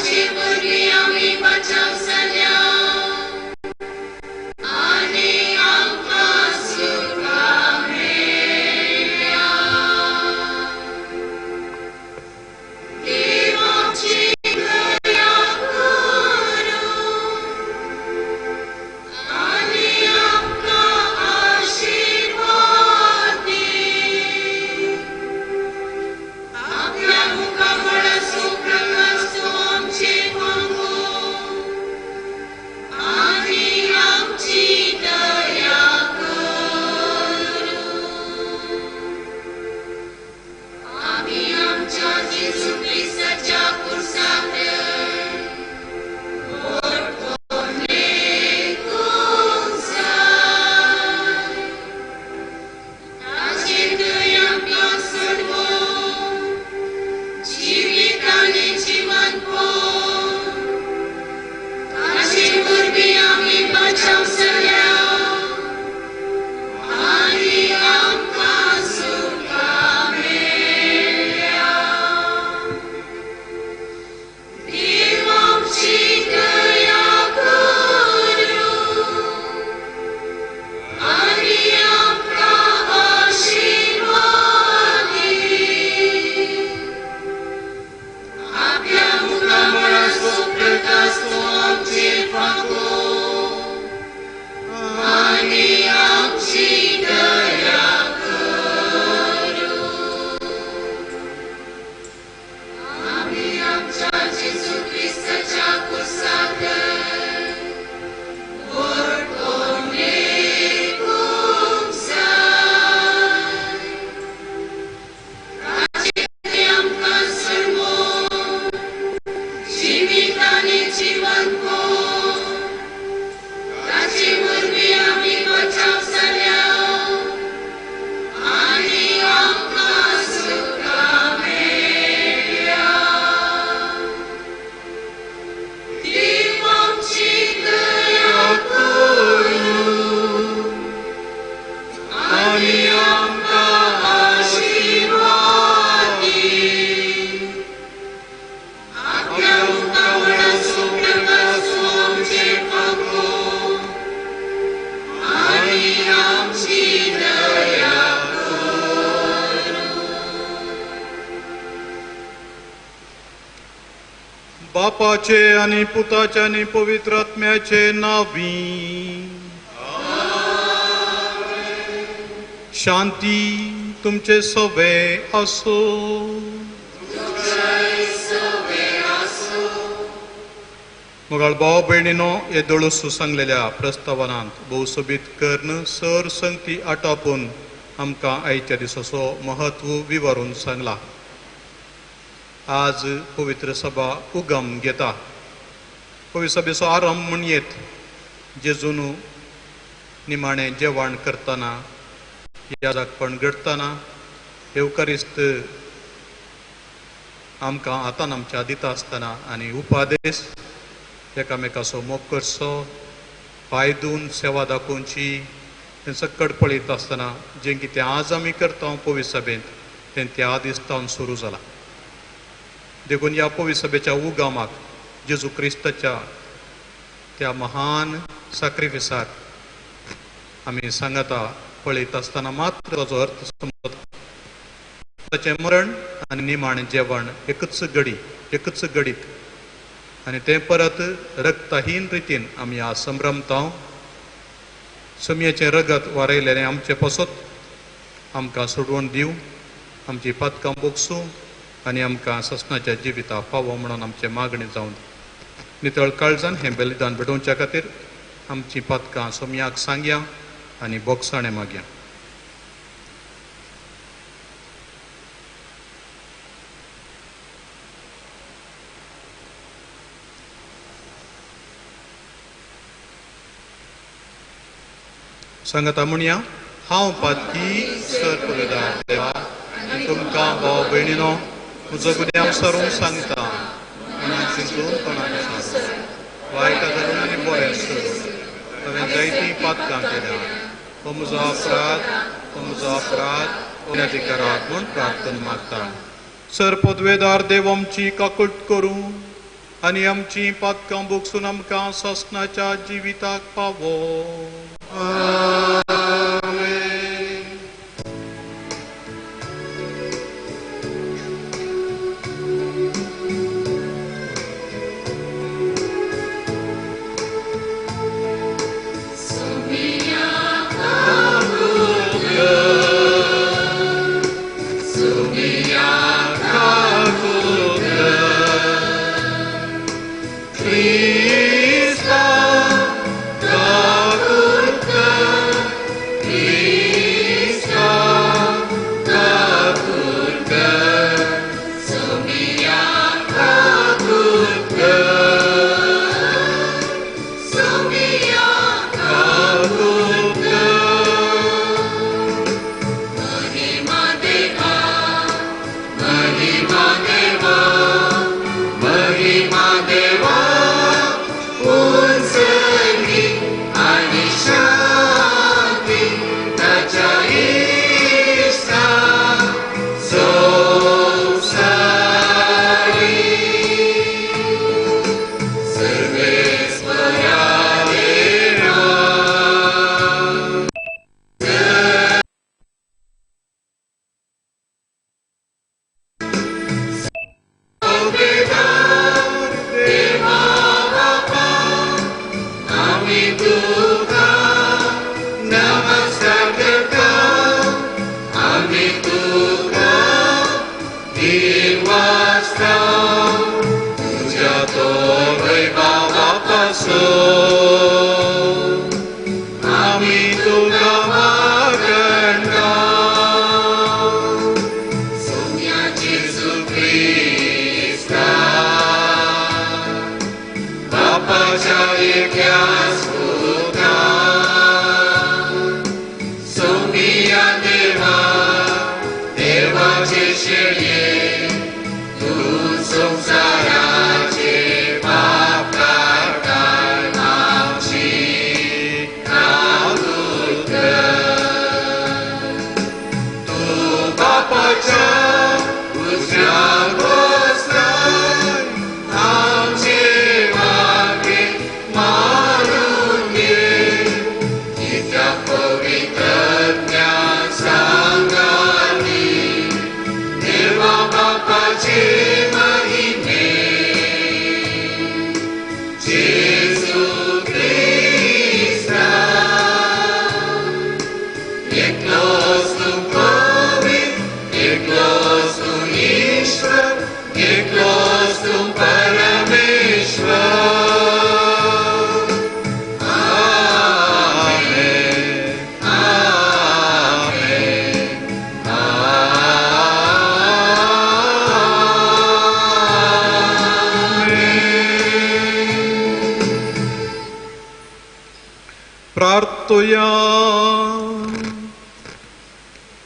ताचे वरवीं आमी बचाव जाल्या आनी आमकां सुटका मेळ्ळ्या. देव आमची दया करूं आनी आमकां आशिर्वाद दी. आपल्या मुखामळाचो प्रकाश तो आमचेर वांगो आनी आमची दया करूं. आमी आमच्या जेजू क्रिस्ताच्या खुर्साक लेकूंक जाय. ताचे थंय आमकां सोडवून जिवीत आनी जिवनपण. ताचे वरवीं आमी बचाव जाल्या आनी आमकां सुटका मेळ्ळ्या. देव आमची दया करूं आनी आमकां आशिर्वाद दी. आपल्या मुखामळाचो प्रकाश तो आमचेर फांको आनी आमची दया करूं. आमी आमच्या जेजू क्रिस्ताच्या खुर्साक व्हडपण लेकूंक जाय. ताचे थंय आमकां सोडवून जिवीत आनी जिवनपण. ताचे वरवीं आमी बचाव जाल्या आनी आमकां सुटका मेळ्ळ्या. देव आमची दया करूं आनी आमकां आशिर्वाद दी. आपल्या मुखामळाचो प्रकाश तो आमचेर फांको आनी आमची दया करूं. बापाचे आनी पुताचे आनी पवित्र आत्म्याचे नांवी. शांती तुमचे सवे आसो. मोगाळ भाव भयणीनो, हे दळूस सांगलेल्या प्रस्तावनांत भोव सोबीत कर्ण सर संगती आटापून आमकां आयच्या दिसाचो महत्व विवरून सांगला. आज पवित्र सभा उगम घेता. पवित्र सभेचो आरंभ म्हणयेत जेजून निमाणें जेवण करतना, याजकपण घडटना, येवकारिस्त आमकां हातान आमच्या दिता आसतना आनी उपादेश एकामेकाचो मोग करचो, पांय धुवन सेवा दाखोवची, तें सक्कड पळयता आसतना जें कितें आज आमी करता पवित्र सभेंत तें त्या दिसतावन सुरू जालां. देखून ह्या पवित्र सभेच्या उगमाक जेजू क्रिस्ताच्या त्या महान साक्रिफिसाक आमी सांगता पळयता आसतना मात्र ताचो अर्थ समजता. ताचें मरण आनी निमाणें जेवण एकच घडी, एकच घडीत, आनी तें परत रक्तहीन रितीन आमी आज संभ्रमता. समयेचें रगत वारयलेलें आमचें पासत आमकां सोडवण दिवं, आमची पातकां बोगसूं आनी आमकां ससनाच्या जिविता फावो म्हणून आमचें मागणें जावन नितळ काळजान हें बलिदान भेटोवच्या खातीर आमची पातकां सोमयाक सांगया आनी बोगसाणें मागया. सांगता म्हणया, हांव पातकी सर पवित्र देवा, तुमकां भाव भयणीनो म्हजो गुन्यांव सरून सांगता, मनान चिंतून तोंडान सांगून, वायट धरून आनी बरें सोडून हांवें जायतीं पातकां केल्या. हो म्हजो अपराध, हो म्हजो अपराध, अधिकाराक म्हूण प्रार्थना मागता. सर पदवेदार देव आमची काकूट करूं. आनी आमची पातकां भोगसून आमकां सासणाच्या जिविताक पावो.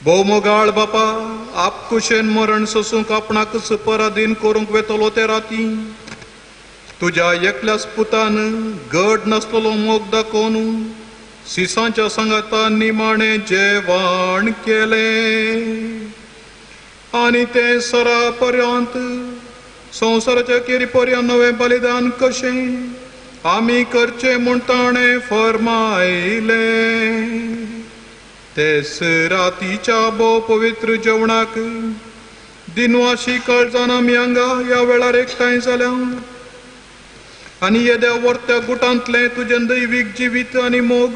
भोवमोगाळ बापा, आपकुशेन मरण सोसूंक आपणाकच पराधीन करूंक वेतलो ते राती तुज्या एकल्याच पुतान गड नासलेलो मोग दाखोवन सिसांच्या सांगाता निमाणें जेवण केलें आनी तें सरा पर्यंत संवसाराच्या केरी पर्यंत नवें बलिदान कशें आमी करचें म्हूण ताणें फर्मायलें. तेच रातीच्या भोव पवित्र जेवणाक दिनवाशी काळजान आमी हांगा ह्या वेळार एकठांय जाल्या आनी येद्या वर्त्या गुटांतलें तुजें दैवीक जिवीत आनी मोग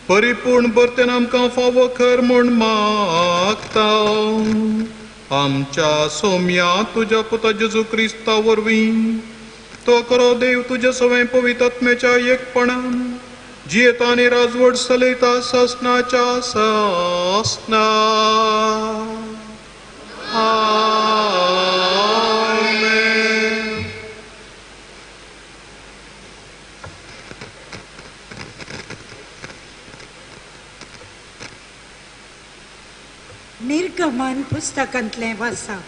परिपूर्ण भरतेन आमकां फावो खर म्हूण मागता. आमच्या सोम्या तुज्या पुता जेजू क्रिस्ता वरवीं तो खरो देव तुज्या सवें पवित्र आत्म्याच्या एकपणान जियेता आनी राजवट चलयता सासणाच्या सासणा. आमेन. निर्गमन पुस्तकांतलें वाचप.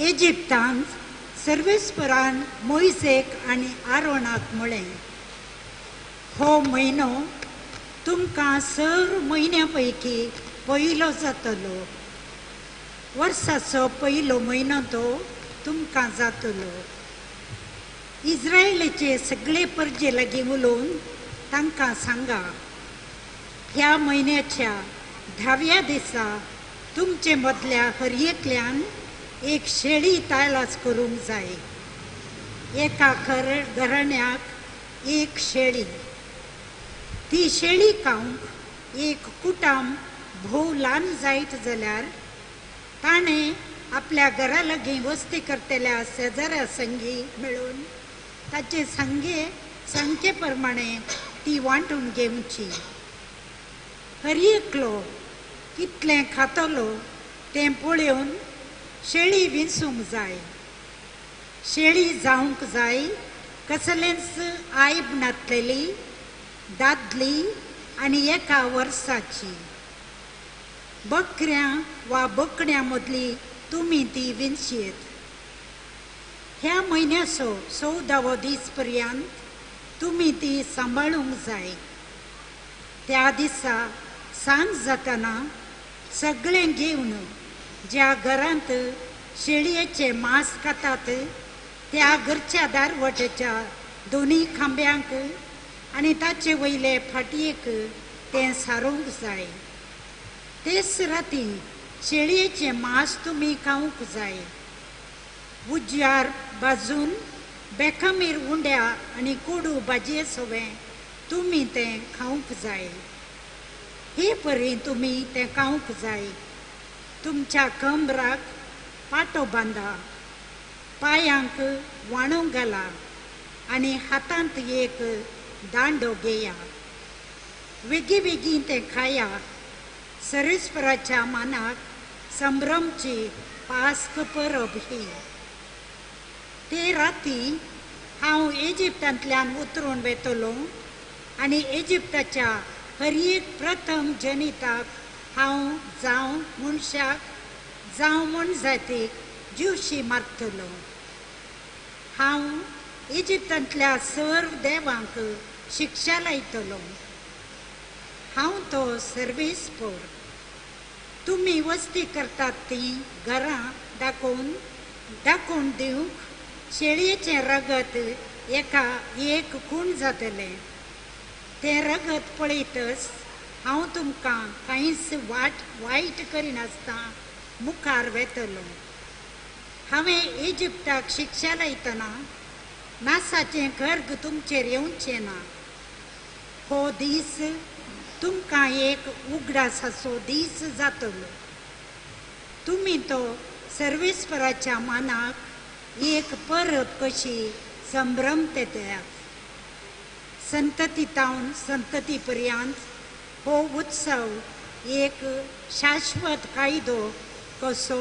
इजिप्तांत सर्वेस्परान मोयजेक आनी आरोणाक म्हळें, हो म्हयनो तुमकां सर म्हयन्या पैकी पयलो जातलो. वर्साचो पयलो म्हयनो तो. तुमकां जातलो. इस्रायलाचे सगळे परजे लागीं उलोवन तांकां सांगा, ह्या म्हयन्याच्या 10व्या दिसा तुमचे मदल्या हर एकल्यान एक शेळी तायलास करूंक जाय. एका घराण्याक एक शेळी. ती शेळी खावंक एक कुटाम भोव ल्हान जायत जाल्यार ताणें आपल्या घरा लागीं वस्ती करतल्या शेजाऱ्या संगी मेळून ताचे संगे संख्ये प्रमाणे ती वांटून घेवची. हर एकलो कितलें खातलो तें पळोवन शेळी विंचूंक जाय. शेळी जावंक जाय कसलेंच आयब नासलेली, दादली आनी एका वर्साची. बकऱ्यां वा बकड्यां मदली तुमी ती विंचयेत. ह्या म्हयन्याचो 14वो दीस पर्यंत तुमी ती सांबाळूंक जाय. त्या दिसा सांज जातना सगळें घेवन ज्या घरांत शेळयेचें मांस खातात त्या घरच्या दारवटेच्या दोनूय खांब्यांक आनी ताचे वयले फाटयेक तें सारोवंक जाय. तेच राती शेळयेचें मांस तुमी खावंक जाय. उज्यार भाजून बेकामीर उंड्या आनी कोडू भाजये सवें तुमी तें खावंक जाय. हे परी तुमी तें खावंक जाय. तुमच्या कमराक पाटो बांदा, पांयांक वाणो घाला आनी हातांत एक दांडो घेया. वेगीं वेगीं तें खाया. सरेस्पराच्या मानाक संभ्रमची पास्क परब ही. ते राती हांव इजिप्तांतल्यान उतरून वेतलो आनी इजिप्ताच्या हर एक प्रथम जनिताक हांव जावं मनशाक जावं मनजातीक जिवशी मारतलो. हांव इजिप्तांतल्या सर्व देवांक शिक्षा लायतलो. हांव तो सर्वेस्पोर. तुमी वस्ती करतात ती घरां दाखोवन दाखोवन दिवंक शेळयेचें रगत एका एक खूण जातलें. तें रगत पळयतच हांव तुमकां कांयच वायट करिनासतना मुखार वेतलो. हांवें इजिप्ताक शिक्षा लायतना नासाचें गर्ग तुमचेर येवचें ना. हो दीस तुमकां एक उगडासाचो दीस जातलो. तुमी तो सर्वेस्पराच्या मानाक एक परब कशी संभ्रमतेतयात. संतती तावन संतती पर्यंत हो उत्सव एक शाश्वत कायदो कसो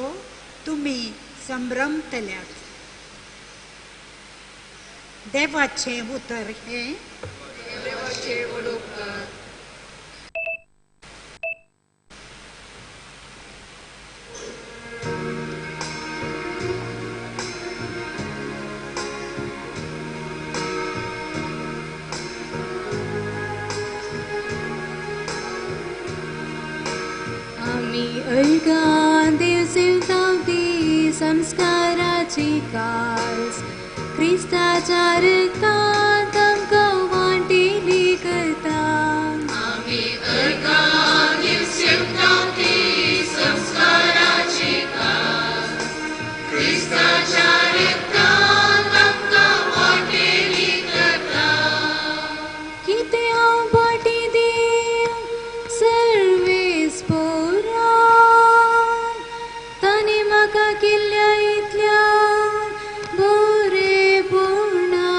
तुमी संभ्रमतल्यात. देवाचें उतर हें. संस्काराची कास क्रिस्ताच्या रक्तांत आमकां वांटेली करता. आमी अर्गां देव सेवता ती संस्काराची कास क्रिस्ताच्या रक्तांत आमकां वांटेली करता. कितें हांव फाटी देव सर्वेस्पोरा ताणें म्हाका केल्ल्या इतल्या बरेपणा.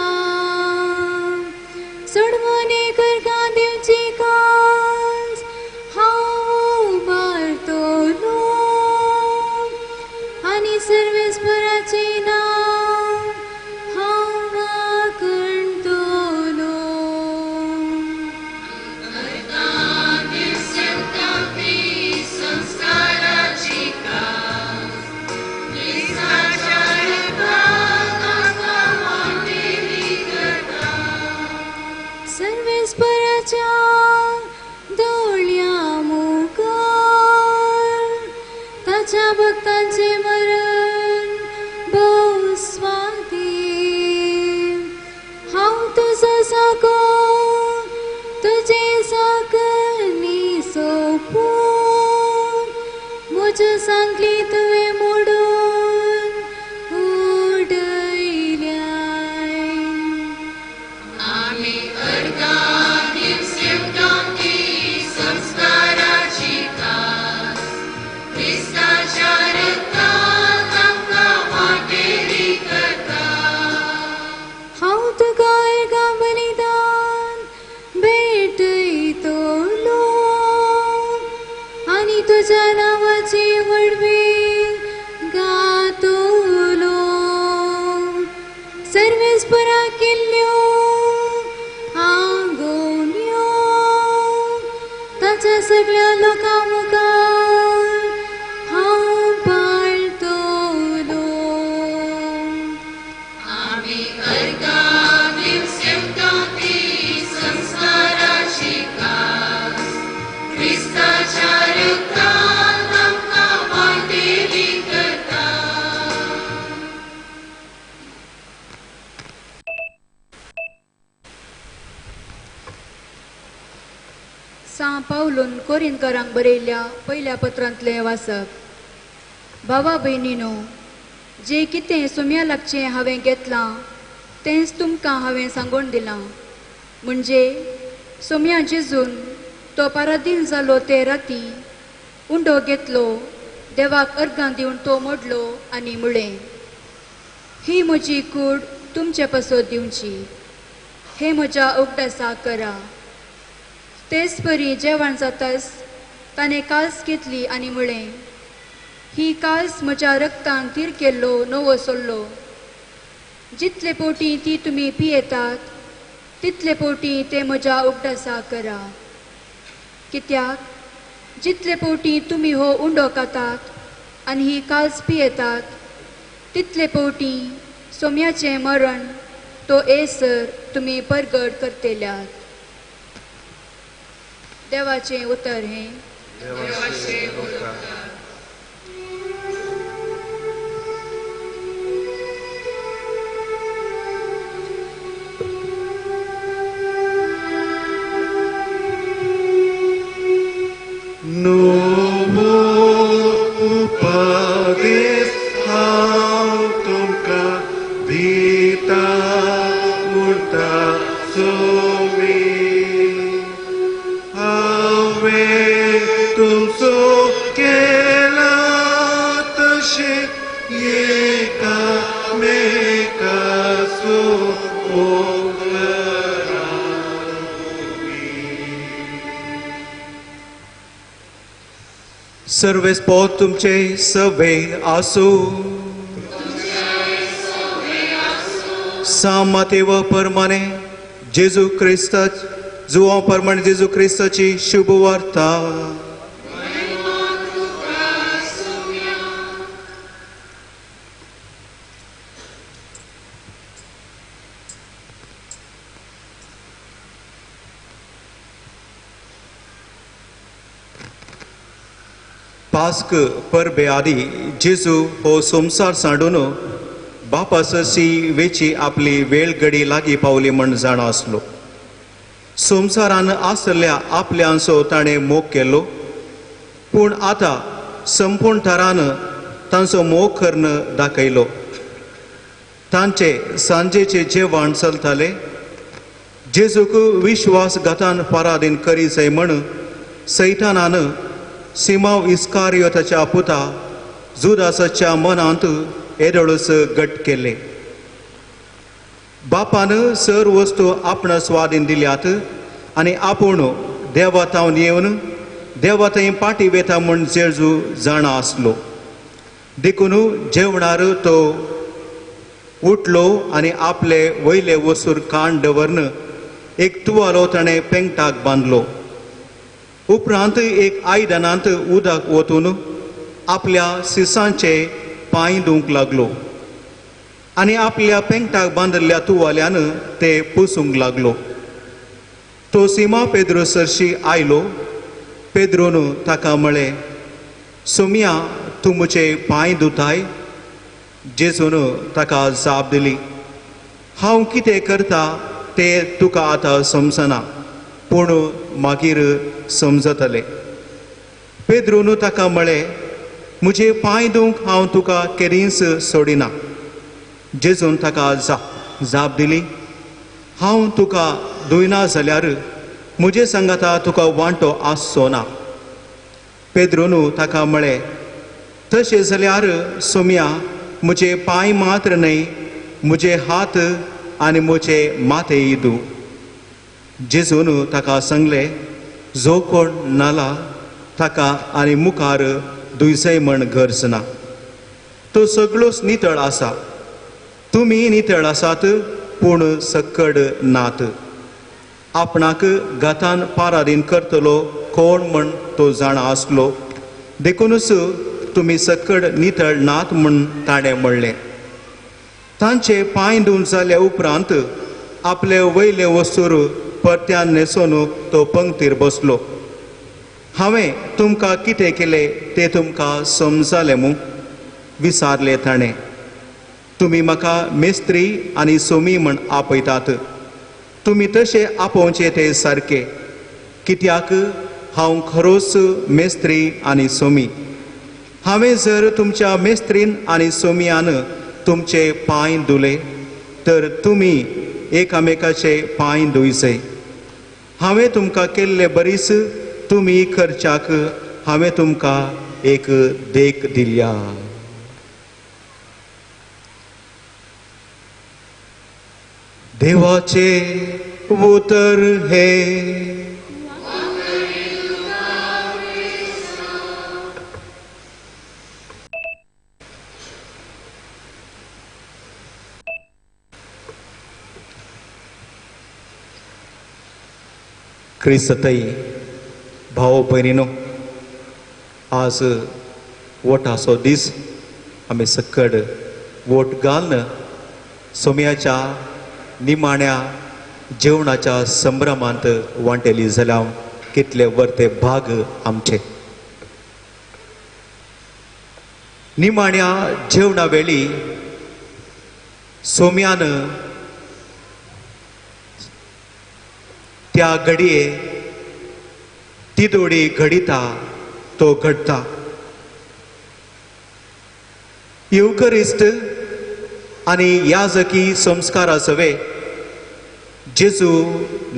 सां पावलून कोरिंतकारांक बरयल्ल्या पयल्या पत्रांतलें वाचप. भावा भयणीनो, जें कितें सोम्या लागचें हांवें घेतलां तेंच तुमकां हांवें सांगून दिलां. म्हणजे सोम्या जेजून तो पारादीन जालो ते राती उंडो घेतलो, देवाक अर्गां दिवन तो मोडलो आनी म्हळें, ही म्हजी कूड तुमचे पासत दिवची, हे म्हज्या उगडासा करा. तेच परी जेवण जाताच ताणें काल्स घेतली आनी म्हळें, ही काल्स म्हज्या रक्तान थीर केल्लो नवो सोल्लो. जितले पोटी ती तुमी पियेतात तितले पोटी ते म्हज्या उगडासा करा. कित्याक जितले पोटी तुमी हो उंडो खातात आनी ही काल्स पियेतात तितले पोटी सोम्याचें मरण तो येसर तुमी परगट करतल्यात. देवाचें उतर हें. नवो उपदेश हांव तुमकां दिता म्हणटा सोमी, हांवें तुमचो केला तशें एकामेकाचो मोग करात. सर्वेस्पोर तुमचे सवे आसू. सामतेव परमाने जेजू क्रिस्ता जुवां परमाने जेजू क्रिस्ताची शुभ वार्ता. पास्क परबे आदी जेजू हो संवसार सांडून बापा सरशी वेची आपली वेळ घडी लागीं पावली म्हण जाणा आसलो. संवसारान आसल्या आपल्यांचो ताणें मोग केलो, पूण आतां संपूर्ण थरान तांचो मोग करून दाखयलो. तांचे सांजेचे जेवण चलताले. जेजूक विश्वासघातान पराधीन करी जाय म्हण सैतानान सिमाव इस्कारियोताच्या पुता जुदासाच्या मनांत येदोळच गट केले. बापान सर वस्तू आपणा स्वाधीन दिल्यात आनी आपूण देवा थावन येवन देवा थंय पाटी वेता म्हूण जेजू जाणा आसलो. देखून जेवणार तो उठलो आनी आपले वयले वसूर काण दवरन एक तुवालो ताणें पेंगटाक बांदलो. उपरांत एक आयदनांत उदक ओतून आपल्या सिसांचे पांय धुवंक लागलो आनी आपल्या पेंगटाक बांदिल्ल्या तुवाल्यान ते पुसूंक लागलो. तो सिमा पेद्रो सरशी आयलो. पेद्रोन ताका म्हळें, सोम्या तूं म्हजे पांय धुताय? जेजून ताका जाप दिली, हांव कितें करता तें तुका आतां समजना, पूण मागीर समजतले. पेद्रोन ताका म्हळें, म्हजे पांय धुवंक हांव तुका केन्नाच सोडिना. जेजून ताका जाप दिली, हांव तुका धुयना जाल्यार म्हजे सांगाता तुका वांटो आसचो ना. पेद्रोन ताका म्हळें, तशें जाल्यार सोम्या म्हजे पांय मात्र न्हय, म्हजे हात आनी म्हजे माथेय धूव. जेजून ताका सांगलें, जो कोण न्हाला ताका आनी मुखार दुयसय म्हण गरज ना, तो सगळोच नितळ आसा. तुमी नितळ आसात पूण सक्कड नात. आपणाक घातान पारादीन करतलो कोण म्हण तो जाणा आसलो, देखूनच तुमी सक्कड नितळ नात म्हूण ताणें म्हणलें. तांचे पांय धुवन जाल्या उपरांत आपले वयले वस्तूर परत्यान न्हेसोन तो पंक्तीर बसलो. हांवें तुमकां कितें केलें तें तुमकां समजालें मू? विचारलें ताणें. तुमी म्हाका मेस्त्री आनी सोमी म्हण आपयतात, तुमी तशें आपोवचें तें सारकें. कित्याक हांव खरोच मेस्त्री आनी सोमी. हांवें जर तुमच्या मेस्त्रीन आनी सोमियान तुमचे पांय धुले तर तुमी एकामेकाचे पांय धुयचे. हांवें तुमकां केल्ले बरीच तुमी करच्याक हांवें तुमकां एक देख दिल्या. देवाचे उतर हे. क्रिस्तई भाव भयणीनो, आज वोटाचो दीस. आमी सकड वोट घालून सोम्याच्या निमाण्या जेवणाच्या संभ्रमांत वांटेली जाल्यार कितले वर्ते भाग आमचे. निमाण्या जेवणा वेळी सोम्यान त्या घडये तिदोडी घडिता तो घडटा. युकरिस्ट आनी याजकी संस्कारा सवे जेजू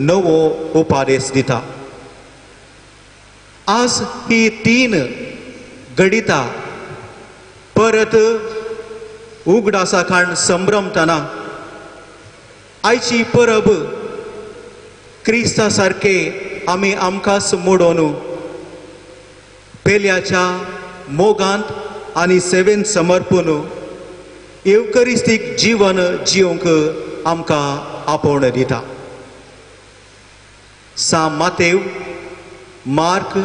नवो उपादेश दिता. आज ही तीन घडिता परत उगडासा खाण संभ्रमतना आयची परब क्रिस्ता सारके आमी आमकांच मोडोन पेल्याच्या मोगांत आनी सेवेन समर्पून येवकरिस्तीक जीवन जिवंक आमकां आपोवणें दिता. सांत मातेव, मार्क,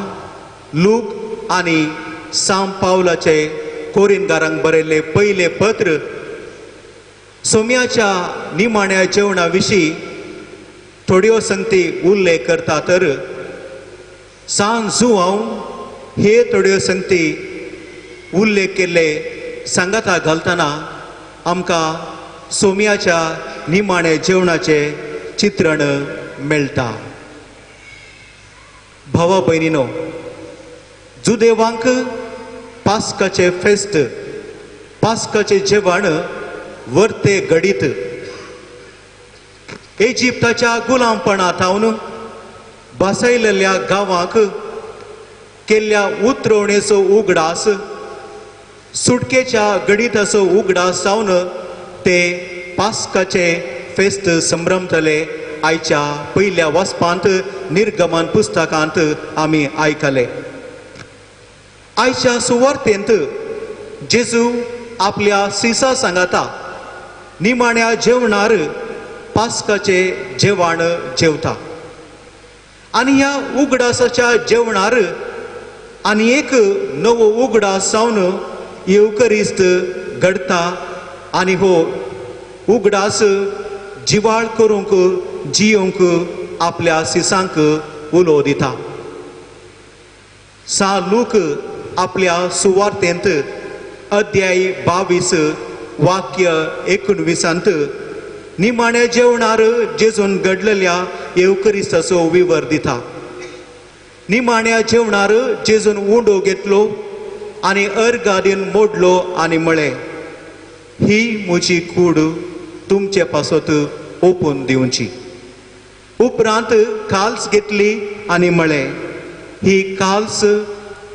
लूक आनी सांत पावलाचे कोरिनगारांक बरयल्लें पयलें पत्र सोम्याच्या निमाण्या जेवणा विशीं थोड्यो संगती उल्लेख करता, तर सांत जुआंव हे थोड्यो संगती उल्लेख केल्ले सांगाता घालतना आमकां सोम्याच्या निमाणे जेवणाचें चित्रण मेळटा. भावा भयणीनो, जुदेवांक पास्काचें फेस्त, पास्काचें जेवण वर्ते घडीत इजिप्ताच्या गुलामपणा थावन बसयलेल्या गांवाक केल्ल्या उतरवणेचो उगडास, सुटकेच्या गणिताचो उगडास जावन ते पास्काचे फेस्त संभ्रमतले. आयच्या पयल्या वाचपांत निर्गमन पुस्तकांत आमी आयकले. आयच्या सुवार्तेंत जेजू आपल्या सिसा सांगाता निमाण्या जेवणार पास्काचे जेवण जेवता आनी ह्या उगडासाच्या जेवणार आनी एक नवो उगडास जावन येवकरिस्त घडता आनी हो उगडास जिवाळ करूंक जियोंक आपल्या सिसांक उलो दिता. सांत लूक आपल्या सुवार्तेंत अध्याय 22 वाक्य 19 निमाण्या जेवणार जेजून घडलेल्या येवकरिस्ताचो विवर दिता. निमाण्या जेवणार जेजून उंडो घेतलो आनी अर्गादीन मोडलो आनी म्हळें, ही म्हजी कूड तुमचे पासत ओपून दिवची. उपरांत काल्स घेतली आनी म्हळें, ही काल्स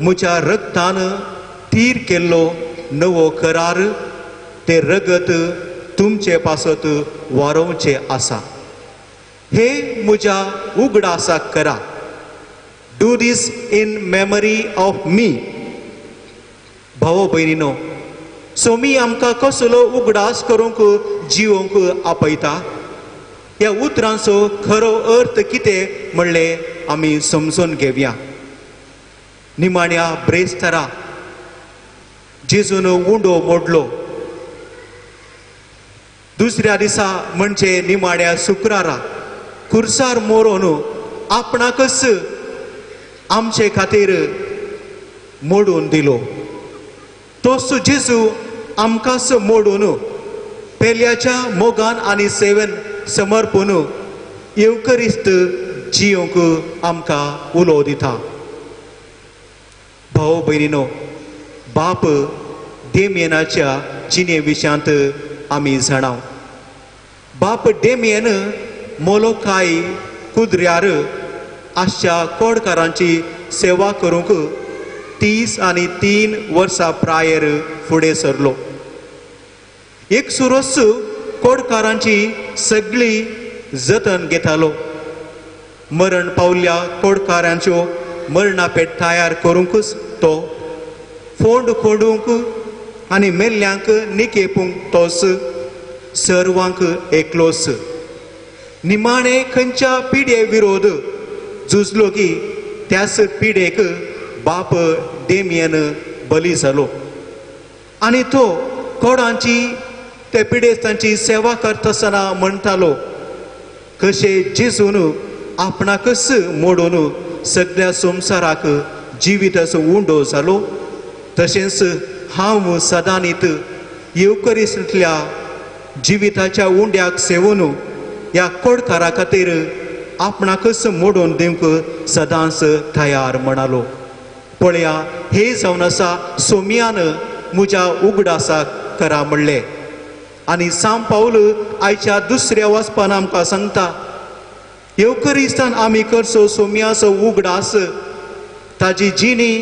म्हज्या रगतान थीर केल्लो नवो करार, ते रगत तुमचे पासत वारोवचें आसा. हे म्हज्या उगडासाक करा. Do this in memory of me. भावो भयणीनो, सोमी आमकां कसलो उगडास करूंक जिवोंक आपयता? ह्या उतरांचो खरो अर्थ कितें म्हणलें आमी समजून घेवया. निमाण्या ब्रेस्तारा जेजून उंडो मोडलो. दुसऱ्या दिसा म्हणजे निमाण्या शुक्रारा खुर्सार मोरोन आपणाकच आमचे खातीर मोडून दिलो. तोच जेजू आमकांच मोडून पेल्याच्या मोगान आनी सेवेन समर्पून येवकरिस्त जियोंक आमकां उलो दिता. भाव भयणीनो, बाप डेमियनाच्या जिणे विशयांत आमी जाणाव. बाप डेमियन मोलोकाय कुद्र्यार आसच्या कोडकारांची सेवा करूंक 33 वर्सां प्रायर फुडें सरलो. एक सुरोस कोडकारांची सगळी जतन घेतालो. मरण पावल्या कोडकारांच्यो मरणापेट तयार करूंकच तो फोंड खोडूंक आनी मेल्ल्यांक निकेपूंक तोच सर्वांक एकलोच. निमाणे खंयच्या पिडे विरोध झुजलो की त्याच पिडेक बाप डेमियन बली जालो आनी तो कोडांची ते पिडेस्तांची सेवा करतासतना म्हणटालो, कशें जेजून आपणाकच मोडून सगळ्या संवसाराक जिविताचो उंडो जालो, तशेंच हांव सदांनीत येवकरिस्तांतल्या जिविताच्या उंड्याक सेवून ह्या कोडकारा खातीर आपणाकच मोडून दिवंक सदांच तयार म्हणालो. पळया, हे जावन आसा सोम्यान म्हज्या उगडासाक करा म्हणलें. आनी सांत पावल आयच्या दुसऱ्या वाचपान आमकां सांगता, येवकरिस्तान आमी करचो सोम्याचो उगडास, ताजी जिणी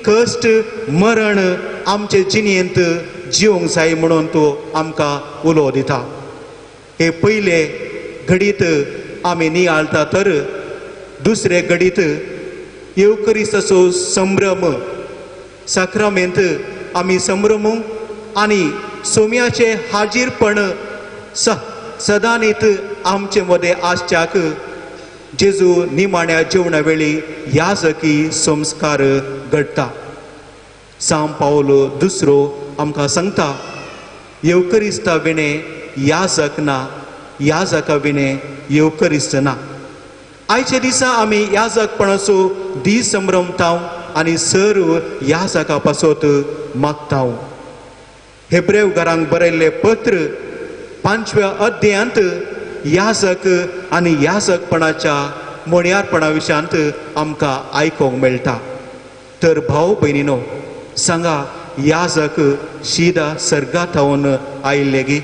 कश्ट मरण आमचे जिणेंत जिवंक जाय म्हणून तो आमकां उलो दिता. हे पयले घडीत आमी नियाळटा तर दुसरे घडीत येवकरिस्ताचो संभ्रम साक्रामेंत आमी संभ्रमूंक आनी सोम्याचें हाजीरपण सदांनीत आमचे मदें आसच्याक जेजू निमाण्या जेवणा वेळी याजकी संस्कार घडटा. सांत पावल दुसरो आमकां सांगता, येवकरिस्ता विणें याजक ना, याजका विणें येवकरिस्त ना. आयच्या दिसा आमी याजकपणाचो दीस संभ्रमताव आनी सर्व याजका पासत मागताव. हेब्रेव घरांक बरयल्लें पत्र 5व्या अध्यायांत याजक आनी याजकपणाच्या मोणयारपणा विशयांत आमकां आयकूंक मेळटा. तर भाव भयणीनो, सांगा, याजक शिदा सर्गा थावन आयिल्ले गी?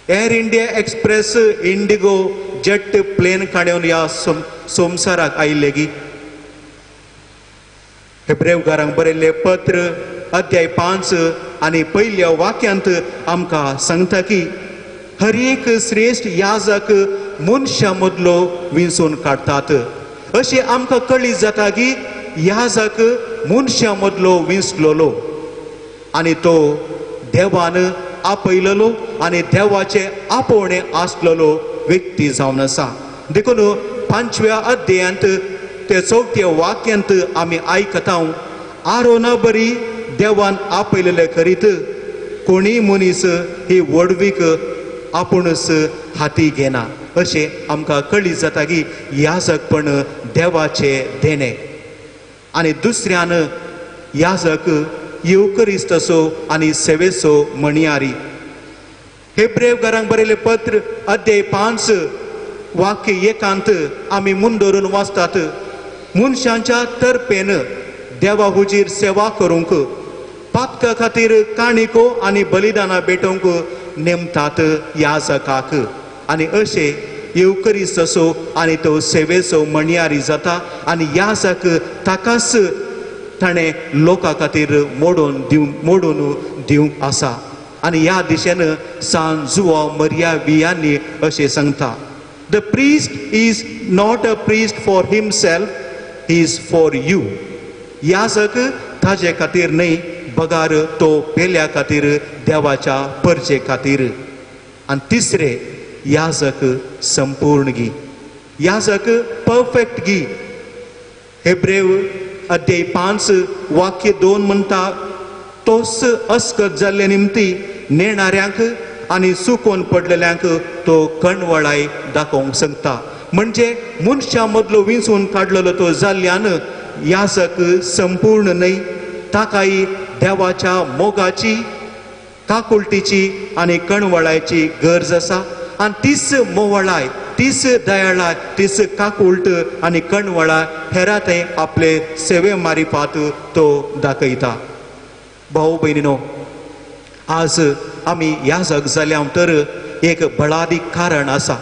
Air India Express IndiGo jet plane काडून ह्या संवसाराक आयिल्ले गी? हेब्रेव घरांक बरयल्लें पत्र अध्याय 5 आनी पयल्या वाक्यांत आमकां सांगता की हर एक श्रेश्ठ याजक मनशां मदलो विंचून काडटात. अशें आमकां कळीत जाता की याजक मनशां मदलो विंचलोलो आनी तो देवान आपयलेलो आनी देवाचें आपोवणें आसलेलो व्यक्ती जावन आसा. देखून 5व्या अध्यायांत ते 4थ्या वाक्यांत आमी आयकता, आरोना बरी देवान आपयलेले करीत कोणीय मनीस ही व्हडवीक आपूणच हाती घेना. अशें आमकां कळीत जाता की याजकपण देवाचें देणें आनी दुसऱ्यान याजक येवकरिस्ताचो आनी सेवेचो म्हणयारी. हेब्रेव घरांक बरयलें पत्र अध्याय 5 वाक्य 1 आमी मुंदरून वाचतात, मनशांच्या तर्पेन देवा हुजीर सेवा करूंक पातका खातीर काणिको आनी बलिदानां भेटोवंक नेमतात याजकाक. आनी अशें येवकरिस्ताचो आनी तो सेवेचो म्हणयारी जाता आनी याजक ताकाच ताणें लोकां खातीर मोडून दिवंक आसा. आनी ह्या दिशेन सांत जुआंव मरिया वियांनी अशें सांगता, the priest is not a priest for himself, he is for you. याजक ताजे खातीर न्हय, बगार तो पेल्या खातीर, देवाच्या परजे खातीर. आनी तिसरे, याजक संपूर्ण गी, याजक परफेक्ट गी. हेब्रेव अध्याय 5 वाक्य 2 म्हणटा, तोच अस्कत जाल्ले निमती नेणाऱ्यांक आनी सुकोन पडलेल्यांक तो कणवळाय दाखोवंक शकता. म्हणजे मनशां मदलो विंचून काडलेलो तो जाल्ल्यान याजक संपूर्ण न्हय, ताकाय देवाच्या मोगाची, काकुळटीची आनी कणवळायची गरज आसा. आनी तीच मोवळाय, तीच दयाळा, तीच काकुल्ट आनी कणवळा हेरा थंय आपले सेवे मारिफात तो दाखयता. भाऊ भयणीनो, आज आमी याजक जाल्या तर एक बळादीक कारण आसा.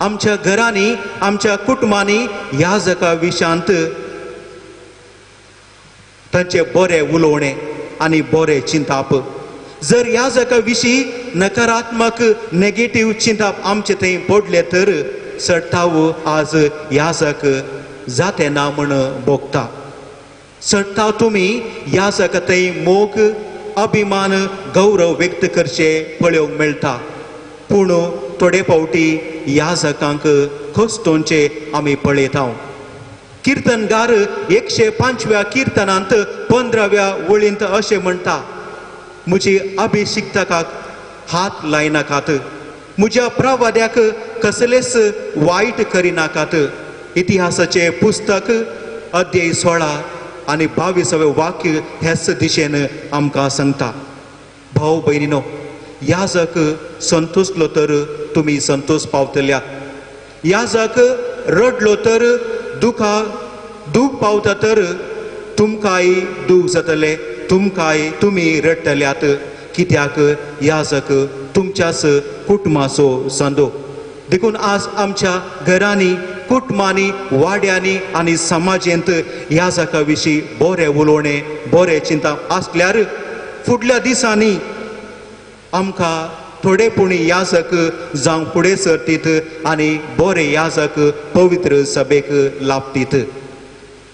आमच्या घरांनी, आमच्या कुटुंबांनी याजका विशांत तांचे बरे उलोवणें आनी बरे चिंताप. जर याजका विशीं नकारात्मक नेगेटीव चिंताप आमचे थंय पडले तर चडटाव आज याजक जाते ना म्हण भोगता. चडटाव तुमी याजका थंय मोग, अभिमान, गौरव व्यक्त करचे पळोवंक मेळटा. पूण थोडे फावटी याजकांक खोसतोनचे आमी पळयता. किर्तनगार 105व्या किर्तनांत 15व्या वळींत अशें म्हणटा, म्हजी अभिशिक्तकाक हात लायनाकात, म्हज्या प्रवाद्याक कसलेच वायट करिनाकात. इतिहासाचें पुस्तक अध्याय 16 आनी 22वें वाक्य हेच दिशेन आमकां सांगता. भाव भयणीनो, याजक संतोसलो तर तुमी संतोष पावतल्यात, याजक रडलो तर दूख पावता तर तुमकांय दूख जातलें, तुमकांय तुमी रडटल्यात. कित्याक याजक तुमच्याच कुटुंबाचो संदो. देखून आज आमच्या घरांनी, कुटुंबांनी, वाड्यांनी आनी समाजेंत याजका विशीं बरें उलोवणें, बरें चिंतप आसल्यार फुडल्या दिसांनी आमकां थोडे पुणी याजक जावंक फुडें सरतीत आनी बरे याजक पवित्र सभेक लाभतीत.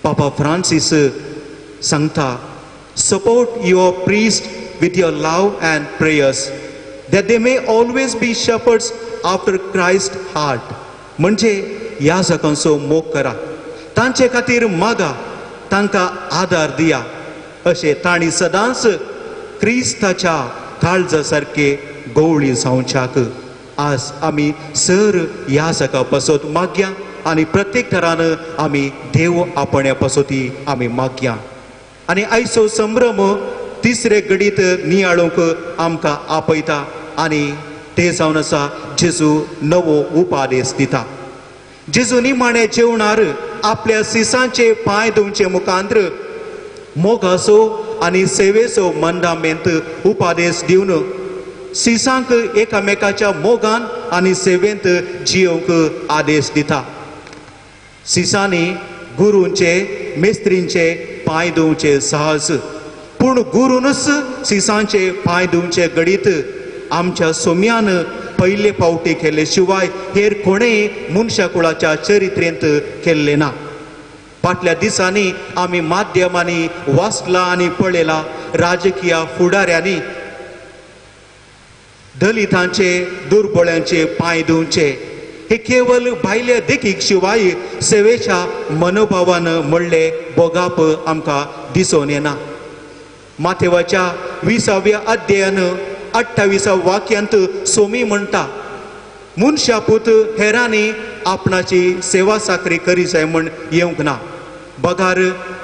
पापा फ्रांसीस सांगता, support your priest with your love and prayers that they may always be shepherds after Christ heart. म्हणजे याजकांचो मोग करा, तांचे खातीर मागा, तांकां आदार दिया, अशें तांणी सदांच क्रिस्ताच्या काळजा सारके गवळी जावच्याक. आज आमी सर याजका पासत मागया आनी प्रत्येक थरान आमी देव आपण्या पासती आमी मागया. आनी आयचो संभ्रम तिसरे घडीत नियाळूंक आमकां आपयता आनी ते जावन आसा जेजू नवो उपादेश दिता. जेजू निमाणे जेवणार आपल्या सिसांचे पांय धुवचे मुखांत्र मोगाचो आनी सेवेचो मंदामेंत उपादेश दिवन सिसांक एकामेकाच्या मोगान आनी सेवेंत जियोवंक आदेश दिता. सिसांनी गुरूंचे, मेस्त्रींचे पांय धुवचे सहज, पूण गुरूनच सिसांचे पांय धुवचे घडीत आमच्या सोम्यान पयले फावटी केले शिवाय हेर कोणेय मनशा कुळाच्या चरित्रेंत केल्लें ना. फाटल्या दिसांनी आमी माध्यमांनी वाचला आनी पळयला राजकीय फुडाऱ्यांनी दलितांचे, दुर्बळ्यांचे पांय धुवचे हे केवल भायल्या देखीक शिवाय सेवेच्या मनोभावान म्हणले भोगाप आमकां दिसून येना. माथेवाच्या 20व्या अध्यायान 28व्या वाक्यांत सोमी म्हणटा, मनशापूत हेरांनी आपणाची सेवा साकरी करी जाय म्हण येवंक ना, बगार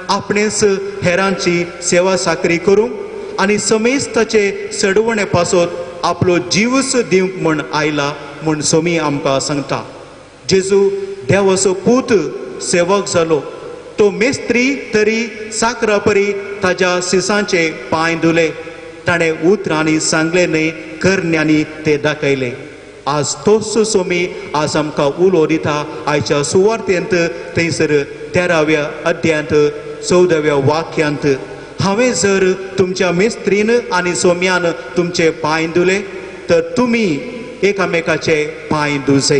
आपणेच हेरांची सेवा साकरी करूंक आनी समेस्ताचे सडवणे पासत आपलो जीवच दिवंक म्हण आयला म्हण सोमी आमकां सांगता. जेजू देवाचो पूत सेवक जालो, तो मेस्त्री तरी साकरा परी ताज्या सिसांचे पांय धुले, ताणें उतरांनी सांगलें न्हय, करण्यांनी ते दाखयले. आज तोच सोमी आज आमकां उलो दिता आयच्या सुवार्तेंत थंयसर 13व्या अध्यायांत 14व्या वाक्यांत, हांवें जर तुमच्या मेस्त्रीन आनी सोम्यान तुमचे पांय धुले तर तुमी एकामेकाचे पांय धुवचे.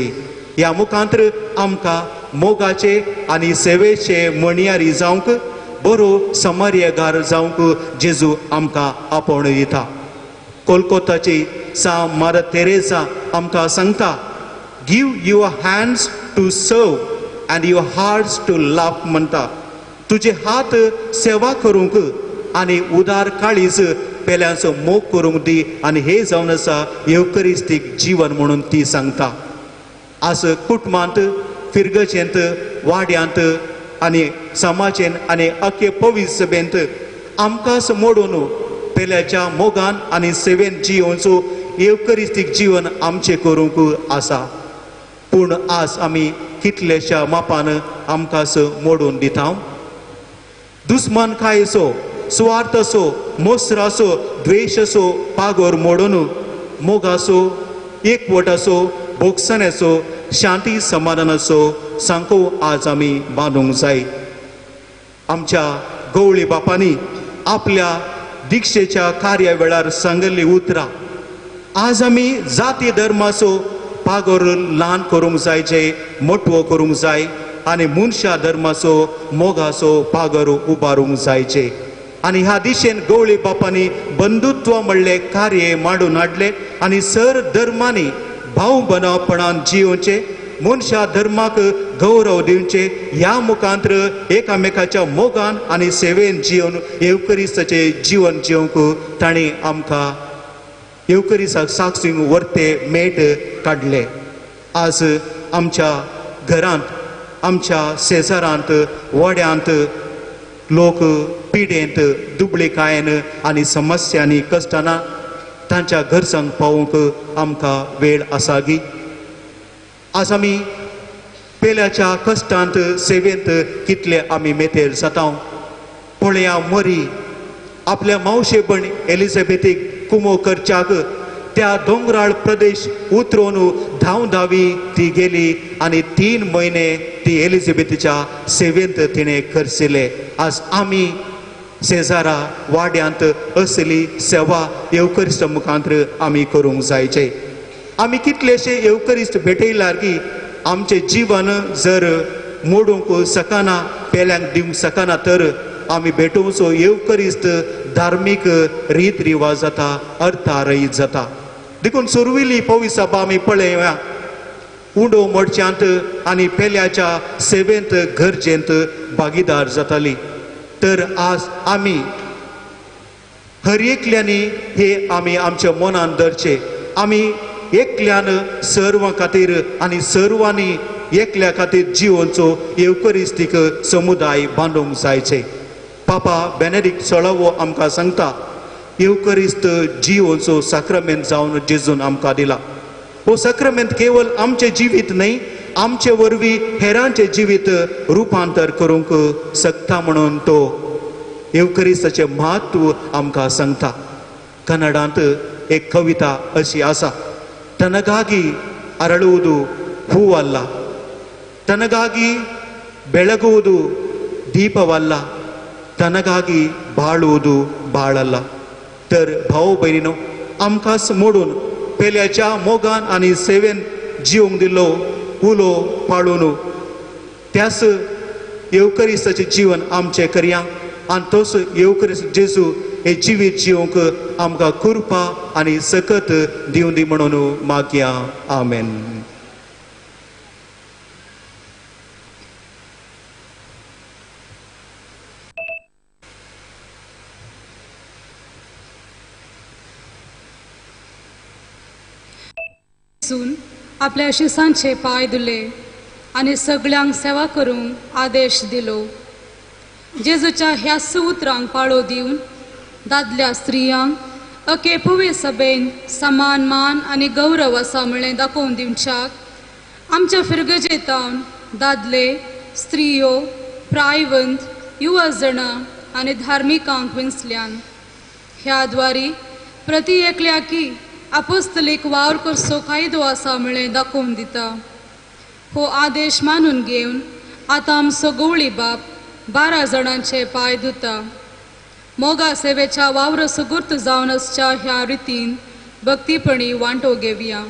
ह्या मुखांत्र आमकां मोगाचे आनी सेवेचे म्हणयारी जावंक, बरो समार्यगार जावंक जेजू आमकां आपोवणें दिता. कोलकोताची सा मार तेरेसा आमकां सांगता, give your hands to serve and your hearts to love म्हणटा. तुजे हात सेवा करूंक आनी उदार काळीज पेल्यांचो मोग करूंक दी, आनी हे जावन आसा येवकरिस्तीक जीवन म्हणून ती सांगता. आज कुटुंबांत, फिरगजेंत, वाड्यांत आनी समाजेन आनी अख्खे पवित्र सभेंत आमकांच मोडून पेल्याच्या मोगान आनी सेवेन जियोवचो येवकरिस्तीक जीवन आमचें करूंक आसा. पूण आज आमी कितलेश्या मापान आमकांच मोडून दिता. दुस्मानकायेचो, सुवार्थाचो, मोसराचो, द्वेशाचो पागोर मोडून मोगाचो, एकवटाचो, भोगसण्याचो, शांती समाधानाचो सांको आज आमी बांदूंक जाय. आमच्या गवळी बापांनी आपल्या दीक्षेच्या कार्या वेळार सांगिल्ली उतरां आज आमी जाती धर्माचो पागोर ल्हान करूंक जाय, जे मोटवो करूंक जाय आनी मनशा धर्माचो मोगाचो पागोर उबारूंक जायचे. आनी ह्या दिशेन गवळी बापांनी बंधुत्व म्हणलें कार्य मांडून हाडलें आनी सर धर्मांनी भाव बनावपणान जियोवचें, मनशा धर्माक गौरव दिवचे, ह्या मुखांत्र एकामेकाच्या मोगान आनी सेवेन जिवन येवकरिस्ताचें जिवन जिवंक तांणी आमकां येवकरिस्ताक साक्षींक वर्ते मेट काडले. आज आमच्या घरांत, आमच्या शेजारांत, वाड्यांत लोक पिडेंत, दुबळीकायेन आनी समस्यांनी कश्टाना तांच्या गरजांक पावोवंक आमकां वेळ आसा गी? आज आमी पेल्याच्या कश्टांत सेवेंत कितले आमी मेतेर जाता. पळया मरी आपल्या मावशेपण एलिझाबेथीक कुमो करच्याक त्या दोंगराळ प्रदेश उतरून धांव धावी ती गेली आनी 3 म्हयने ती एलिझाबेथीच्या सेवेंत तिणें खर्चिले. आज आमी शेजारा वाड्यांत असली सेवा येवकरिस्त मुखांत्र आमी करूंक जायचे. आमी कितलेशे येवकरिस्त भेटयल्यार की आमचें जिवन जर मोडूंक शकना, पेल्यांक दिवंक शकना, तर आमी भेटोवचो येवकरिस्त धार्मीक रीत रिवाज जाता, अर्थारयत जाता. देखून सुरवेली पविसाबा आमी पळया उंडो मोडच्यांत आनी पेल्याच्या सेवेंत गरजेंत भागीदार जाताली. तर आज आमी हर एकल्यांनी हे आमी आमच्या मनान धरचे. आमी एकल्यान सर्वां खातीर आनी सर्वांनी एकल्या खातीर जिवनचो येवकरिस्तीक समुदाय बांदूंक जायचे. पापा बेनेडिक्ट सोळावो आमकां सांगता, येवकरिस्त जिवनचो साक्रमेंत जावन जेजून आमकां दिला. हो साक्रमेंत केवल आमचें जिवीत न्हय, आमचे वरवीं हेरांचें जिवीत रुपांतर करूंक शकता म्हणून तो येवकरिस्ताचें म्हत्व आमकां सांगता. कन्नडांत एक कविता अशी आसा, ತನಗಾಗಿ ಅರಳುವುದು ಹೂವಲ್ಲ, ತನಗಾಗಿ ಬೆಳಗುವುದು ದೀಪವಲ್ಲ, ತನಗಾಗಿ ಬಾಳುವುದು ಬಾಳಲ್ಲ. तर भाव भयणीनो, आमकांच मोडून पेल्याच्या मोगान आनी सेवेन जिवंक दिल्लो उलो पाळून त्याच येवकरिस्ताचें जीवन आमचें करया आनी तोच येवकरिस्त जेजू हे जिवीत जिवंक आमकां कृपा आनी सकत दिवं दी म्हणून मागया. आमेन. आपल्या शिसांचे पांय धुले आनी सगळ्यांक सेवा करूंक आदेश दिलो. जेजूच्या ह्याच उतरांक पाळो दिवन दादल्या स्त्रियांक अके पुवे सभेन समान मान आनी गौरव आसा म्हळें दाखोवन दिवच्याक आमच्या फिरगजेतावन दादले, स्त्रियो, प्रायवंत, युवा जणां आनी धार्मिकांक विंचल्यान. ह्या द्वारी प्रति एकल्याकी आपोस्तलीक वावर करचो कायदो आसा म्हळें दाखोवन दिता. हो आदेश मानून घेवन आतां आमचो गवळी बाप 12 जाणांचे पांय धुता. मोगा सेवेच्या वावर सुगूर्त जावन आसच्या ह्या रितीन भक्तीपणी वांटो घेवया.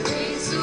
Jesu.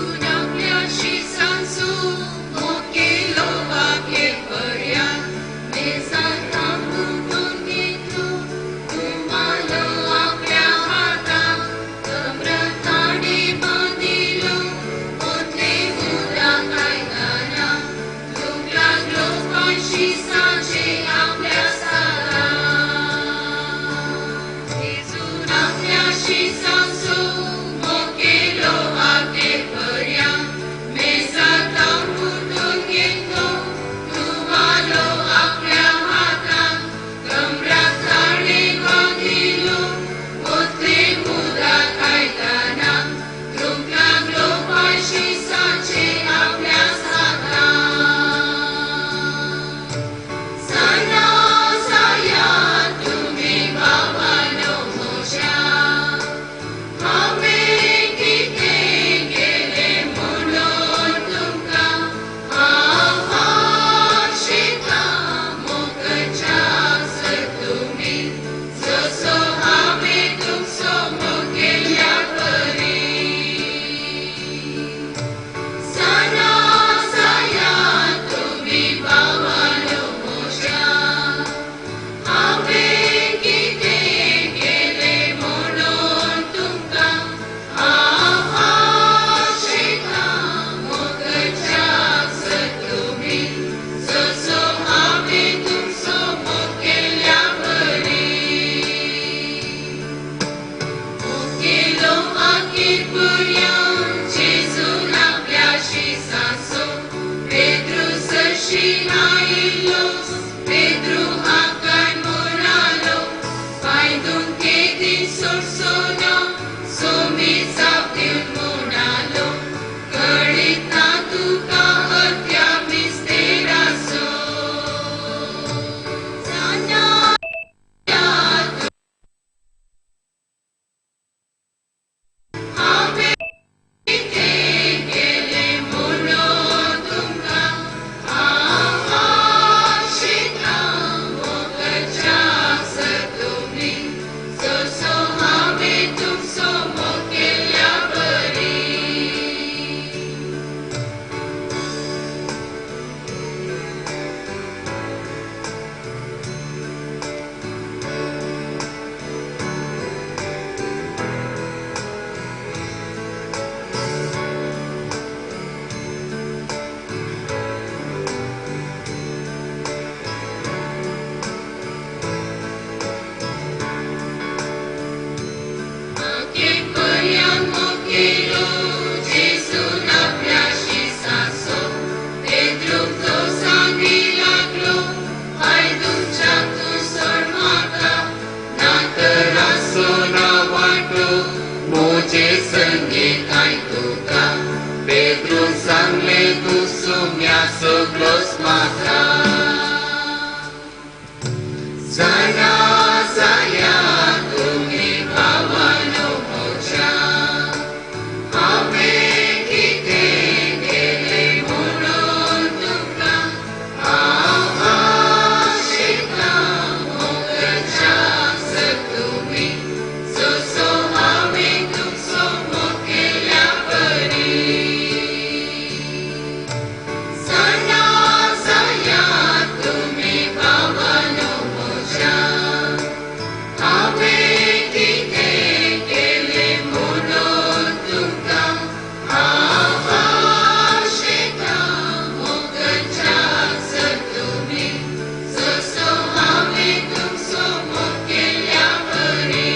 पेद्रून सांगलें तूं सुम्या सगळोच माता. जाणा जाया तुमी भावानो म्हज्या, हांवें कितें केलें म्हणून तुमकां हांव आशेतां मोगाच्या सर तुमी, जसो हांवें तुमचो मोग केल्या परी. जाणा जाया तुमी भावानो म्हज्या, हांवें कितें केलें म्हणून तुमकां हांव आशेतां मोगाच्या सर तुमी, जसो हांवें तुमचो मोग केल्या परी.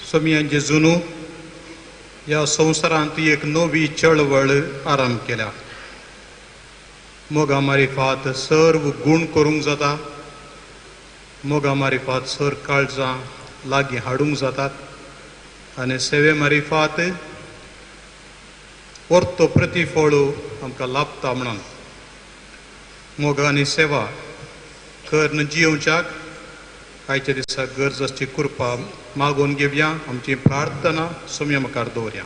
सोमिया जेजून ह्या संवसारांत एक नवी चळवळ आरंभ केल्या. मोगा मारिफात सर्व गूण करूंक जाता, मोगा मारिफात सर काळजां लागीं हाडूंक जातात आनी सेवे मारिफात परतो प्रतिफळ आमकां लाभता म्हणून मोग आनी सेवा करून जियोवच्याक आयच्या दिसा गरज आसची कृपा मागून घेवया. आमची प्रार्थना सोम्या मुखार दवरया.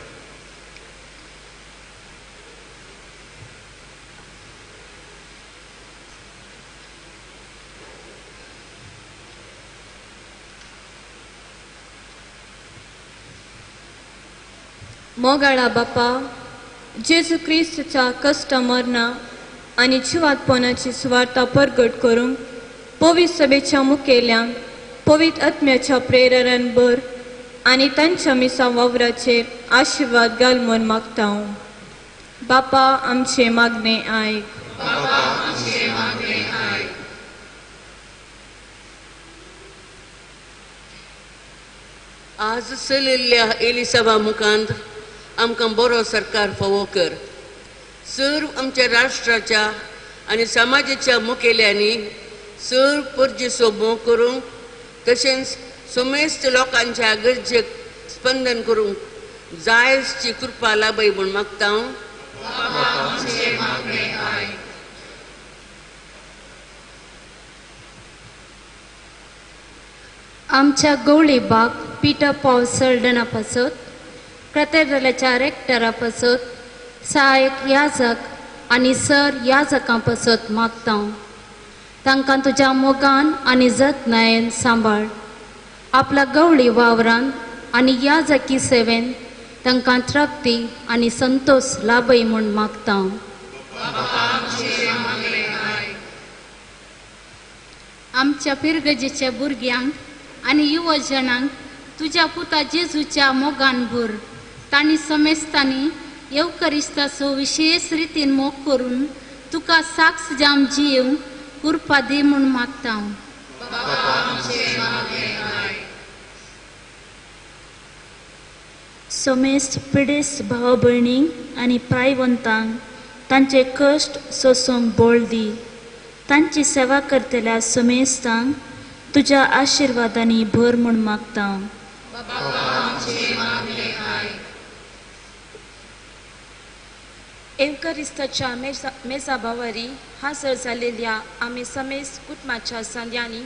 मोगाळा बापा, जेजू क्रिस्तच्या कश्ट मरणां आनी जिवातपणाची सुवार्ता परगट करूंक पवित्र सभेच्या मुखेल्यांक पवित्र आत्म्याच्या प्रेरणान भर आनी तांच्या मिसा वावराचेर आशिर्वाद घाल म्हूण मागता हांव. बापा आमचें मागणें आयक. आज चलिल्ल्या एलिसाबा मुखांत आमकां बरो सरकार फावो कर. सर्व आमच्या राष्ट्राच्या आनी समाजाच्या मुखेल्यांनी सर्व परजेचो मोग करूंक तशेंच समेस्त लोकांच्या गरजेक स्पंदन करूंक जायची कृपा लाभय म्हूण मागता हांव. आमच्या गवळी बाग पिटर पॉल सल्डना पासत, कॅथेड्रलाच्या रेक्टरा पासत, सहायक याजक आनी सर याजकां पासत मागता. तांकां तुज्या मोगान आनी जतनायेन सांबाळ. आपल्या गवळी वावरान आनी याजकी सेवेन तांकां तृप्ती आनी संतोश लाभय म्हूण मागता. आमच्या पिरगजेच्या भुरग्यांक आनी युवजणांक तुज्या पुता जेजूच्या मोगान भर. तांणी समेस्तांनी येवकरिस्ताचो विशेश रितीन मोग करून तुका साक्ष जावन जियेवंक कृपा दी म्हूण मागता. समेस्त पिडेस्त भाव भयणींक आनी प्रायवंतांक तांचे कश्ट सोंसूंक बळ दी. तांची सेवा करतल्या समेस्तांक तुज्या आशिर्वादांनी भर म्हूण मागता. एवकरिस्ताच्या मेजाबावरी हाजर जालेल्या आमी समेस्त कुटुंबाच्या संद्यांनी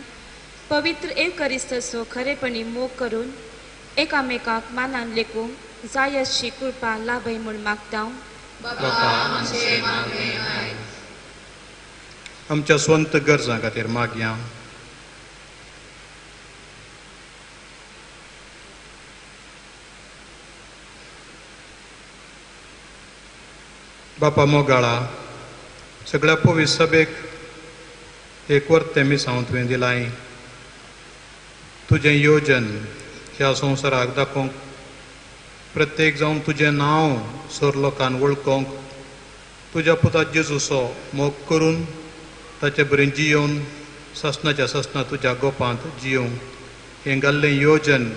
पवित्र एवकरिस्ताचो खरेपणी मोग करून एकामेकाक मानान लेखूंक जाय अशी कृपा लाभय म्हूण मागता. आमच्या स्वंत गरजां खातीर मागया. बापा मोगाळा, सगळ्या पवित्र सभेक एक वर्तें मिसांव तुवें दिलाय. तुजें योजन ह्या संवसाराक दाखोवंक, प्रत्येक जावन तुजें नांव सर लोकान वळखोवंक, तुज्या पुता जेजूचो मोग करून ताचे बरें जियोवन सासणाच्या सासणा तुज्या गोपांत जियोवंक हें घाल्लें योजन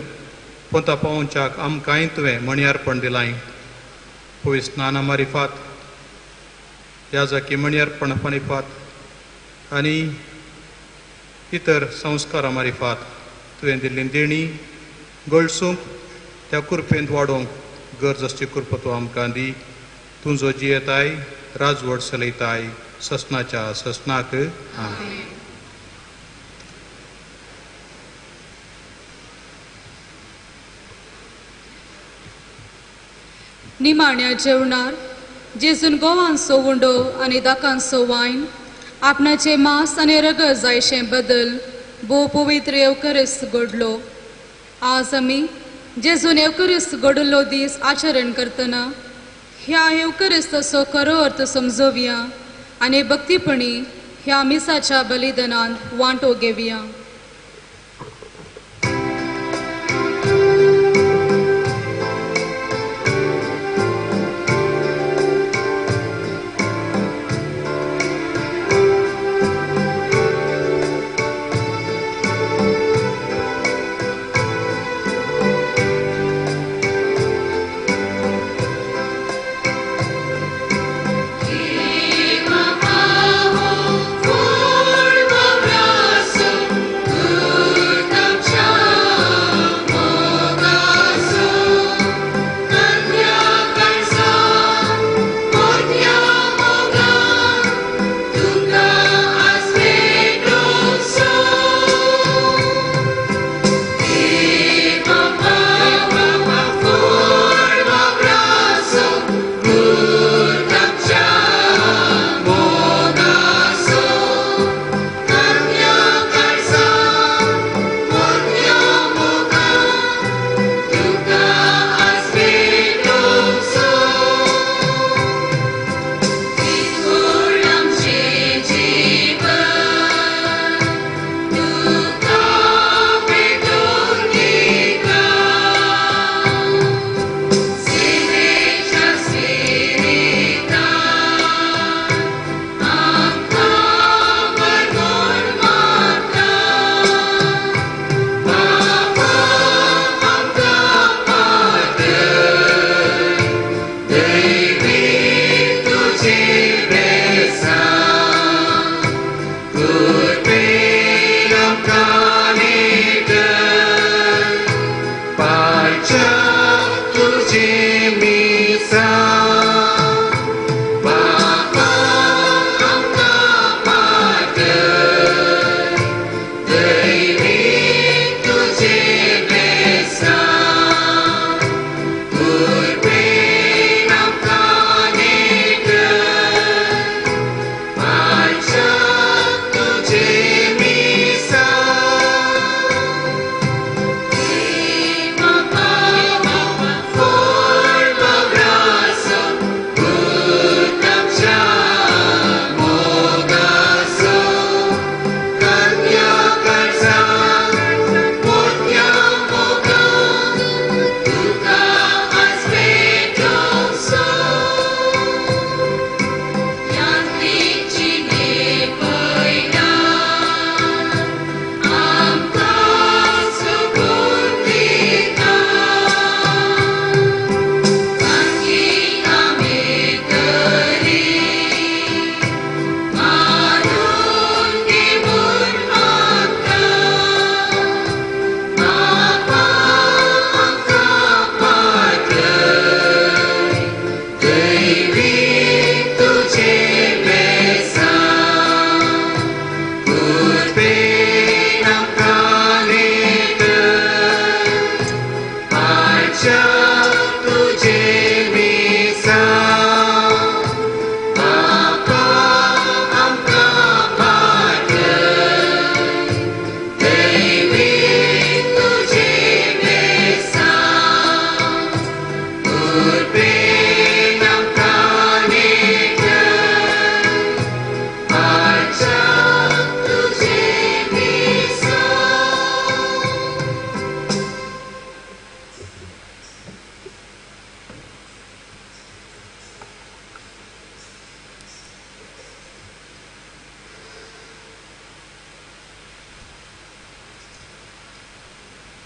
पोंता पावोवच्याक आमकांय तुवें मणयार्पण दिलांय. पवित्र स्नाना मारिफात, याजाकी मणयार्पण मारिफात आनी इतर संस्कारां मारिफात तुवें दिल्ली देणी गळसूंक त्या कुरपेंत वाडोवंक गरज आसची कृपा तूं आमकां दी. तूं जो जियेताय राजवट चलयताय ससनाच्या ससनाक. आमेन. निमाण्या जेवणार जेजून गोवांचो उंडो आनी दाकांचो वायन आपणाचे मांस आनी रगत जायशें बदल भोव पवित्र येवकरीस्त घडलो. आज आमी जेजून येवकरीस्त घडलो दीस आचरण करतना ह्या येवकरिस्ताचो खरो अर्थ समजोवया आनी भक्तीपणी ह्या मिसाच्या बलिदानांत वांटो घेवया.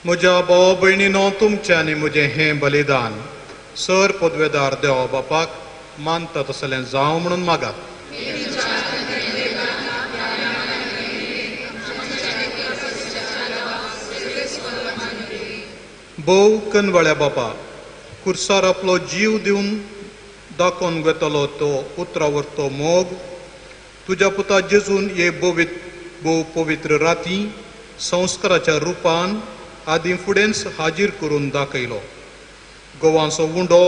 म्हज्या भाव भयणीनो, तुमचें आनी म्हजें हें बलिदान सर पदवेदार देवा बापाक मानता तसलें जावं म्हणून मागात. भोव कनवळ्या बापा, कुर्सार आपलो जीव दिवन दाखोवन घेतलो तो उतरावर तो मोग तुज्या पुता जेजून हे भोव पवित्र राती संस्काराच्या रुपान आदीं फुडेंच हाजीर करून दाखयलो. गोवांचो उंडो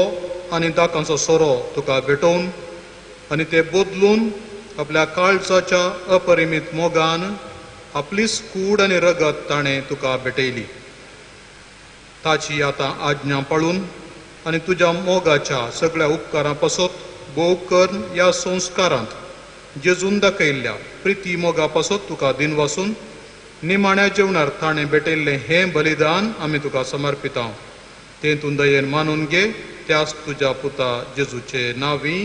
आनी दाकांचो सोरो तुका भेटोवन आनी ते बदलून आपल्या काळजाच्या अपरिमीत मोगान आपलीच कूड आनी रगत ताणें तुका भेटयली. ताची आतां आज्ञा पाळून आनी तुज्या मोगाच्या सगळ्या उपकारां पासत भोव करून ह्या संस्कारांत जेजून दाखयल्ल्या प्रिती मोगा पासत तुका दिनवासून निमाण्या जेवणार ताणें भेटयल्लें हें बलिदान आमी तुका समर्पिता. तें तूं दयेन मानून घे त्याच तुज्या पुता जेजूचे नांवी.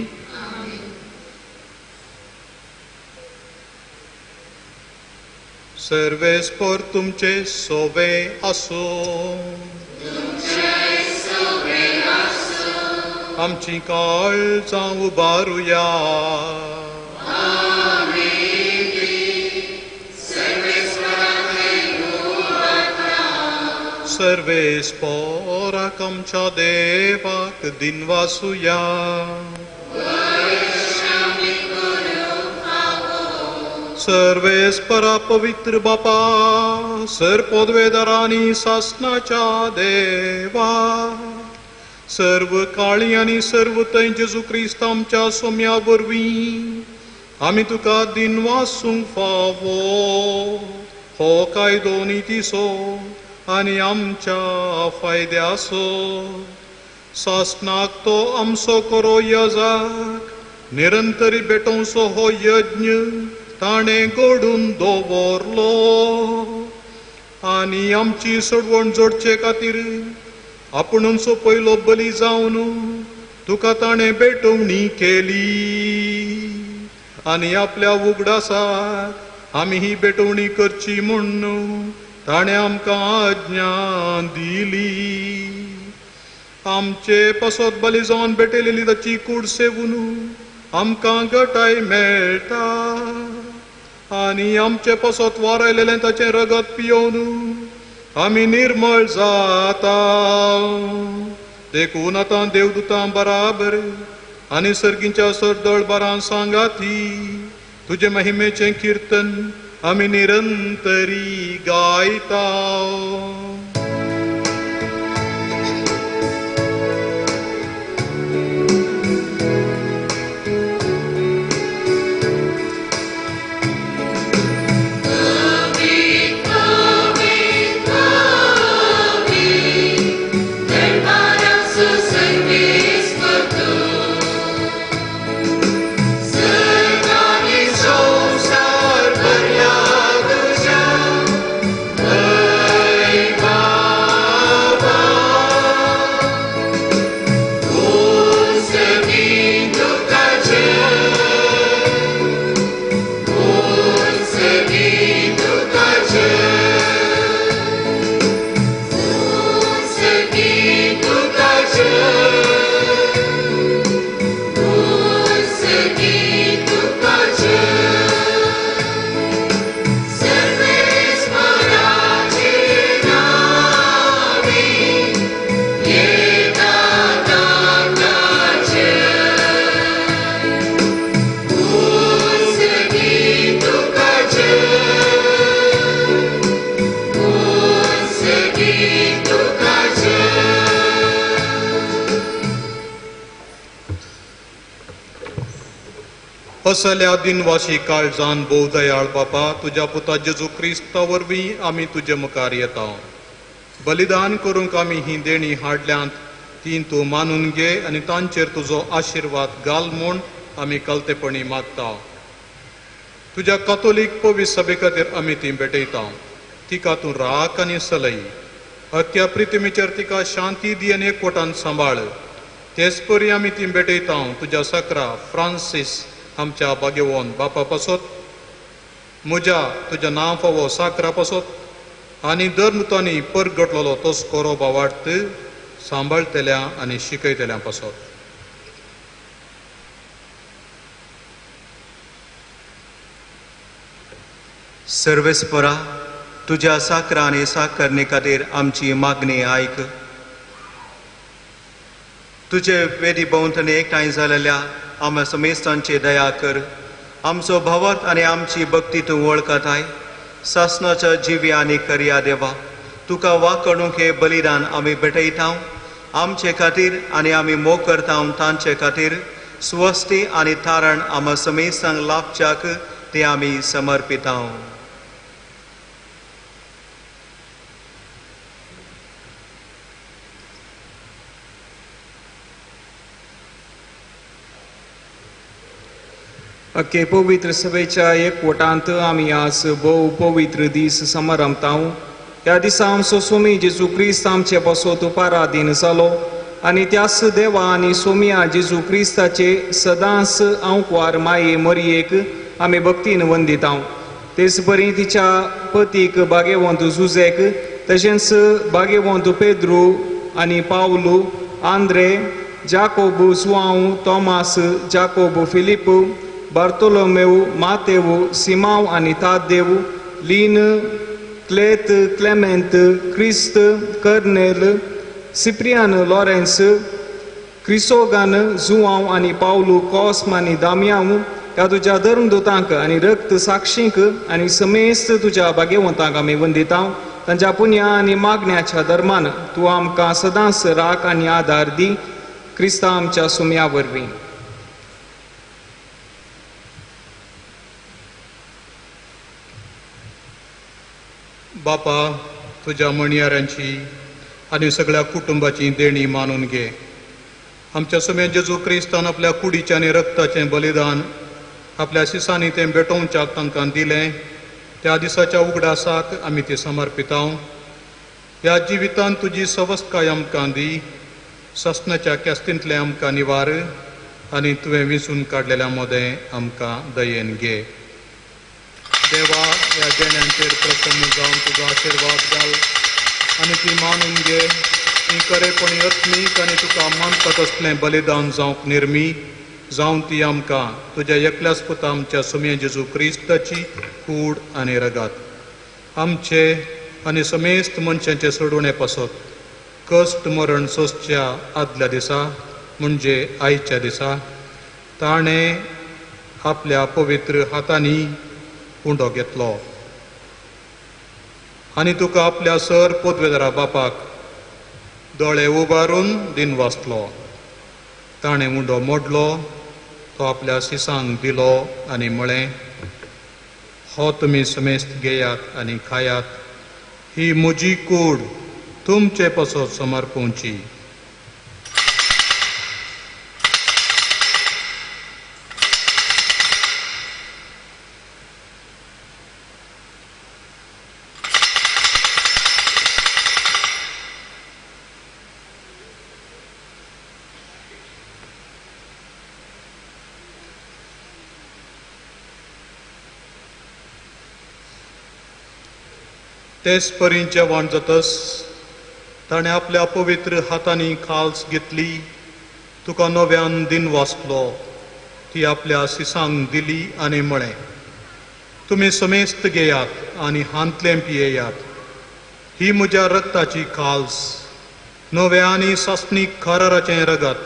सर्वेस्पर तुमचे सोवे आसूं. आमची काळजां उबारुया. सर्वेस्पराक आमच्या देवाक दिनवासुया. सर्वेस्परा पवित्र बापा, सर पदवेदारांनी सासनाच्या देवा, सर्व काळी आनी सर्व थंय जेजू क्रिस्त आमच्या सोम्या वरवीं आमी तुका दिनवासूंक फावो. हो कायदो नितीचो आनी आमच्या फायद्याचो. सासनाक तो आमचो करो यजाक निरंतरी भेटोवचो हो यज्ञ ताणें घडून दवरलो आनी आमची सोडवण जोडचे खातीर आपुणूचो पयलो बली जावन तुका ताणें भेटवणी केली आनी आपल्या उगडासाक आमी ही भेटवणी करची म्हूण ताणें आमकां आज्ञा दिली. आमचे पासत बली जावन भेटयलेली ताची कूड सेवून आमकां गटाय मेळटा आनी आमचे पासत वारायलेलें ताचें रगत पियोवन आमी निर्मळ जाता. देखून आतां देवदूतां बराबर आनी सर्गींच्या सरदळ बारां सांगाती तुजे महिमेचें किर्तन आमी निरंतरी गायता. असल्या दिनवाशी काळजान भोव दयाळ बापा, तुज्या पुता जेजू क्रिस्ता वरवीं आमी तुजे मुखार येता. बलिदान करूंक आमी ही देणी हाडल्यांत ती तूं मानून घे आनी तांचेर तुजो आशिर्वाद घाल म्हूण आमी कलतेपणी मागता. तुज्या कातोलीक पवित्र सभे खातीर आमी ती भेटयता. तिका तूं राख आनी सलय. अख्ख्या प्रितिमेचेर तिका शांती दी आनी एकवटान सांबाळ. तेच परी आमी ती भेटयता तुज्या सकरा फ्रांसीस आमच्या भाग्यवन बापा पासत, म्हज्या तुज्या नांव फावो साकरा पासत आनी धर्मतांनी परगटलेलो तोच कोरो बावार्थ सांबाळटल्या आनी शिकयतल्या पासत. सर्वेस्परा, तुज्या साकरा आनी साकरणे खातीर आमची मागणी आयक. तुजे वेदी भोंवतणी एकठांय जालेल्या आमच्या समेस्तांची दया कर. आमचो भावार्थ आनी आमची भक्ती तूं वळखताय. सासणाच्या जिवी आनी करया देवा, तुका वाकडूंक हे बलिदान आमी भेटयता. आमचे खातीर आनी आमी मोग करता तांचे खातीर स्वस्ती आनी तारण आमच्या समेस्तांक लाभच्याक ते आमी समर्पिता. अख्खे पवित्र सभेच्या एकवटांत आमी आज भोव पवित्र दीस समारंभता. ह्या दिसा आमचो सोमी जेजू क्रिस्त आमचे पासत पारादीन जालो आनी त्याच देवा आनी सोमिया जेजू क्रिस्ताचे सदांच आंकवार माये मरयेक आमी भक्तीन वंदिता. तेच बरी तिच्या पतीक बागेवंत जुजेक, तशेंच बागेवंत पेद्रू आनी पावलू, आंद्रे, जाकोब, जुआंव, तॉमास, जाकोब, फिलिप, बार्तोलोमेव, मातेव, सिमाव आनी तादेव, लीन, क्लेत, क्लेमेंत, क्रिस्त, कर्नेल, सिप्रियान, लॉरेन्स, क्रिसोगान, जुआंव आनी पावलू, कॉस्म आनी दामियांव ह्या तुज्या धर्मदूतांक आनी रक्त साक्षींक आनी समेस्त तुज्या भाग्यवंतांक आमी वंदिता. तांच्या पुण्या आनी मागण्याच्या धर्मान तूं आमकां सदांच राख आनी आदार दी. क्रिस्ता आमच्या सुम्या वरवीं. बापा, तुज्या म्हणयाऱ्यांची आनी सगळ्या कुटुंबाची देणी मानून घे. आमच्या सुम्या जेजू क्रिस्तान आपल्या कुडीचें आनी रक्ताचें बलिदान आपल्या शिसांनी तें भेटोवच्याक तांकां दिलें. त्या दिसाच्या उगडासाक आमी ती समर्पिता. ह्या जिवितांत तुजी सवस्तकाय आमकां दी. ससनाच्या केस्तींतलें आमकां निवार आनी तुवें विंचून काडलेल्या मदें आमकां दयेन घे. देवा, ह्या देण्यांचेर प्रसन्न जावन तुजो आशिर्वाद घाल आनी ती मानून घे. ती खरेपणी आत्मीक आनी तुका मानता तसलें बलिदान जावंक निर्मी जावन ती आमकां तुज्या एकल्याच पुता आमच्या सुम्या जेजू क्रिस्ताची कूड आनी रगात आमचे आनी समेस्त मनशांचे सोडवणे पासत कश्ट मरण सोंसच्या आदल्या दिसा म्हणजे आयच्या दिसा ताणें आपल्या पवित्र हातांनी उंडो घेतलो आनी तुका आपल्या सर पोदवेदारा बापाक दोळे उबारून दिन वाचलो. ताणें उंडो मोडलो, तो आपल्या शिसांक दिलो आनी म्हळें, हो तुमी समेस्त घेयात आनी खायात. ही म्हजी कूड तुमचे पासत समर्पोवची. तेच परी जेवण जातस ताणें आपल्या पवित्र हातांनी खाल्स घेतली, तुका नव्यान दिन वाचलो, ती आपल्या शिसांक दिली आनी म्हळें, तुमी समेस्त घेयात आनी हांतलें पियेयात. ही म्हज्या रक्ताची खाल्स, नव्या आनी सासणीक खाराराचें रगत,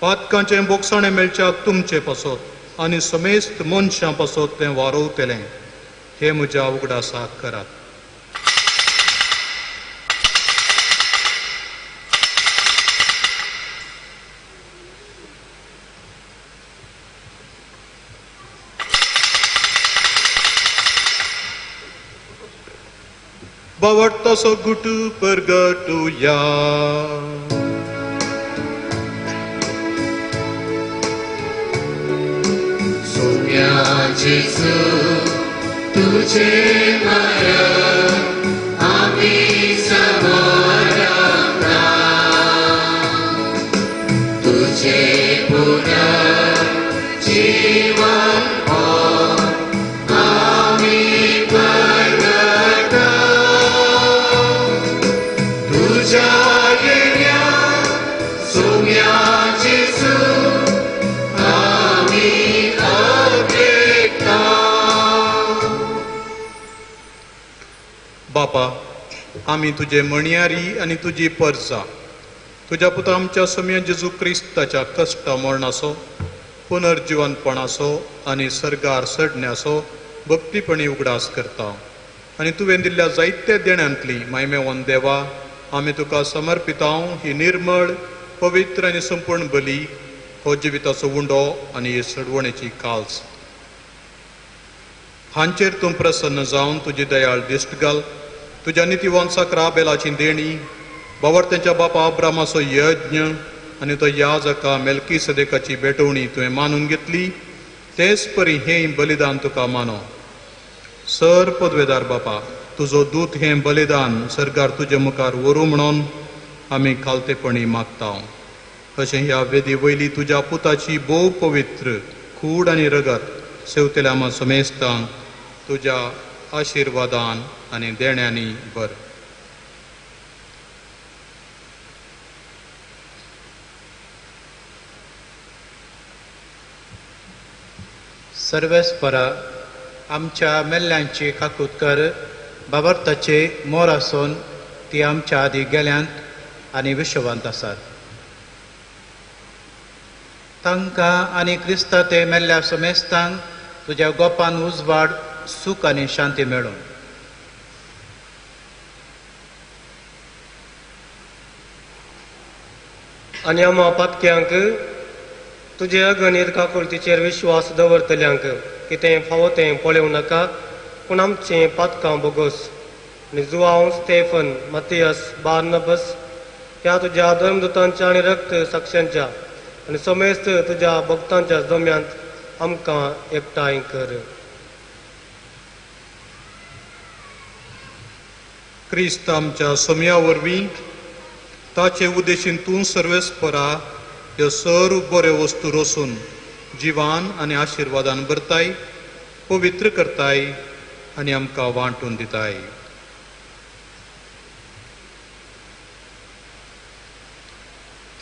पातकांचें बोगसाणें मेळच्याक तुमचे पासत आनी समेस्त मनशां पासत तें वारोवतलें. हें म्हज्या उगडासाक करात. बावडतासो गुटू परगटुया. सोम्या जेजू तुझे मरण आमी समरता, तुझे पुनर्जीवन हो आमी परगटा. आमी तुजे मणयारी आनी तुजी परजा तुज्या पुता आमच्या सोम्या जेजू क्रिस्ताच्या कश्ट मरणाचो पुनर्जिवनपणाचो आनी सर्गार सडण्याचो भक्तीपणी उगडास करता आनी तुवें दिल्ल्या जायत्या देण्यांतली मायमेवन देवा आमी तुका समर्पितांव ही निर्मळ पवित्र आनी संपूर्ण बली हो जिविताचो उंडो आनी ही सडवणेची काल्स हांचेर तूं प्रसन्न जावन तुजी दयाळ दिश्ट घाल. तुज्या नितीवंसाक राबेलाची देणी बावर्त्यांच्या बापा अब्रामाचो यज्ञ आनी तो याजका मेलकी सदेकाची भेटवणी तुवें मानून घेतली तेच परी हें बलिदान तुका मानो. सर पदवेदार बापा तुजो दूत हें बलिदान सरकार तुजे मुखार व्हरूं म्हणून आमी खालतेपणी मागता. अशें ह्या वेदी वयली तुज्या पुताची भोव पवित्र कूड आनी रगत सेवतेल्या आमा समेस्तांक तुज्या आशिर्वादान आनी देण्यांनी भर. सर्वेस्परा आमच्या मेल्ल्यांची काकूत कर बाबर्ताचे मोर आसून ती आमच्या आदी गेल्यांत आनी विश्वांत आसात. तांकां आनी क्रिस्ता ते मेल्ल्या समेस्तांक तुज्या गोपान उजवाड सूख आनी शांती मेळूं. आनी आमा पातक्यांक तुजे अगणीत काकुळतीचेर विश्वास दवरतल्यांक कितें फावो तें पळोवं नाका पूण आमचें पातकां बोगोस. आनी जुआंव स्टेफन मतियस बार्नबस ह्या तुज्या धर्मदूतांच्या आनी रक्त साक्षांच्या आनी समेस्त तुज्या भक्तांच्या जम्यांत आमकां एकठांय कर. क्रिस्त आमच्या सोम्या वरवीं ताचे उद्देशीन तूं सर्वेस्परा ह्यो सर्व बऱ्यो वस्तू रोसून जिवान आनी आशिर्वादान भरताय पवित्र करताय आनी आमकां वांटून दिताय.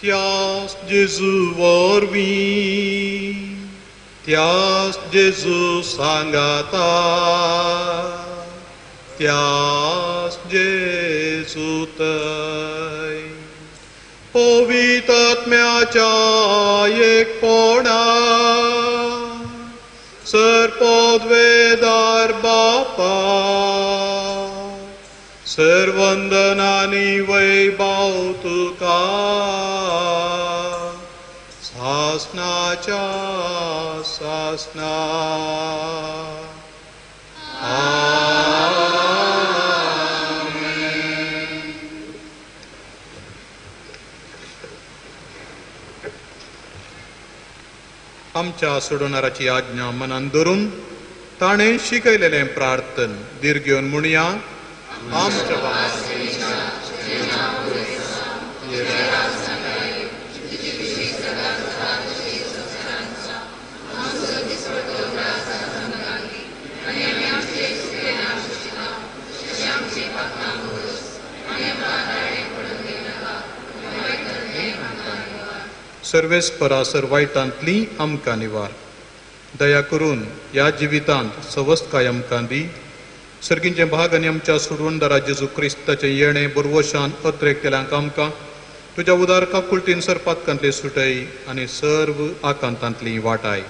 त्यास जेजू वरवीं त्यास जेजू सांगाता त्यास जेजू तय पवित्र आत्म्याच्या एकपणा सर पदवेदार बापा सर वंदनानी वैभव तुका सासनाच्या सासना. आमच्या सोडवणाराची आज्ञा मनान धरून ताणें शिकयलेलें प्रार्थन धीर घेवन म्हणया. आमच्या सर्वेस्परा सर वायटांतली आमकां निवार दया करून ह्या जिवितांत सवस्तकाय आमकां दी. सर्गींचे भाग आनी आमच्या सोडवणदारा जेजू क्रिस्ताचें येणें बरवशान अत्रेक केल्यांक आमकां तुज्या उदार काकुळतीन सरपातकांतली सुटय आनी सर्व आकांतांतली वाटाय.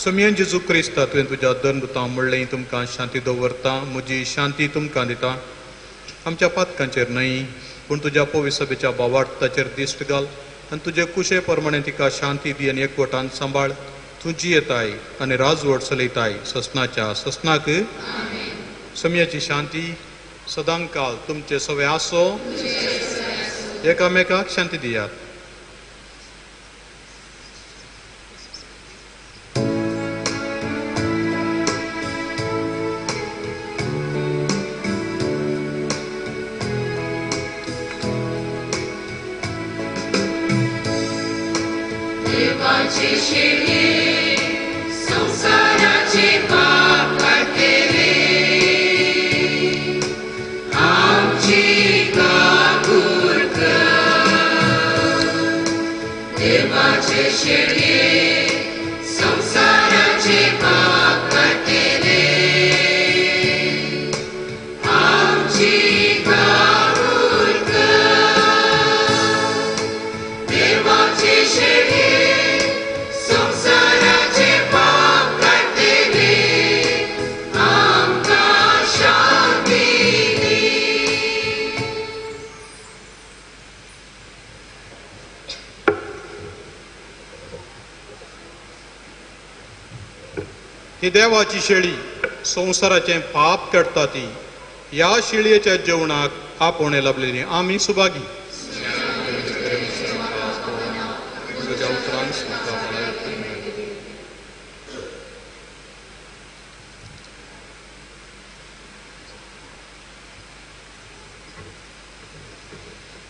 सोमयेन जेजू क्रिस्ता तुवें तुज्या धर्मदूतां म्हणलें तुमकां शांती दवरता म्हजी शांती तुमकां दिता. आमच्या पातकांचेर न्हय पूण तुज्या पवित्र सभेच्या भावार्थाचेर दिश्ट घाल आनी तुजे कुशे प्रमाणे तिका शांती दी आनी एकवटान सांबाळ. तूं जियेताय आनी राजवट चलयताय ससनाच्या ससनाक. समयाची शांती सदांकाल तुमचे सवे आसो. एकामेकाक शांती दियात. संसाराचे पाप काडटले आमची काकूळ कर. देवाचे शेळये संसाराचे पाप काडटले ही देवाची शेळी संवसाराचें पाप काडटा ती ह्या शेळयेच्या जेवणाक आपोवणें लाबलेली आमी सुभागी. तुज्या उतरान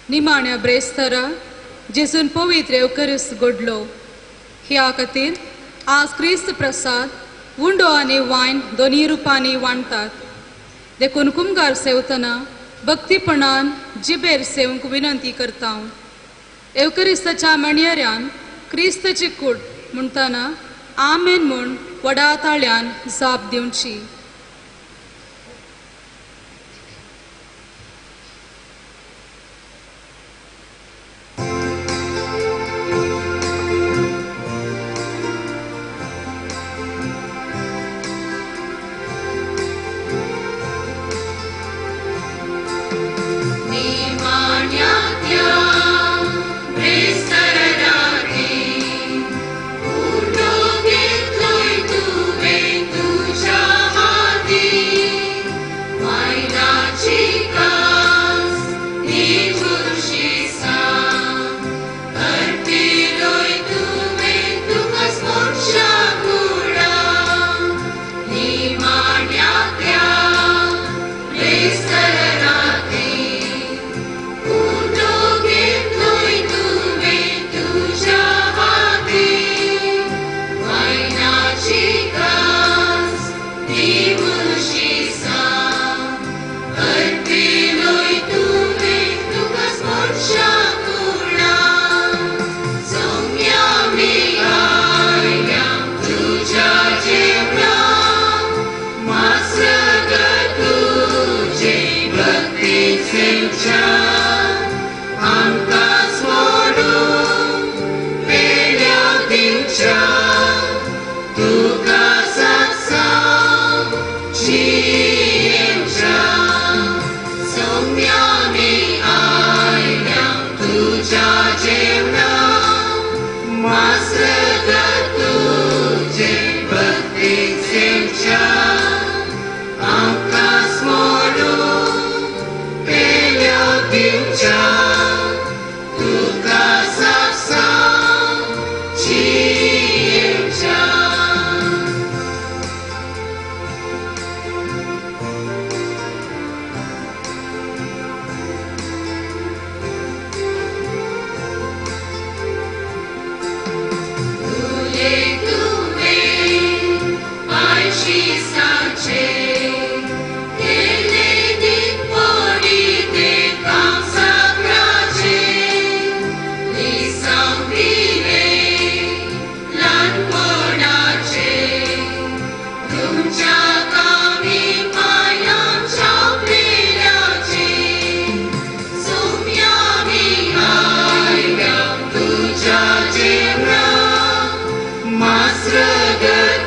निमाण्या ब्रेस्तरा जेजून पवित्र येवकरीस घडलो. ह्या खातीर आज क्रिस्त प्रसाद उंडो आनी वायन दोनी रुपांनी वांटतात. देखून कुमगार सेवतना भक्तीपणान जिबेर सेवंक विनंती करता. येवकरिस्ताच्या मांडयेऱ्यान क्रिस्ताची कूड म्हणटना आमेन म्हूण व्हडा ताळ्यान जाप दिवची.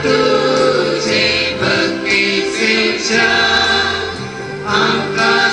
तुझे भक्तीचे आमकां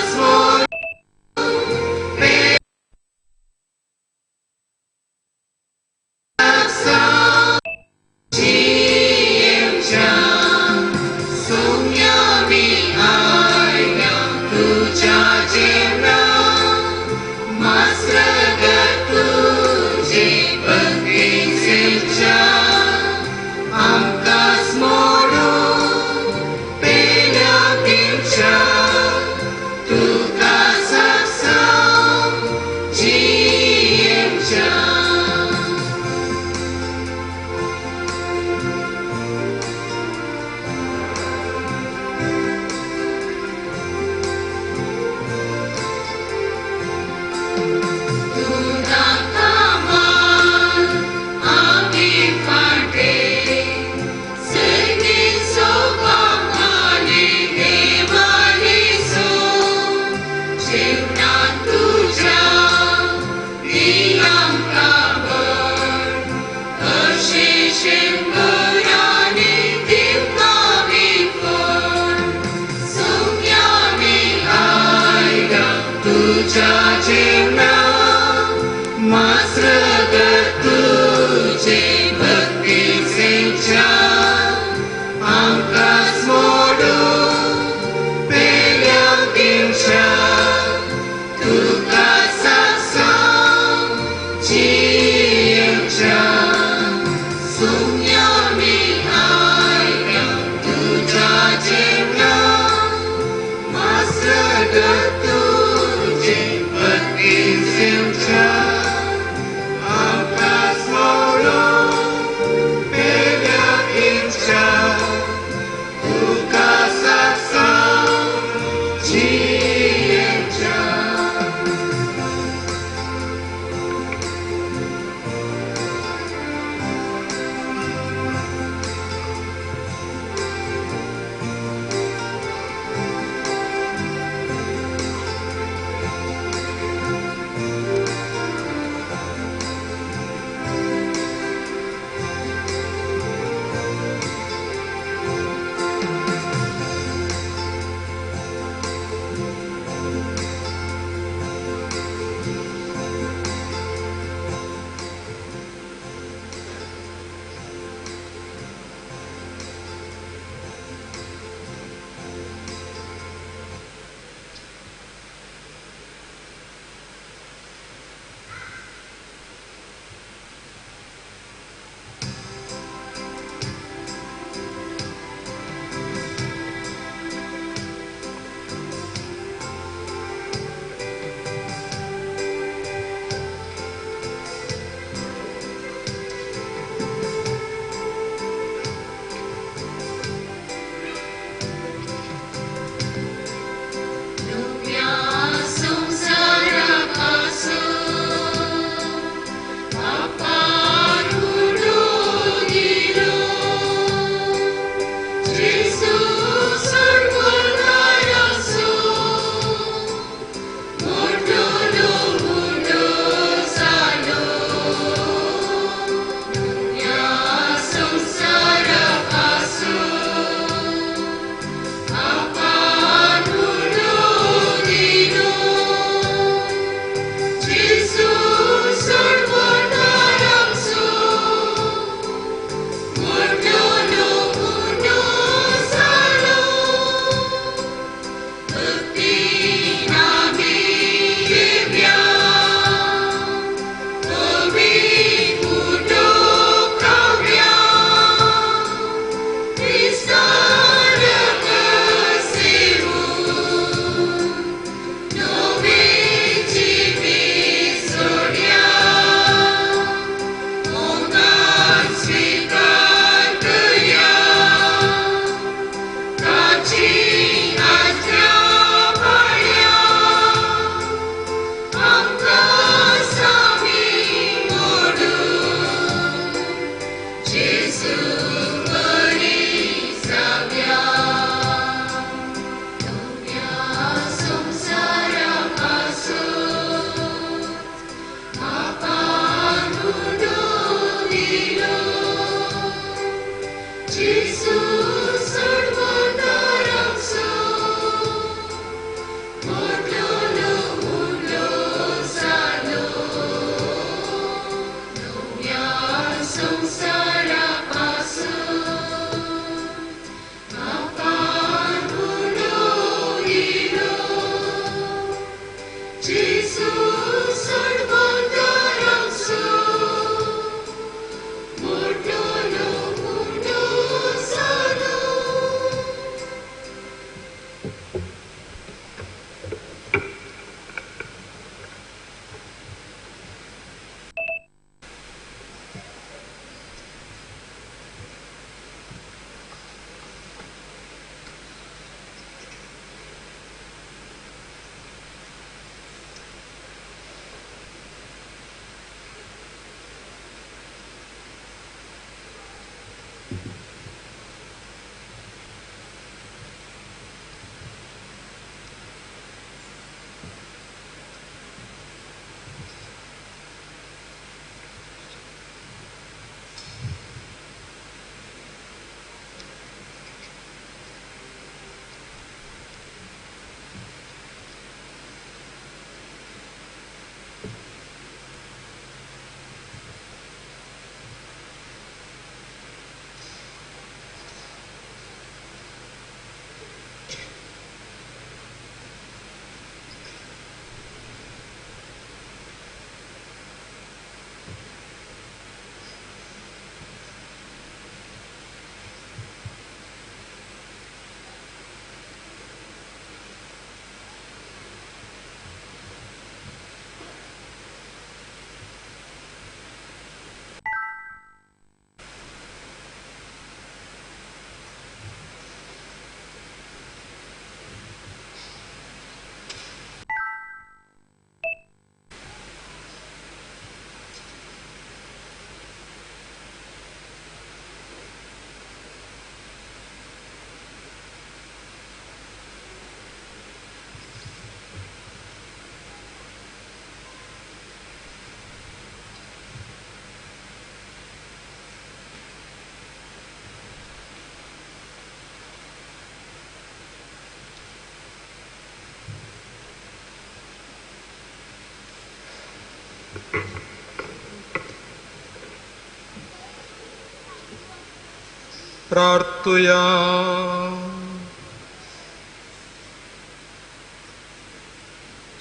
प्रार्थुया.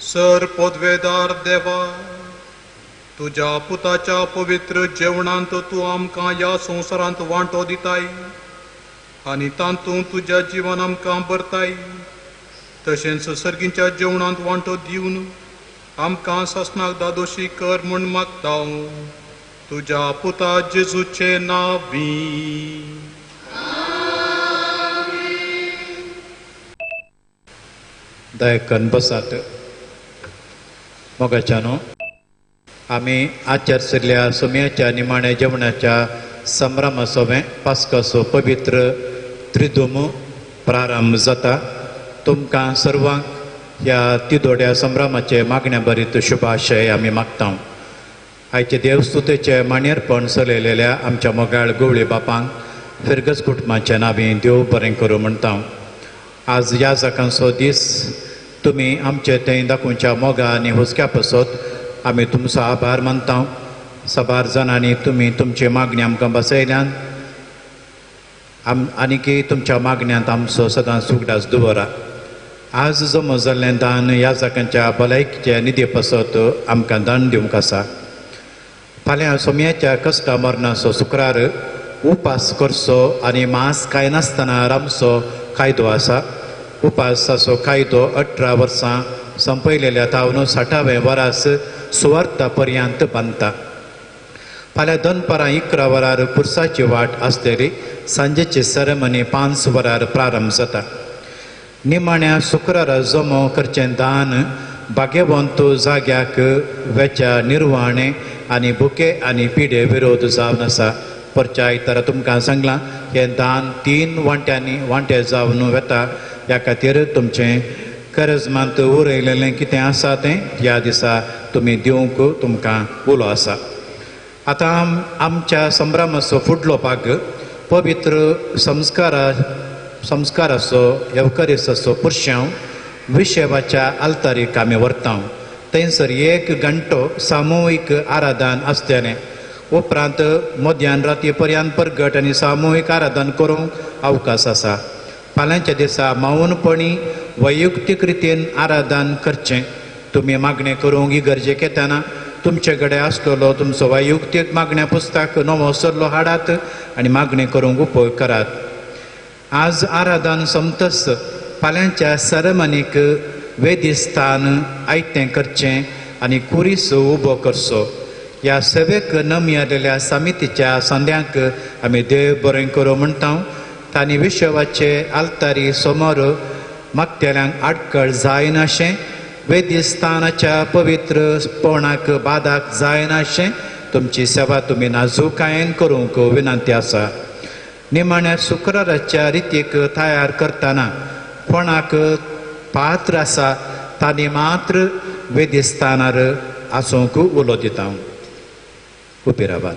सर पदवेदार देवा, तुज्या पुताच्या पवित्र जेवणांत तूं आमकां ह्या संवसारांत वांटो दिताय आनी तातूंत तुज्या जिवन आमकां भरताय. तशेंच सर्गीच्या जेवणांत वांटो दिवन आमकां सासणाक दादोशी कर म्हूण मागता तुज्या पुता जेजूचे नांवी. दयकन बसात. मोगाच्यानो, आमी आचरशिल्ल्या सुम्याच्या निमाण्या जेवणाच्या संभ्रमासोवें पास्काचो पवित्र त्रिदुम प्रारंभ जाता. तुमकां सर्वांक ह्या तिदोड्या संभ्रमाचे मागण्या भरीत शुभाशय आमी मागता. आयचे देवस्तुतेचे माणयेरपण चलयलेल्या आमच्या मोगाळ गवळी बापांक फिरगज कुटुंबाचे नांवी देव बरें करूं म्हणटा. आज ह्या जाकांचो दीस तुमी आमचे थंय दाखोवच्या मोगा आनी हुस्क्या पासत आमी तुमचो आभार मानता. साबार जाणांनी तुमी तुमची मागणी आमकां बसयल्यान आनीकी तुमच्या मागण्यांत आमचो सदांच उगडास दवरा. आज जमो जाल्लें दान ह्या जाकांच्या भलायकीचे निधी पासत आमकां दान दिवंक आसा. फाल्यां सोम्याच्या कश्टा मरणाचो शुक्रार उपास करचो आनी मांस खायनासतना रांदचो कायदो आसा. उपासाचो कायदो 18 वर्सां संपयलेल्या तावन 60वें वरास सुवार्था पर्यंत बांदता. फाल्यां दनपारां 11 वरार पुरसाची वाट आसतली. सांजेची सेरेमनी 5 वरार प्रारंभ जाता. निमाण्या शुक्रारा जमो करचें दान भाग्यवंत जाग्याक वेच्या निर्वाणे आनी भुके आनी पिडे विरोध जावन आसा. परच्या आयतारा तुमकां सांगलां हें दान 3 वांट्यांनी वांटे जावन वेता. ह्या खातीर तुमचें करजमांत उरयलेलें कितें आसा तें ह्या दिसा तुमी दिवंक तुमकां उलो आसा. आतां आमच्या संभ्रमाचो फुडलो भाग पवित्र संस्काराचो येवकरीसाचो पुरशांव विशेवाच्या आल्तारीक आमी व्हरता. थंयसर 1 घंटो सामुहीक आराधन आसतलें. उपरांत मध्यान राती पर्यंत परगट आनी सामुहीक आराधन करूंक अवकाश आसा. फाल्यांच्या दिसा मौनपणी वैयक्तीक रितीन आराधन करचें. तुमी मागणें करूंक इगर्जेक येतना तुमचे कडेन आसलेलो तुमचो वैयक्तीक मागण्या पुस्तक नवो सल्लो हाडात आनी मागणें करूंक उपयोग करात. आज आराधन सोंपतच फाल्यांच्या सेरेमनीक वेदीस्थान आयतें करचें आनी कुरीस उबो करचो. ह्या सेवेक नमी आयिल्ल्या समितीच्या संद्यांक आमी देव बरें करूं म्हणटा. तांणी विशवाचे आल्तारी समोर मागतल्यांक आडखळ जायनाशें, वेदीस्थानाच्या पवित्रपणाक बादाक जायनाशें तुमची सेवा तुमी नाजूकायेन करूंक विनंती आसा. निमाण्या शुक्राराच्या रितीक तयार करतना कोणाक पात्र आसा तांणी मात्र वेदीस्थानार आसूंक उलो दिता. उबी रावात.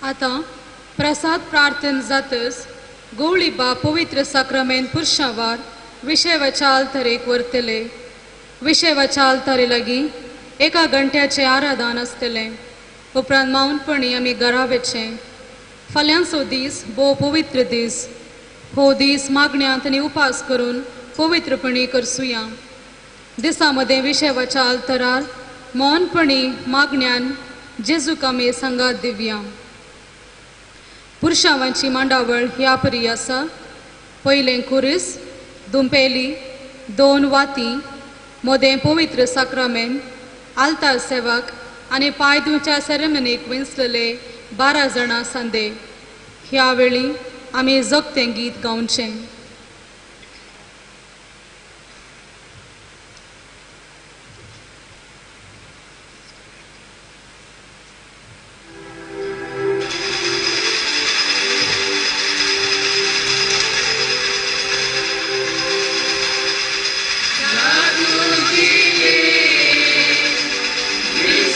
आतां प्रसाद प्रार्थन जातच गवळी बा पवित्र साक्रामेंत पुरशावार विशेवाच्या आल्तारेक व्हरतले. विशेवाच्या आल्तारे लागीं 1 घंट्याचें आराधन आसतलें. उपरांत मौनपणी आमी घरा वचचें. फाल्यांचो दीस भोव पवित्र दीस. हो दीस मागण्यांत आनी उपास करून पवित्रपणी करसुया. दिसा मदें विशेवाच्या आल्तारार मौनपणी मागण्यान जेजूक आमी सांगात दिवया. पुरशावांची मांडावळ ह्या परी आसा. पयलें कुरीस, दुमपेली, 2 वाती, मदें पवित्र साक्रामेंत, आल्तार सेवक आनी पांय धुवच्या सेरेमनीक विंचलेले 12 जाणां सांदे. ह्या वेळी आमी जगतें गीत गावचें.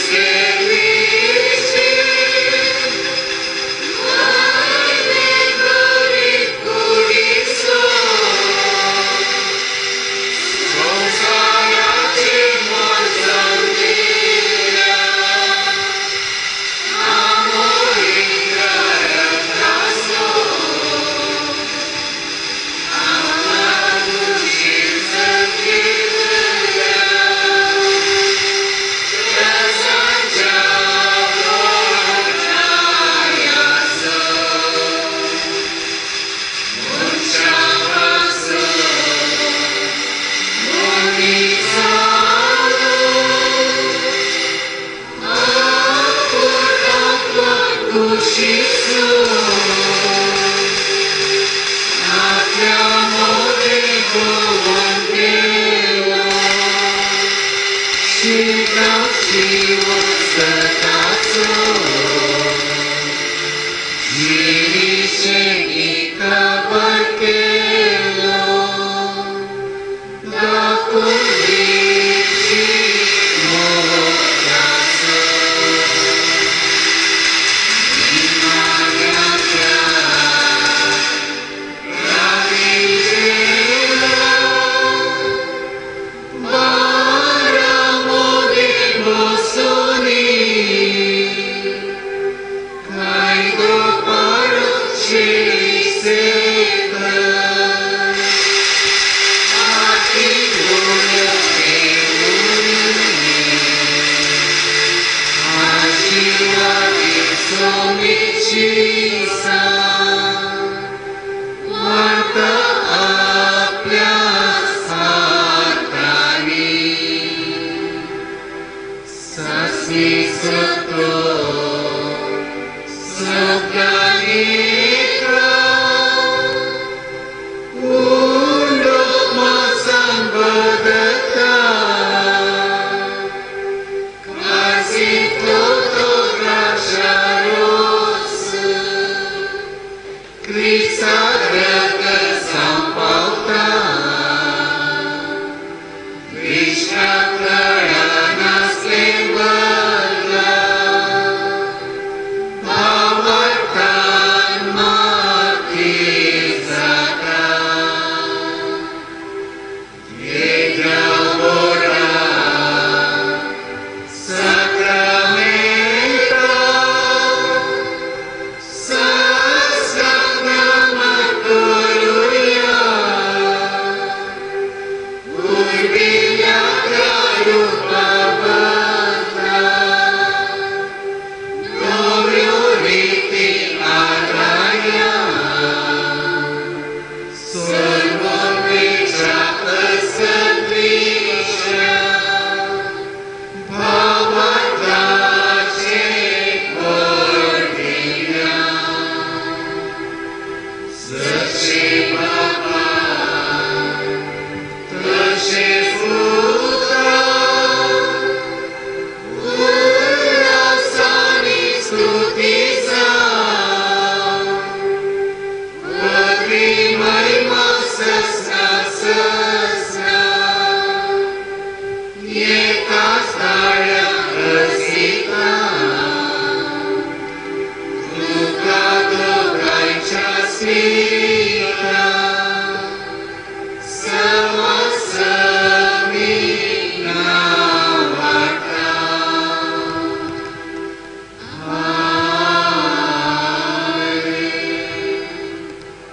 Thank you.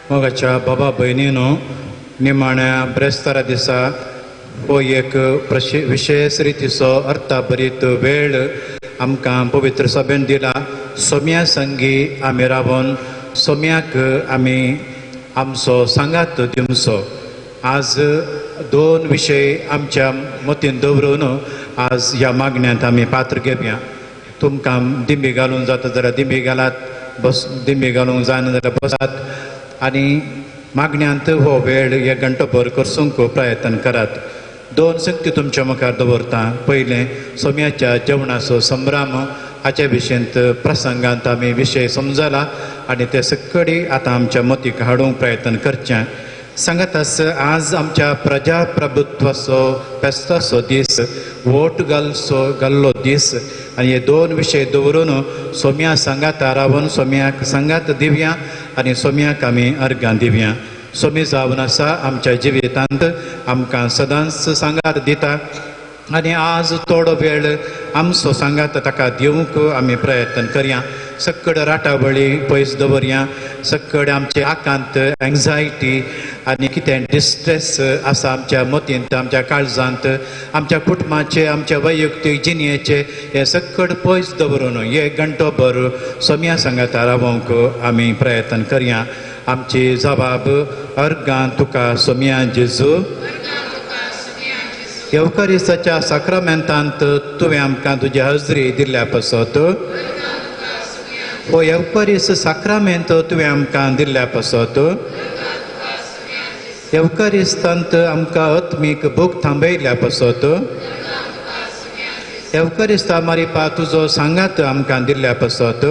मोगाच्या बाबा भयणीनो, निमाण्या ब्रेस्तारा दिसा हो एक विशेष रितीचो अर्थाभरीत वेळ आमकां पवित्र सभेन दिला. सोम्या संगी आमी रावन सोम्याक आमी आमचो सांगात दिवचो. आज दोन विशय आमच्या मतीन दवरून आज ह्या मागण्यांत आमी पात्र घेवया. तुमकां दिंबी घालूंक जाता जाल्यार दिंबी घालात, बस दिंबी घालूंक जायना जाल्यार बसात आनी मागण्यांत हो वेळ एक घंटो भर करसूंक प्रयत्न करात. दोन शक्ती तुमच्या मुखार दवरता. पयलें, सोम्याच्या जेवणाचो संभ्रम हाच्या विशयंत प्रसंगांत आमी विशय समजला आनी ते सकडी आतां आमच्या मतीक हाडूंक प्रयत्न करचें. सांगत आस आज आमच्या प्रजाप्रभुत्वाचो फेस्ताचो दीस, वोट घालचो घाल्लो दीस आनी हे दोन विशय दवरून सोम्या सांगात रावन सोम्याक सांगात दिवया आनी सोम्याक आमी अर्गां दिवया. सोमी जावन आसा आमच्या जिवितांत आमकां सदांच सांगात दिता आनी आज थोडो वेळ आमचो सांगात ताका दिवंक आमी प्रयत्न करया. सक्कड राटावळी पयस दवरया, सक्कड आमचे आकांत, एंग्जायटी आनी कितें डिस्ट्रेस आसा आमच्या मतींत, आमच्या काळजांत, आमच्या कुटुंबाचे, आमच्या वैयक्तीक जिणेचे हे सक्कड पयस दवरून एक घंटो भर सोम्या सांगाता रावंक आमी प्रयत्न करया. आमची जबाब अर्गां तुका सोम्या जेजू. येवकारिस्ताच्या साक्रामेंतांत तुवें आमकां तुजी हजरी दिल्ल्या पासत, हो येवकारिस्त साक्रामेंत तुवें आमकां दिल्ल्या पासत, येवकारिस्तांत आमकां आत्मीक भूक थांबयल्या पासत, एवकरिस्ता मारिपा तुजो सांगात आमकां दिल्ल्या पासत,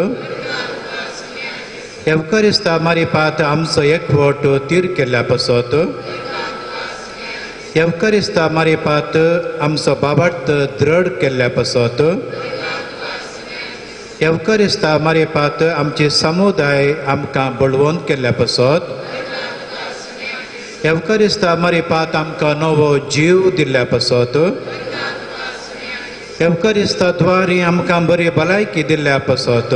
एवकरिस्ता मारिपात आमचो एकवट तीर केल्ल्या पासत, एवकरिस्ता मारिपात आमचो बाबार्थ दृढ केल्ल्या पासत, एवकरिस्ता मारिपात आमचे समुदाय आमकां बळवंत केल्ल्या पासत, एवकरिस्ता मारिपात आमकां नवो जीव दिल्ल्या पासत, एवकरिस्ता द्वारी आमकां बरी भलायकी दिल्ल्या पासत,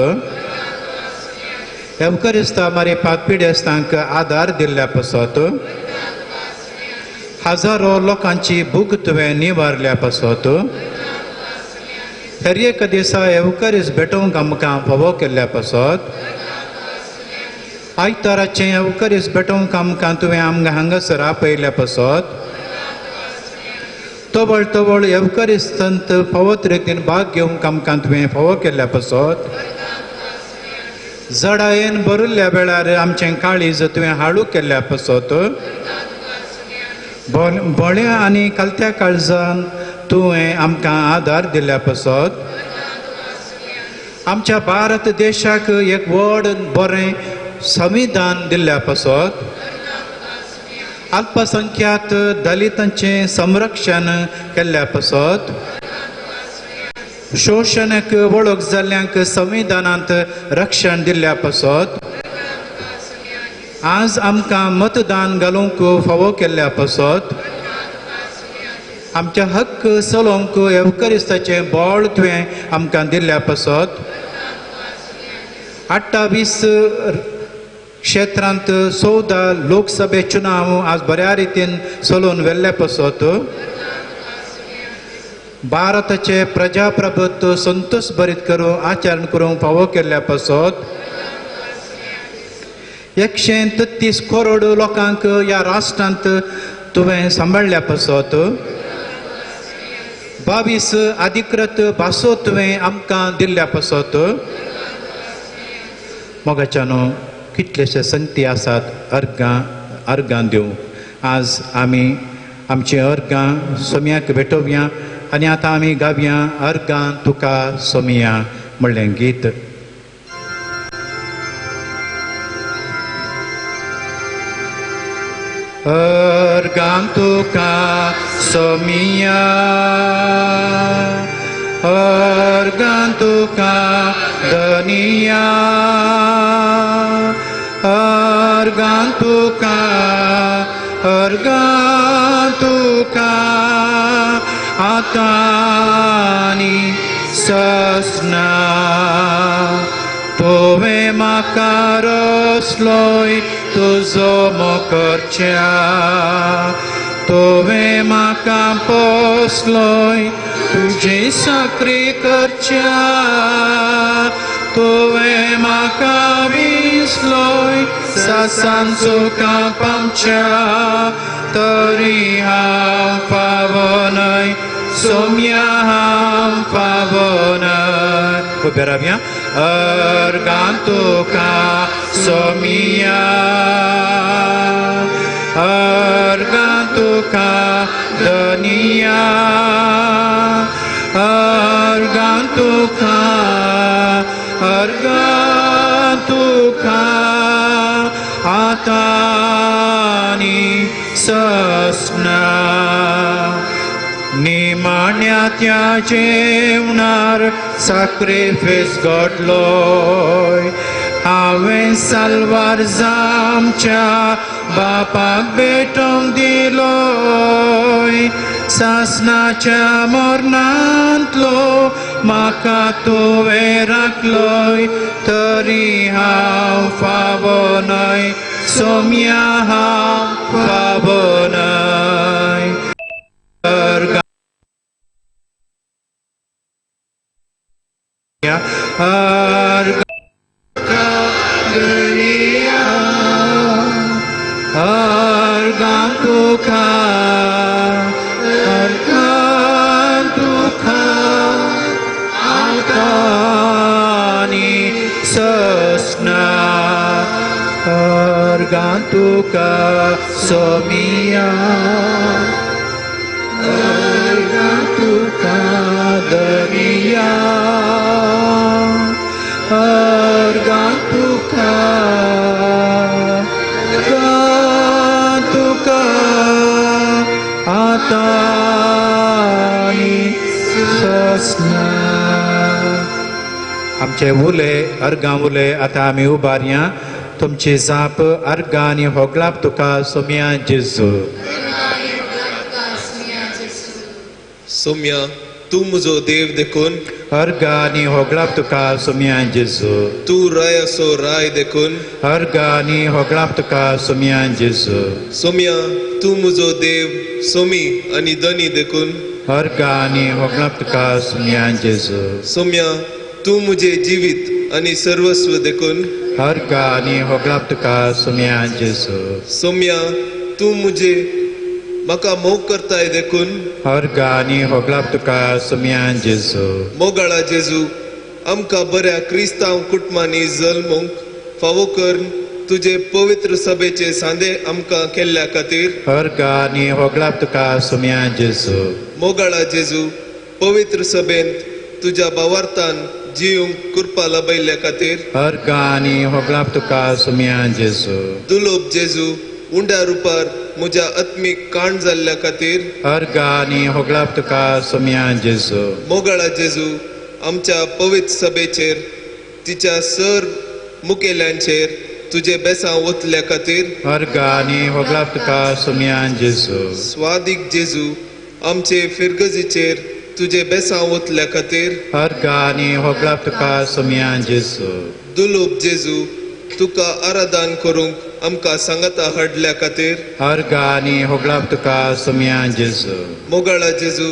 एवकरिस्ता मारिपात पिडेस्तांक आदार दिल्ल्या पासत, हजारो लोकांची भूक तुवें निवारल्या पासत, हर एक दिसा एवकरिस्त भेटोवंक आमकां फावो केल्ल्या पासत, आयताराचें एवकरिस्त भेटोवंक आमकां तुवें आमकां हांगासर आपयल्या पासत, तवळ तवळ एवकरिस्तांत फावो रितीन भाग घेवंक आमकां तुवें फावो केल्ल्या पासत, जडायेन भरिल्ल्या वेळार आमचें काळीज तुवें हाळू केल्ल्या पासत, बोळ्या आनी कालत्या काळजान तुवें आमकां आदार दिल्ल्या पासत, आमच्या भारत देशाक एक व्हड बरें संविधान दिल्ल्या पासत, अल्पसंख्यात दलितांचें संरक्षण केल्ल्या पासत, शोशणाक वळख जाल्ल्यांक संविधानांत रक्षण दिल्ल्या पासत, आज आमकां मतदान घालूंक फावो केल्ल्या पासत, आमच्या हक्क चलोवंक एवकरिस्ताचें बळ तुवें आमकां दिल्ल्या पासत, 28 क्षेत्रांत 14 लोकसभे चुनाव आज बऱ्या रितीन चलोवन व्हेल्ल्या पासत, भारताचे प्रजाप्रभुत्व संतोष भरीत करून आचरण करूंक फावो केल्ल्या पासत, 133 करोड लोकांक ह्या राष्ट्रांत तुवें सांबाळ्ळ्या पासत, 22 अधिकृत भासो तुवें आमकां दिल्ल्या पासत, मोगाच्यानो कितलेशे संगती आसात अर्गां अर्गां दिवंक. आज आमी आमचीं अर्गां सोम्याक भेटोवया आनी आतां आमी गावया अर्गां तुका सोमया म्हणलें गीत. अर्गां तुका सोमिया, अर्गां तुका धनिया, अर्गां तुका, अर्गां तुका आतां ससना. तुवें म्हाका रसलोय तुजो मोकरच्या, तुवें म्हाका पोसलोय तुजी साकरी करच्या, तुवें म्हाका विसलोय सासान सुखां पावच्या, तरी हांव फावो न्हय सोम्या, हांव फावो न्हय. उबे रावया. अर्गां तुका सोमिया, अर्गां तुका धनिया, अर्गां तुका, अर्गां तुका आतां ससना. निमाण्या त्या जेवणार साक्रिफीस घडलोय, हांवें साल्वार जामच्या बापाक भेटोवंक दिलोय, सासनाच्या मरणांतलो म्हाका तुवें राखलोय, तरी हांव फावो न्हय सोम्या, हांव फावो न्हय. अर्गां तुका, अर्गां तुका आतां ससना, अर्गां तुका सोमिया, अर्गां तुका धनिया. बसला. आमचे उले अर्गां उले आतां आमी उबारया. तुमची जाप अर्गां आनी होगलाप तुका सोम्या जेजू. सोम्या तूं म्हजो देव देखून अर्गां आनी होगलाप तुका सोम्या जेजू. तूं राय असो राय देखून अर्गां आनी होगलाप तुका सोम्या जेजू. सोम्या तूं म्हजो देव सोमी आनी धनी देखून अर्गां आनी होगलाप तुका सोम्या जेजू. सोम्या तूं म्हजें जिवीत आनी सर्वस्व देखून अर्गां आनी होगलाप तुका सोम्या जेजू. सोम्या तूं म्हजे म्हाका मोग करताय देखून अर्गां आनी होगलाप तुका सोम्या जेजू. मोगाळा जेजू आमकां बऱ्या क्रिस्तांव कुटुंबांनी जल्मूंक फावो करून तुजे पवित्र सभेचे सांदे आमकां केल्ल्या खातीर अर्गां आनी होगलाप तुका सोम्या जेजू. मोगाळा जेजू पवित्र सभेंत तुज्या भावार्थान जिवंक कृपा लाभयल्ल्या खातीर अर्गां आनी होगलाप तुका सोम्या जेजू. दुलोब जेजू उंड्या रुपार म्हज्या आत्मीक काण जाल्ल्या खातीर अर्गां आनी होगलाप तुका सोम्या जेजू. मोगाळा जेजू आमच्या पवित्र सभेचेर तिच्या सर मुखेल्यांचेर तुजे बेसां वतल्या खातीर अर्गां आनी होगलाप तुका सोम्या जेजू. स्वादीक जेजू आमचे फिरगजीचेर तुजे बेसां वतल्या खातीर अर्गां आनी होगलाप तुका सोम्या जेजू. दुलोब जेजू तुका आराधन करूंक आमकां सांगाता हाडल्या खातीर अर्गां आनी होगलाप तुका सोम्या जेजू. मोगाळा जेजू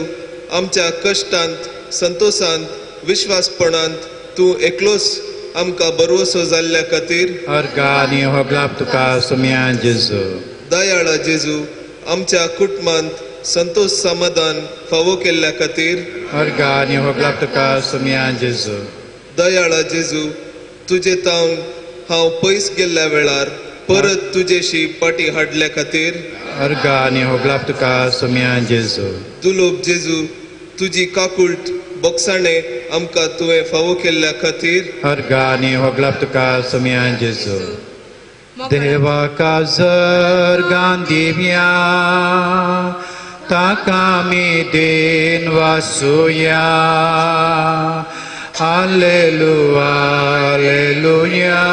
आमच्या कश्टांत संतोशांत विश्वासपणांत तूं एकलोच आमकां बरवसो जाल्ल्या खातीर अर्गां आनी होगलाप तुका सोम्या जेजू. दयाळा जेजू आमच्या कुटुंबांत संतोष समाधान फावो केल्ल्या खातीर अर्गां आनी होगलाप तुका सोम्या जेजू. दयाळा जेजू तुजे तावन हांव पयस गेल्ल्या वेळार परत तुजेशी पाटी हाडल्या खातीर अर्गां आनी होगलाप तुका सोम्या जेजू. दुलोब जेजू तुजी काकुळट बोगसाणे आमकां तुवें फावो केल्ल्या खातीर अर्गां आनी होगलाप तुका सोम्या जेजू. देवा काजर गांधीव्या ताका आमी then वासुया. Hallelujah hallelujah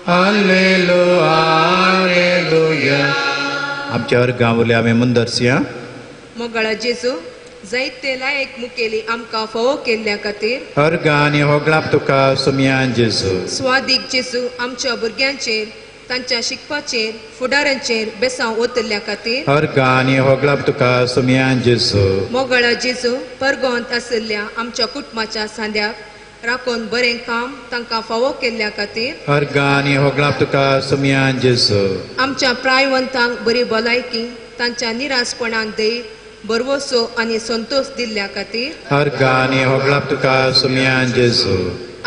hallelujah hallelujah. आमच्या अर्गां उरल्या आमी मुंदरसया. मोगाळा जेजू जायते लायक मुखेली आमकां फावो केल्ल्या खातीर अर्गां आनी होगलाप तुका सोम्या जेजू. स्वादीक जेजू आमच्या भुरग्यांचेर तांच्या शिकपाचेर फुडारांचेर बेसांव ओतल्ल्या खातीर अर्गां आनी होगलाप तुका सोम्या जेजू. मोगाळा जेजू परगोंत आशिल्ल्या आमच्या कुटुंबाच्या सांद्याक राखून बरें काम तांकां फावो केल्ल्या खातीर अर्गां आनी होगलाप तुका सोम्या जेजू. आमच्या प्रायवंतांक बरी भलायकी तांच्या निरासपणान धैर्य बरवसो आनी संतोष दिल्ल्या खातीर अर्गां आनी होगलाप तुका सोम्या जेजू.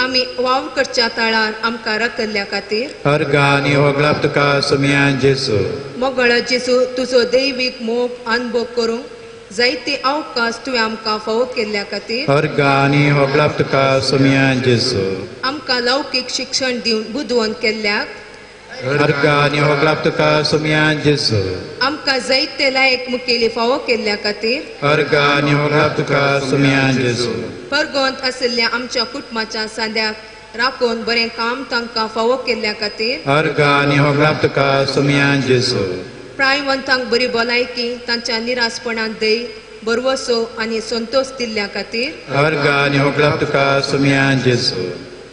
आमी वावर करच्या ताळार आमकां राखल्ल्या खातीर अर्गां आनी होगलाप तुका सोम्या जेजू. मोगाळा जेजू तुजो दैवीक मोग अनुभव करूंक जायते अवकाश तुवें आमकां फावो केल्ल्या खातीर अर्गां आनी होगलाप तुका सोम्या जेजू. आमकां लौकीक शिक्षण दिवन बुदवंत केल्ल्याक अर्गां आनी होगलाप तुका सोम्या जेजू. आमकां जायते लायक मुखेली फावो केल्ल्या खातीर अर्गां आनी होगलाप तुका सोम्या जेजू. परगोंत आशिल्ल्या आमच्या कुटुंबाच्या सांद्याक राखून बरें काम तांकां फावो केल्ल्या खातीर अर्गां आनी होगलाप तुका सोम्या जेजू. प्रायवंतांक बरी भलायकी तांच्या निरासपणान धैर्य बरवसो आनी संतोष दिल्ल्या खातीर अर्गां आनी होगलाप तुका सोम्या जेजू.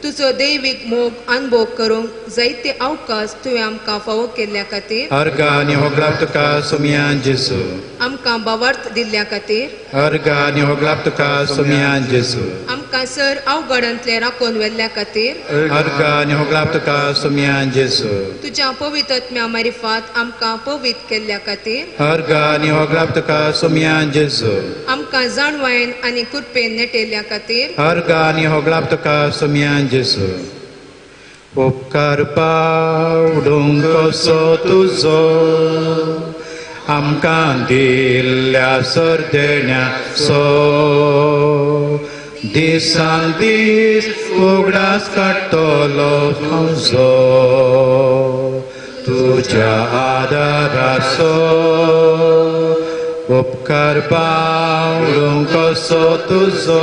तुजो दैवीक मोग अनुभव करूंक जायते अवकाश तुवें आमकां फावो केल्ल्या खातीर अर्गां आनी होगलाप तुका सोम्या जेजू. आमकां भावार्थ दिल्ल्या खातीर अर्गां आनी होगलाप तुका सोम्या जेजू. आमकां सर अवघडांतले राखून व्हेल्ल्या खातीर अर्गां आनी होगलाप तुका सोम्या जेजू. तुज्या पवित्र मारिफात आमकां पवित्र केल्ल्या खातीर अर्गां आनी होगलाप तुका सोम्या जेजू. आमकां जाणवायेन आनी कृपेन नेटेल्ल्या खातीर अर्गां आनी होगलाप तुका सोम्या जेजू. उपकार पावडूंक कसो तुजो आमकां दिल्ल्या सरदेण्याचो दिसान दीस उगडास काडटलो तुजो तुज्या आदाराचो उपकार बावडूंक कसो तुजो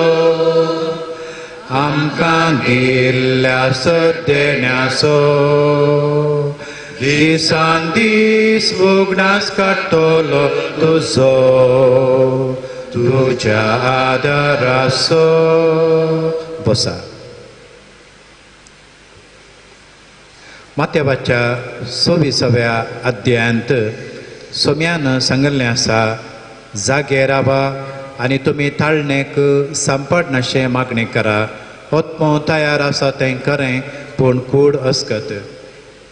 आमकां दिल्ल्या सदेण्याचो दिसान दीस उगडास काडटलो तुजो तुज्या आदाराचो. बसा. माथ्यावाच्या 26व्या अध्यायांत सोम्यान सांगिल्लें आसा, जागे रावा आनी तुमी ताळणेक सांपडनाशें मागणें करा. आत्मो तयार आसा तें खरें, पूण कूड अस्कत.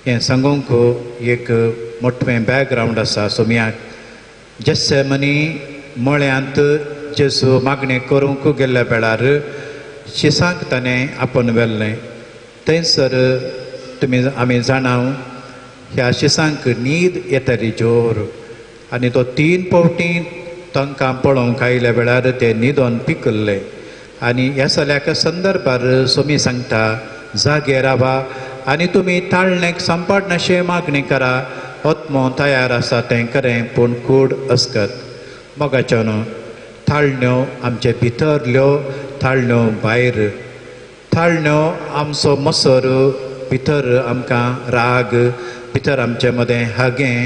हें सांगूंक एक मोठें बॅकग्रावंड आसा. सोम्याक जेस्सेमनी मळ्यांत जेजू मागणें करूंक गेल्ल्या वेळार शिसांक ताणें आपोवन व्हेल्लें. थंयसर तुमी आमी जाणाव ह्या शिसांक न्हीद येताली जोर, आनी तो 3 फावटी तांकां पळोवंक आयिल्ल्या वेळार ते न्हिदोन पिकल्ले. आनी ह्या सल्याच्या संदर्भार सोमी सांगता, जागे रावा आनी तुमी ताळणेक सांपडनाशें मागणें करा. आत्मो तयार आसा तें खरें, पूण कूड अस्कत. मोगाच्यो न्हू, ताळण्यो आमचे भितरल्यो, ताळण्यो भायर. ताळण्यो आमचो मसर, भितर आमकां राग, भितर आमचे मदें हागें,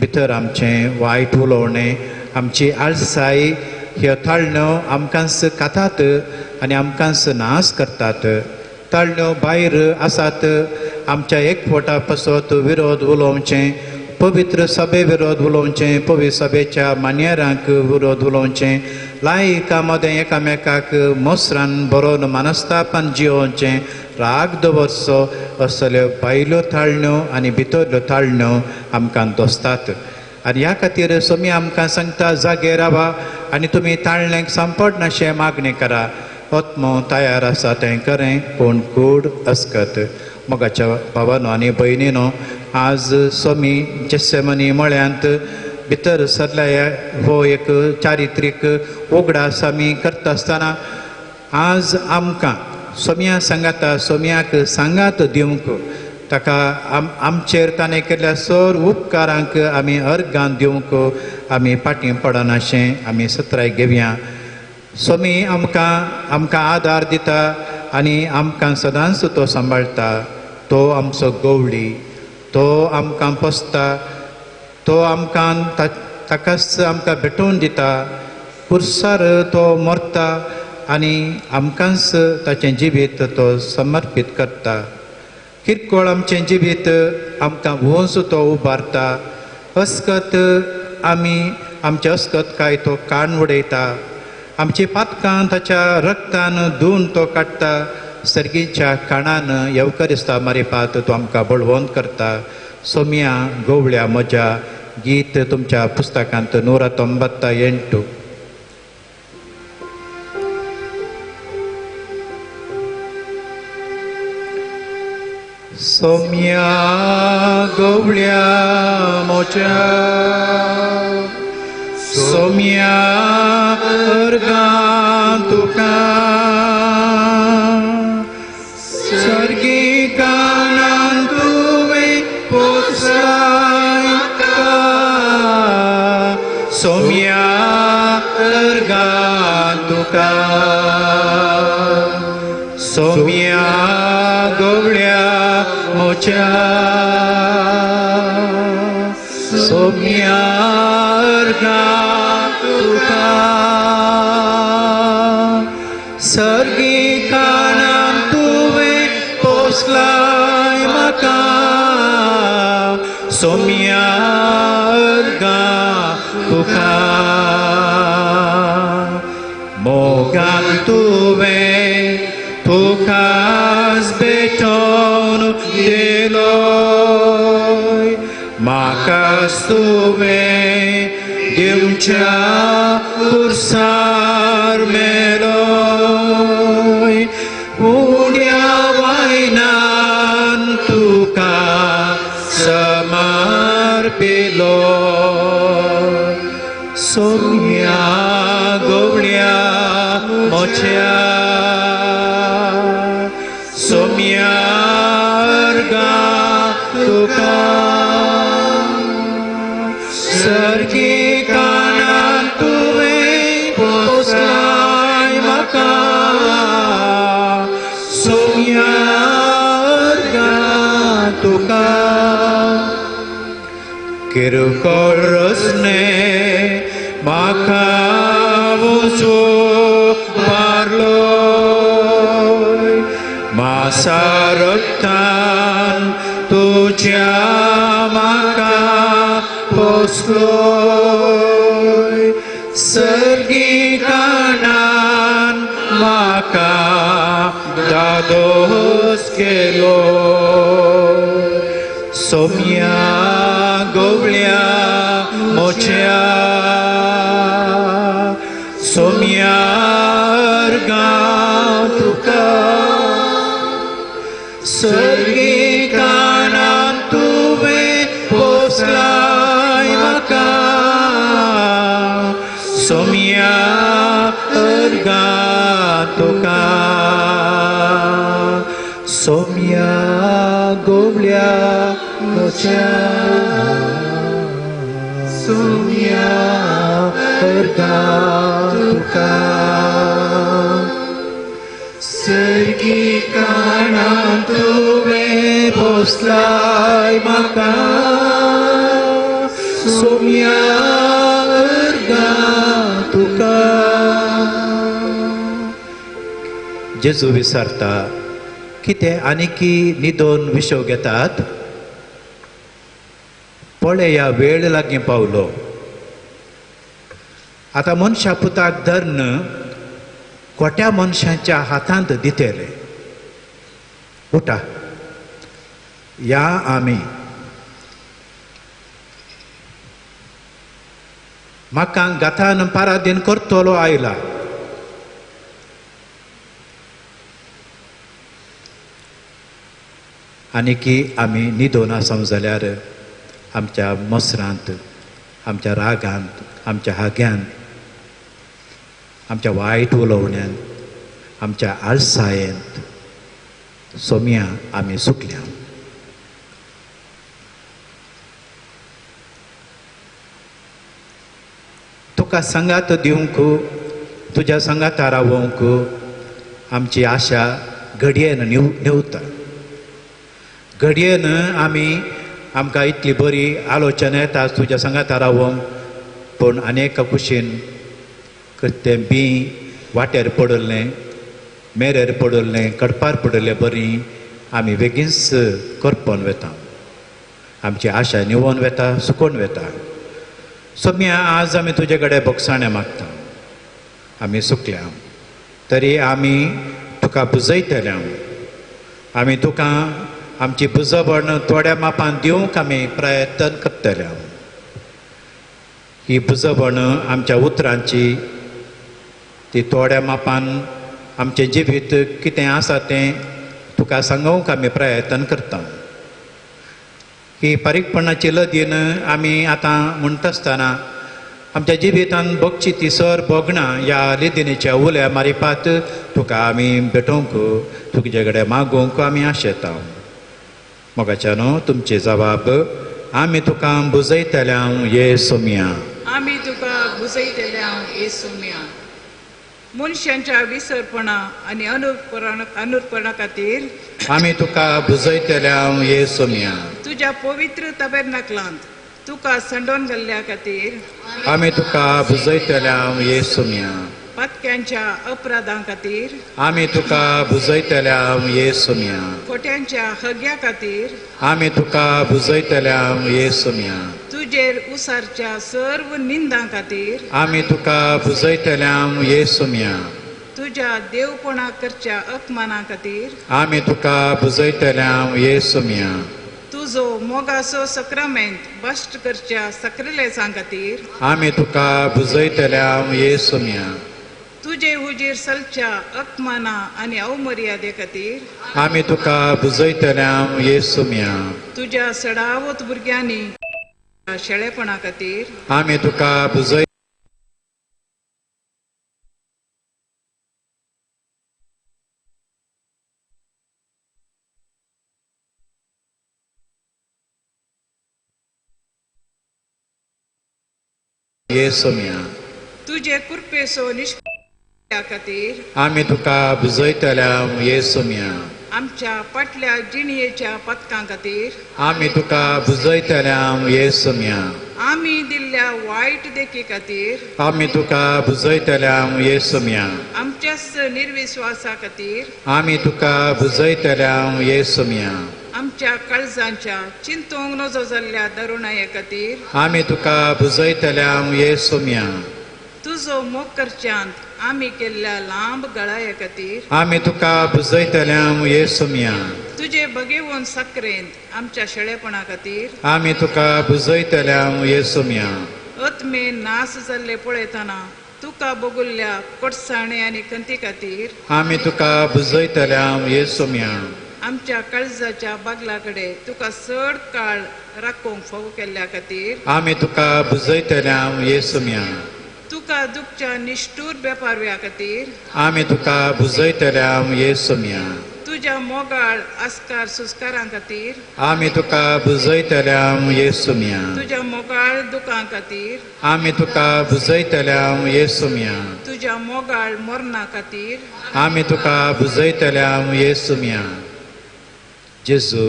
भितर आमचें वायट उलोवणें, आमची आळसाय, ह्यो ताळण्यो आमकांच खातात आनी आमकांच नाश करतात. ताळण्यो भायर आसात आमच्या एकवटा पासत विरोध उलोवचें, पवित्र सभे विरोध उलोवचें, पवित्र सभेच्या मान्यरांक विरोध उलोवचें, लायका मदें एकामेकाक मोसरान बरोवन मनस्तापान जियोवचें, राग दवरचो, असल्यो भायल्यो ताळण्यो आनी भितरल्यो ताळण्यो आमकां दोसतात. आनी ह्या खातीर सोमी आमकां सांगता, जागे रावा आनी तुमी ताळणेक सांपडनाशें मागणें करा. आत्मो तयार आसा तें खरें, पूण कूड अस्कत. मोगाच्या भावानो आनी भयणीनो, आज सोमी जेस्सेमनी मळ्यांत भितर सरल्या हो एक चारित्रीक उगडास आमी करता आसतना आज आमकां सोम्या सांगाता, सोम्याक सांगात दिवंक, ताका आमचेर ताणें केल्ल्या सर उपकारांक आमी अर्गां दिवंक आमी फाटीं पडनाशें आमी सत्राय घेवया. सोमी आमकां आमकां आदार दिता आनी आमकां सदांच तो सांबाळटा. तो आमचो गवळी, तो आमकां पोसता, तो आमकां ताकाच आमकां भेटोवन दिता. पुरसार तो मरता आनी आमकांच ताचें जिवीत तो समर्पीत करता. किरकोळ आमचें जिवीत आमकां वंस तो उबारता. अस्कत आमी आमचे अस्कत काय तो कान उडयता. आमची पातकां ताच्या रक्तान धुवन तो काडटा. सर्गीच्या काणान येवकरिस्ता मारिपात तो आमकां बळवंत करता. सोम्या गोवळ्या म्हज्या गीत तुमच्या पुस्तकांत 198. सोम्या गोवळ्या म्हज्या, सोम्या अर्गां तुका, सर्गी कानान तुवें पोसलाय म्हाका, सोम्या अर्गां तुका, सोम्या गोवळ्या म्हज्या, सोम्या अर्गां तुका, सर्गी कानान तुवें पोसलाय म्हाका, सोम्या अर्गां तुका, मोगान तुवें तुकाच भेटोवन दिलोय, म्हाकाच तुवें दिवच्या पुरसार मेलोय, उण्या वायनान तुका समर्पिलो. सोम्या गोवळ्या म्हज्या, सोम्या अर्गां तुका, सर्गी कानान तुका किरकोळ रसने म्हाका उजो मारलो मासा रक्तान तुज्या म्हाका पोसलो सर्गी कानान म्हाका दादोस केलो सोम्या गोवल्या मोच्या सोम्या अर्गां तुका सर्गी कानान तुवें पोसलाय म्हाका सोम्या अर्गां तुका सोम्या गोवल्या मोच्या सोम्या अर्गां तुका सर्गी कानान तुवें पोसलाय म्हाका सोम्या अर्गां तुका. जेजू विचारता कितें आनीकी निदोन विशव घेतात? पळया वेळ लागीं पावलो. आतां मनशा पुताक धरून खोट्या मनशांच्या हातांत दितले. उठा या आमी. म्हाका गाथान पारादीन करतलो आयला. आनी की आमी न्हिदोन आसम जाल्यार आमच्या मसरांत, आमच्या रागांत, आमच्या हाग्यांत, आमच्या वायट उलोवण्यांत, आमच्या आळसायेंत सोम्या आमी सुकल्या. तुका सांगात दिवंक, तुज्या सांगाता रावोवंक आमची आशा घडयेन न्हिवता. घडयेन आमी आमकां इतली बरी आलोचना येता तुज्या सांगाता रावोवंक, पूण अनेक कुशीन तें बी वाटेर पडिल्लें, मेरेर पडिल्लें, कडपार पडिल्लें बरी आमी बेगीनच करपोन वेता. आमची आशा निवोन वेता, सुकोवन वेता. सोम्या आज आमी तुजे कडेन भोगसाणें मागता. आमी सुकल्या तरी आमी तुका पुजयतल्या. आमी तुका आमची पुजवण थोड्या मापान दिवंक आमी प्रयत्न करतल्या. ही पुजवण आमच्या उतरांची ती थोड्या मापान आमचें जिवीत कितें आसा तें तुका सांगोवंक आमी प्रयत्न करता. ही बारीकपणाची लदीन आमी आतां म्हणटा आसतना आमच्या जिवितान भोगची ती सर भोगणां ह्या लिदिनीच्या उल्या मारिपात तुका आमी भेटोवंक, तुजे कडेन मागोवंक आमी आशेता. मोगाच्यानो तुमचे जबाब आमी तुका बुजयतल्या ये सोम्या. आमी तुका बुजयतल्या ये सोम्या. मनशांच्या विसरपणा आनी अनुरपणा खातीर आमी तुका बुजयतल्या ये सोम्या. तुज्या पवित्र तबेरनाकलांत तुका संडोन घाल्ल्या खातीर आमी तुका बुजयतल्या ये सोम्या. पातक्यांच्या अपराधां खातीर आमी तुका बुजयतल्या ये सोम्या. खोट्यांच्या हग्या खातीर आमी तुका बुजयतल्या ये सोम्या. तुजेर उसारच्या सर्व निंदां खातीर आमी तुका बुजयतल्या ये सोम्या. तुज्या देवपणा करच्या अपमाना खातीर आमी तुका बुजयतल्या ये सोम्या. तुजो मोगाचो सक्रामेंत बश्ट करच्या सक्रिलेसां खातीर आमी तुका बुजयतल्या ये सोम्या. तुजे हुजीर सलच्या अपमाना आनी अवमर्यादे खातीर आमी तुका बुजयतल्या ये सोम्या. तुज्या सडावत भुरग्यांनी शेळेपणा खातीर आमी तुका बुजय ये सोम्या. तुजे कुरपेसो निष्प खातीर आमी तुका बुजयतल्या ये सोम्या. आमच्या पाटल्या जिणयेच्या पथकां खातीर आमी तुका बुजयतल्या येसुम्या. आमी दिल्ल्या वायट देखी खातीर आमी तुका बुजयतल्या येसुम्या. आमच्याच निर्विश्वासा खातीर आमी तुका बुजयतल्या येसुम्या. आमच्या काळजांच्या चिंतूंक नजो जाल्ल्या दरुणाये खातीर आमी तुका बुजयतल्या येसुम्या. तुजो मोग करच्यांत आमी केल्ल्या लांब गळाये खातीर आमी तुका बुजयतल्या येसुम्या. तुजे बगेवन साकरेंत आमच्या शेळेपणा खातीर आमी तुका बुजयतल्या येसुम्या. आत्मे नास जाल्ले पळयतना तुका बगुल्ल्या कोटसाणे आनी खंती खातीर आमी तुका बुजयतल्या येसुम्या. आमच्या काळजाच्या बागला कडेन तुका चड काळ राखूंक फावो केल्ल्या खातीर आमी तुका बुजयतल्या येसुम्या. तुका दुखच्या निश्ठूर बेपारव्या खातीर आमी तुका बुजयतल्या येसुम्या. तुज्या मोगाळ आस्कार सुस्कारां खातीर आमी तुका बुजयतल्या येसुम्या. तुज्या मोगाळ दुखां खातीर आमी तुका बुजयतल्या येसुम्या. तुज्या मोगाळ मरणा खातीर आमी तुका बुजयतल्या येसुम्या. जेजू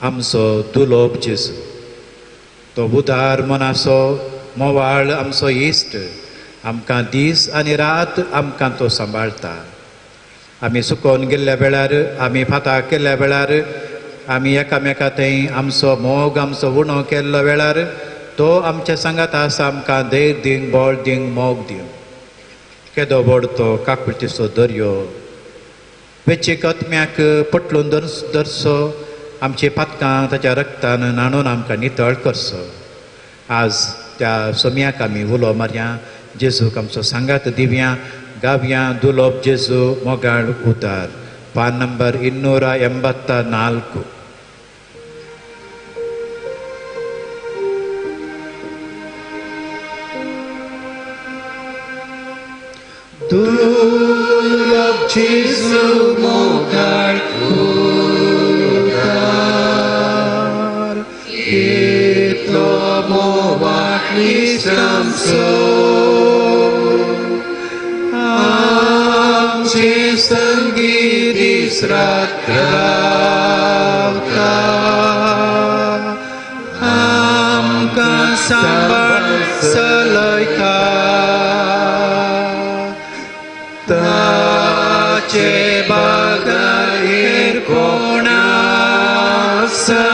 आमचो दुलोब जेजू, तो उदार मनाचो मोवाळ आमचो इश्ट, आमकां दीस आनी रात आमकां तो सांबाळटा. आमी सुकोवन गेल्ल्या वेळार, आमी फाताक केल्ल्या वेळार, आमी एकामेका थंय आमचो मोग आमचो उणो केल्लो वेळार तो आमच्या सांगात आसा. आमकां धैर्य दिवंक, बळ दिवंक, मोग दिवंक. केदो व्हड तो काकुळटीचो दर्यो, वेचीक आत्म्याक पटलून दरसो, आमची पातकां ताच्या रक्तान न्हाणून आमकां नितळ करचो. आज त्या सोम्याक आमी उलो मारया, जेजूक आमचो सांगात दिवया. गावया दुलोब जेजू मोगाळ उदार. पान नंबर 284. दुर्लभ जेजू मोगाळ उदार, इतलो मोवाळ इश्टांचो, आमचे संगी दीस रात रावता, आमकां सांबाळ चलयता. ताचे बगैर कोण आसा,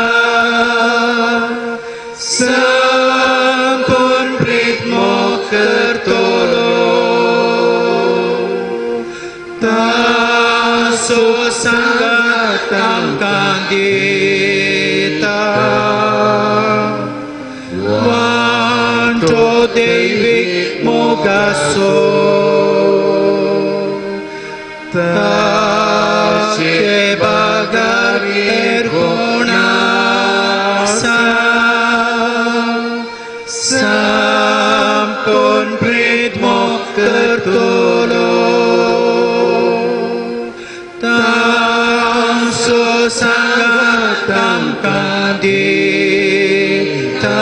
संपूर्ण प्रीत मोग करतलो. ताचो सांगात आमकां दिता, वांटो दैवीक मोगाचो. ताचे बगैर कोण आसा, संपूर्ण प्रीत मोग करतलो. ताचो सांगात आमकां दिता,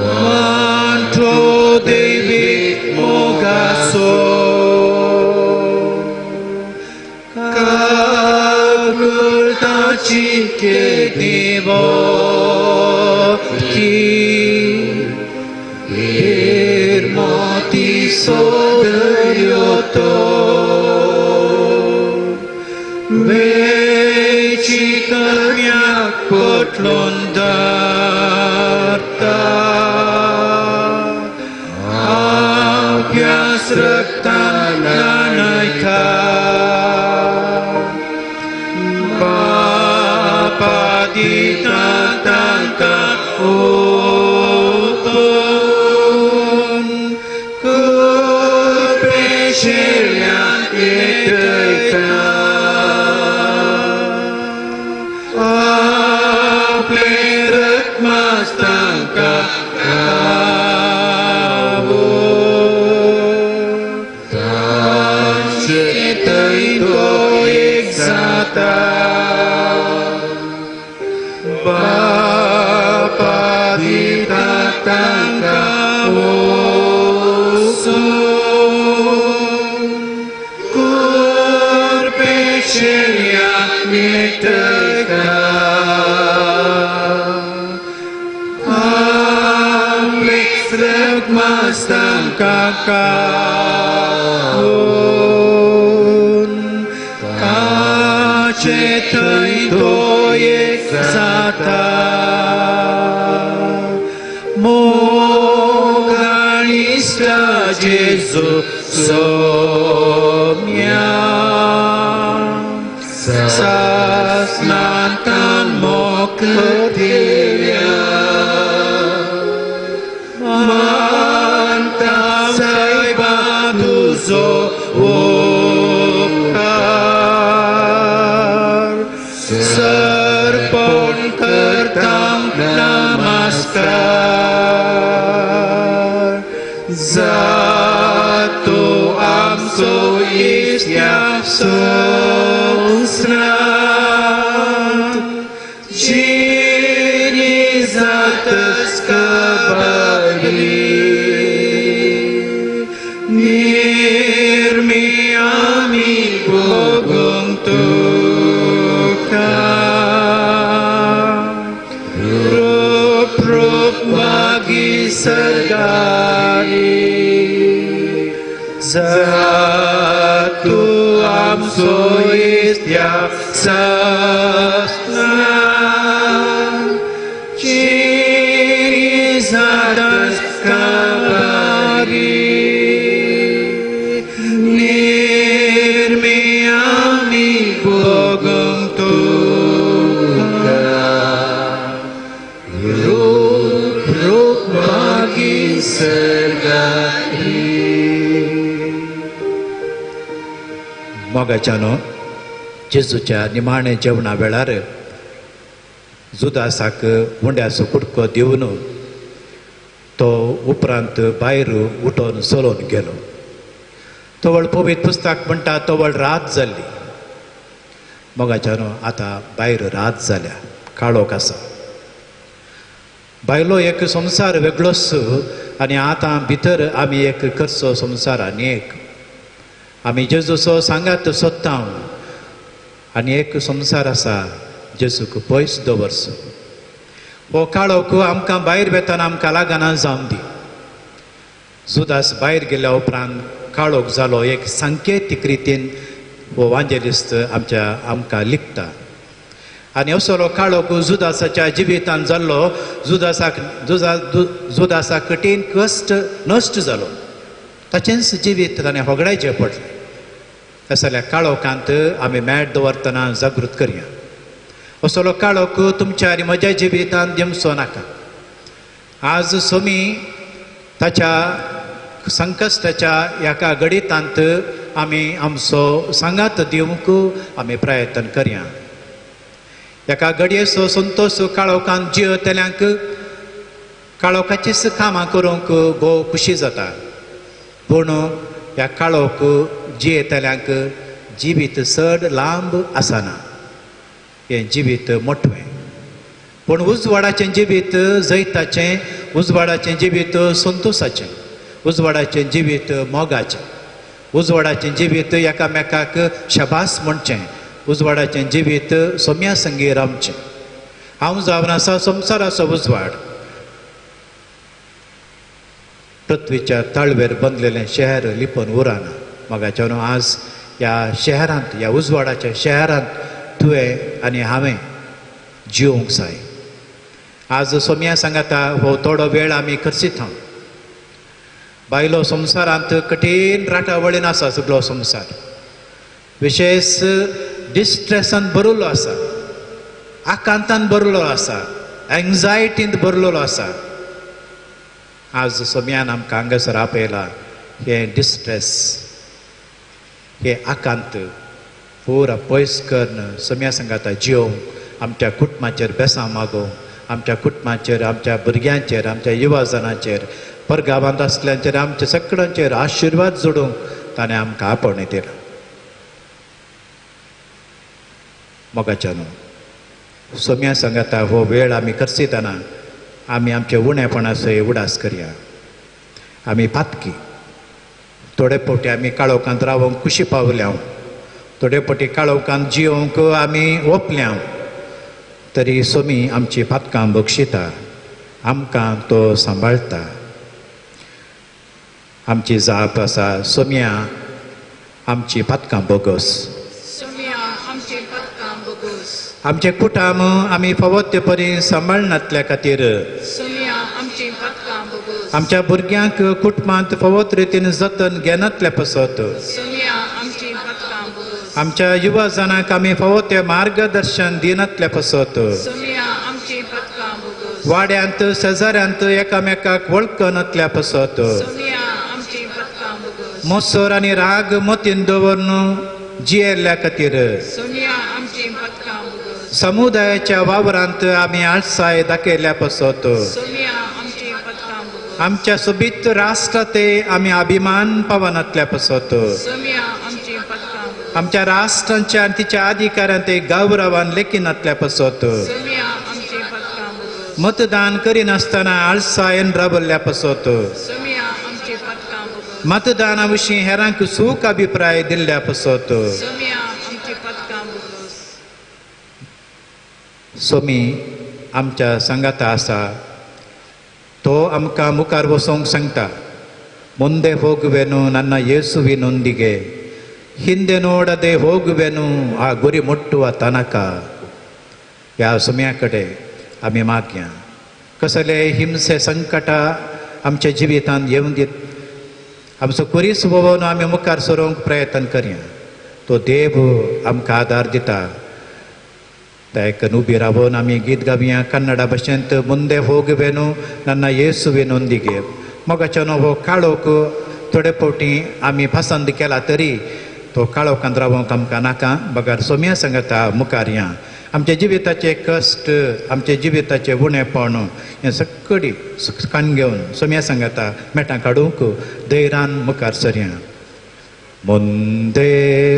वांटो दैवीक मोगाचो. काकुळटाची केदी भक्ती, निर्मोतीचो दर्यो तो, वेचीक आत्म्याक पटलून धरता, आपल्याच रक्तान न्हाणयता. बापा दिता तांकां ओतून, कृपेशिल्ल्यान पेटयता. आपलें रक्तमास तांकां गावो, तांचे थंय तो एक जाता. बापा दिता तांकां ओसून, पेटयता आपले रगमास्तांका काडून काचे थंय तो एक जाता मोगाणिस्ता जेजू सोम्या सासनातान मोकतेल्या मानता सायबा तुजो उपकार सर्पण करता नमस्कार जातो आमचो इश्ट्या संस्रांत जिनी जातस कबरी निर्मी आमी भोगूंक तुका रूप रूप मागीर सरगारी जातू आमचो इश्ट्या सासनांत जिनी जातस कबरी निर्मी आमी भोगूंक तुका रूप रूप मागीर सरगारी. मोगाच्यानो, जेजूच्या निमाणे जेवणा वेळार जुदासाक उंड्याचो कुडको दिवन तो उपरांत भायर उठोवन चलोवन गेलो. तवळ पवित्र पुस्तक म्हणटा तवळ रात जाल्ली. मोगाच्यानो, आतां भायर रात जाल्या, काळोख आसा. भायलो एक संवसार वेगळोच आनी आतां भितर आमी एक करचो संवसार आनी एक आमी जेजूचो सांगात सोदता आनी एक संवसार आसा जेजूक पयस दवरचो. हो काळोख आमकां भायर वेतना आमकां लागना जावन दी. जुदास भायर गेल्या उपरांत काळोख जालो. एक सांकेतीक रितीन हो वांजेलिस्त आमच्या आमकां लिखता. आनी असलो काळोख जुदासाच्या जिवितान जाल्लो. जुदासाक जुदासाक कठीण कश्ट नश्ट जालो. ताचेंच जिवीत ताणें होगडायचें पडलें. तसल्या काळोखांत आमी मॅट दवरतना जागृत करया. असलो काळोख तुमच्या आनी म्हज्या जिवितांत दिमचो नाका. आज सोमी ताच्या संकश्टाच्या एका गणितांत आमी आमचो सांगात दिवंक आमी प्रयत्न करया. एका घडयेचो संतोश काळोखांत जियेतल्यांक काळोखाचीच कामां करूंक भोव खुशी जाता. पूण ह्या काळोख जियेतल्यांक जिवीत चड लांब आसना. हें जिवीत मोटवें. पूण उजवाडाचें जिवीत जैताचें, उजवाडाचें जिवीत संतोशाचें, उजवाडाचें जिवीत मोगाचें, उजवाडाचें जिवीत एकामेकाक शबास म्हणचें, उजवाडाचें जिवीत सोम्या संगी रावचें. हांव जावन आसा संवसाराचो उजवाड. पृथ्वीच्या ताळवेर बांदलेलें शहर लिपून उरना. मोगाच्यानो, आज ह्या शहरांत, ह्या उजवाडाच्या शहरांत तुवें आनी हांवें जिवंक जाय. आज सोम्या सांगाता हो थोडो वेळ आमी खर्चिता. बायलो संवसारांत कठीण राटावळीन आसा सगळो संवसार. विशेश डिस्ट्रेसान भरिल्लो आसा, आकांतान भरिल्लो आसा, एंग्जायटींत भरिल्लो आसा. आज सोम्यान आमकां हांगासर आपयला. हें डिस्ट्रेस, हे आकांत पुरा पयस करून सोम्या सांगाता जिवंक आमच्या कुटुंबाचेर बेसां मागोवंक, आमच्या कुटुंबाचेर, आमच्या भुरग्यांचेर, आमच्या युवाजनांचेर, परगांवांत आसल्यांचेर, आमच्या सगळ्यांचेर आशिर्वाद जोडूंक ताणें आमकां आपोवणें दिलां. मोगाच्यानो, सोम्या सांगाता हो वेळ आमी खर्चितना आमी आमचे उणेपणाचो उडास करया. आमी पातकी थोडे फावटी आमी काळोखांत रावंक खुशी पावल्या, थोडे पटी काळोखांत जियोंक आमी ओपल्या तरी सोमी आमची पातकां बक्षिता, आमकां तो सांबाळटा. आमची जाप आसा, सोम्या आमची पातकां बोगस. आमचे कुटाम आमी फावो ते परी सांबाळनातल्या खातीर, आमच्या भुरग्यांक कुटुंबांत फावो रितीन जतन घेनातल्या पासत, आमच्या युवा जाणांक आमी फावो ते मार्गदर्शन दिनातल्या पासत, वाड्यांत शेजाऱ्यांत एकामेकाक वळखनातल्या पासत, मोसर आनी राग मतीन दवरून जियेल्ल्या खातीर, समुदायाच्या वावरांत आमी आळसाय दाखयल्ल्या पासत, आमच्या सोबीत राष्ट्रा ते आमी अभिमान पावनातल्या पासत, आमच्या राष्ट्रांच्या आनी तिच्या अधिकारांत ते गौरवान लेखिनातल्या पासत, मतदान करिनासतना आळसायन रावल्ल्या पासत, मतदाना विशीं हेरांक चूक अभिप्राय दिल्ल्या पासत, सोमी आमच्या सांगाता आसा. तो आमकां मुखार वचोंक सांगता, ಮುಂದೆ ಹೋಗುವೆನು ನನ್ನ ಯೇಸುವಿನೊಂದಿಗೆ, ಹಿಂದೆ ನೋಡದೆ ಹೋಗುವೆನು ಆ ಗುರಿ ಮುಟ್ಟುವ ತನಕ. ह्या सोम्या कडेन आमी मागया. कसले हिंसे संकट आमच्या जिवितांत येवन दीत आमचो कुरीस वोवन आमी मुखार सरूंक प्रयत्न करया. तो देव आमकां आदार दिता. ताका उबी रावन आमी गीत गावया कन्नडा भाशेंत, ಮುಂದೆ ಹೋಗುವೆನು ನನ್ನ ಯೇಸುವಿನೊಂದಿಗೆ. मोगाच्यानो हो काळोख थोडे फावटी आमी पसंत केला तरी तो काळोखांत रावंक आमकां नाका, बगर सोम्या सांगता मुखार या. आमच्या जिविताचे कश्ट, आमच्या जिविताचें उणेपण हें सगळी कान घेवन सोम्या सांगता मेटां काडूंक धैर्यान मुखार सरया. ಮುಂದೆ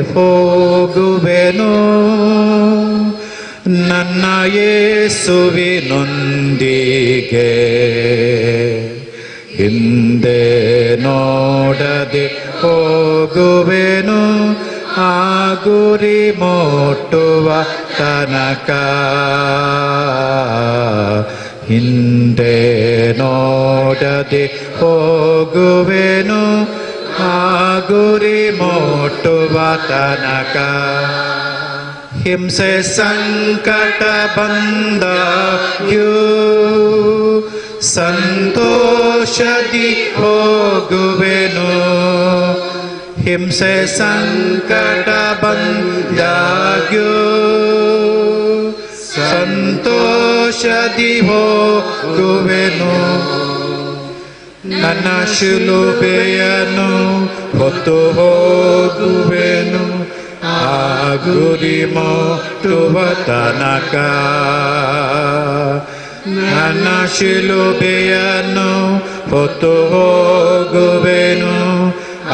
ಹೋಗುವೆನು ನನ್ನ ಯೇಸುವಿನೊಂದಿಗೆ, ಹಿಂದೆ ನೋಡದೆ ಹೋಗುವೆನು ಆ ಗುರಿ ಮುಟ್ಟುವ ತನಕ, ಹಿಂದೆ ನೋಡದೆ ಹೋಗುವೆನು ಆ ಗುರಿ ಮುಟ್ಟುವ ತನಕ. ಹಿಂಸೆ ಸಂಕಟ ಬಂದಾಗ್ಯೂ ಸಂತೋಷದಿ ಹೋಗುವೆನು, ಹಿಂಸೆ ಸಂಕಟ ಬಂದಾಗ್ಯೂ ಸಂತೋಷದಿ ಹೋಗುವೆನು. ನನ್ನ ಶಿಲುಬೆಯನ್ನು ಹೊತ್ತು ಹೋಗುವೆನು ಆ ಗುರಿ ಮುಟ್ಟುವ ತನಕ, ನನ್ನ ಶಿಲುಬೆಯನ್ನು ಹೊತ್ತು ಹೋಗುವೆನು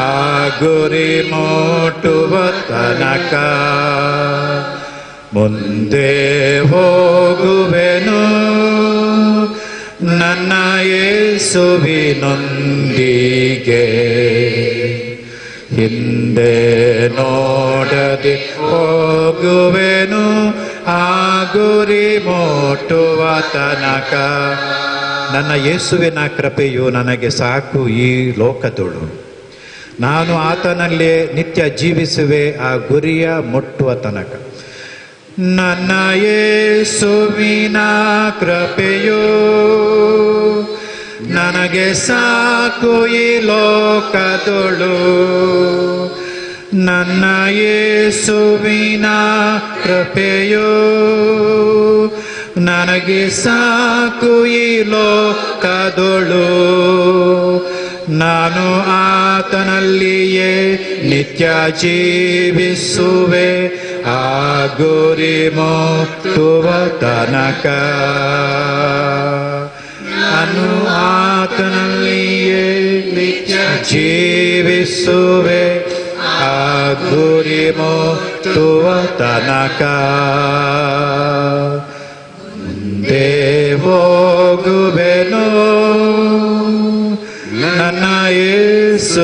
ಆ ಗುರಿ ಮುಟ್ಟುವ ತನಕ. ಮುಂದೆ ಹೋಗುವೆನು ನನ್ನ ಯೇಸುವಿನೊಂದಿಗೆ, ಹಿಂದೆ ನೋಡದೆ ಹೋಗುವೆನು ಆ ಗುರಿ ಮುಟ್ಟುವ ತನಕ. ನನ್ನ ಯೇಸುವಿನ ಕೃಪೆಯು ನನಗೆ ಸಾಕು ಈ ಲೋಕದೊಳು, ನಾನು ಆತನಲ್ಲೇ ನಿತ್ಯ ಜೀವಿಸುವೆ ಆ ಗುರಿಯ ಮುಟ್ಟುವ ತನಕ. ನನ್ನ ಯೇಸುವಿನ ಕೃಪೆಯು ನನಗೆ ಸಾಕು ಈ ಲೋಕದೊಳು, ನನ್ನ ಯೇಸುವಿನ ಕೃಪೆಯು ನನಗೆ ಸಾಕು ಈ ಲೋಕದೊಳು, ನಾನು ಆತನಲ್ಲಿಯೇ ನಿತ್ಯ ಜೀವಿಸುವೆ ಆ ಗುರಿ ಮುಟ್ಟುವ ತನಕ, ನಾನು ಆತನಲ್ಲಿಯೇ ನಿತ್ಯ ಜೀವಿಸುವೆ ಆ ಗುರಿ ಮುಟ್ಟುವ ತನಕ. ಮುಂದೆ ಹೋಗುವೆನು ನನ್ನ ಯೇಸುವಿನೊಂದಿಗೆ,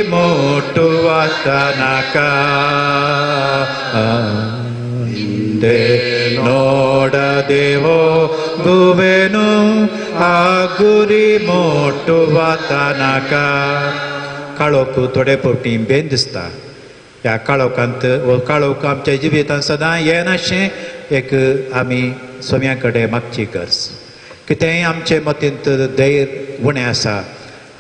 ಮುಟ್ಟುವ ತನಕ. ಹಿಂದೆ ನೋಡದೆ ಹೋಗುವೆನು ಆ ಗುರಿ ಮುಟ್ಟುವ ತನಕ. काळोख थोडे फावटी बेन दिसता. ह्या काळोखांत हो काळोख आमच्या जिवितांत सदां येनाशें एक आमी सोम्या कडेन मागची गरज. कितेंय आमचे मतींत धैर्य उणें आसा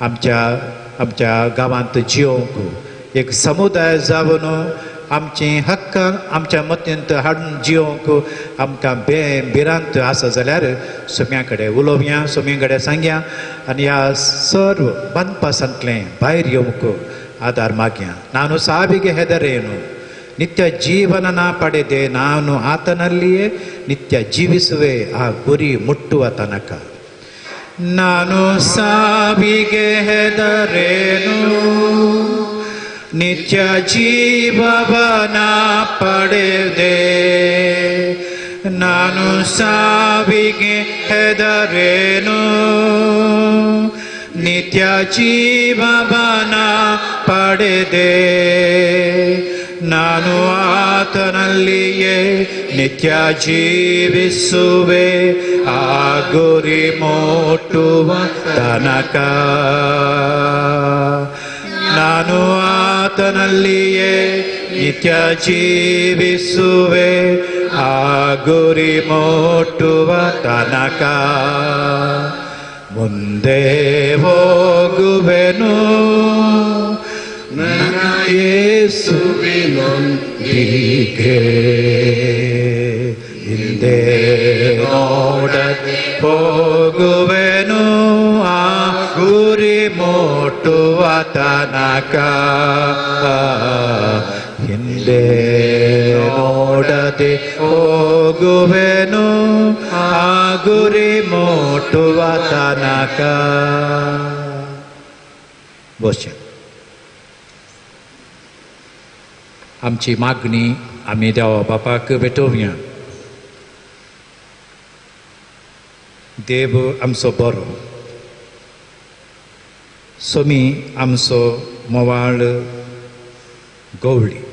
आमच्या आमच्या गांवांत जियोवंक एक समुदाय जावन आमची हक्क आमच्या मतींत हाडून जियोवंक आमकां भिरांत आसा जाल्यार सोम्या कडेन उलोवया, सोम्या कडेन सांगया आनी ह्या सर्व बांदपासांतलें भायर येवंक आदार मागया. ನಾನು ಸಾವಿಗೆ ಹೆದರೇನು, ನಿತ್ಯ ಜೀವನನ ಪಡೆದೆ, ನಾನು ಆತನಲ್ಲಿಯೇ ನಿತ್ಯ ಜೀವಿಸುವೆ ಆ ಗುರಿ ಮುಟ್ಟುವ ತನಕ. ನಾನು ಸಾವಿಗೆ ಹೆದರೇನು, ನಿತ್ಯ ಜೀವವನ ಪಡೆದೆ, ನಾನು ಸಾವಿಗೆ ಹೆದರೇನು, ನಿತ್ಯ ಜೀವವನ ಪಡೆದೆ, ನಾನು ಆತನಲ್ಲಿಯೇ ನಿತ್ಯ ಜೀವಿಸುವೆ ಆ ಗುರಿ ಮುಟ್ಟುವ ತನಕ. ನಾನು ಆತನಲ್ಲಿಯೇ ನಿತ್ಯ ಜೀವಿಸುವೆ ಆ ಗುರಿ ಮುಟ್ಟುವ ತನಕ. ಮುಂದೆ ಹೋಗುವೆನು ನನ್ನ ಯೇಸುವಿನೊಂದಿಗೆ, ಹಿಂದೆ ನೋಡದೆ ಹೋಗುವೆನು ಆ ಗುರಿ ಮುಟ್ಟುವ ತನಕ. ಹಿಂದೆ ನೋಡದೆ ಹೋಗುವೆನು ಆ ಗುರಿ ಮುಟ್ಟುವ ತನಕ. बसचें. आमची मागणी आमी देवा बापाक भेटोवया. देव आमचो बरो, सोमी आमचो मोवाळ गवळी,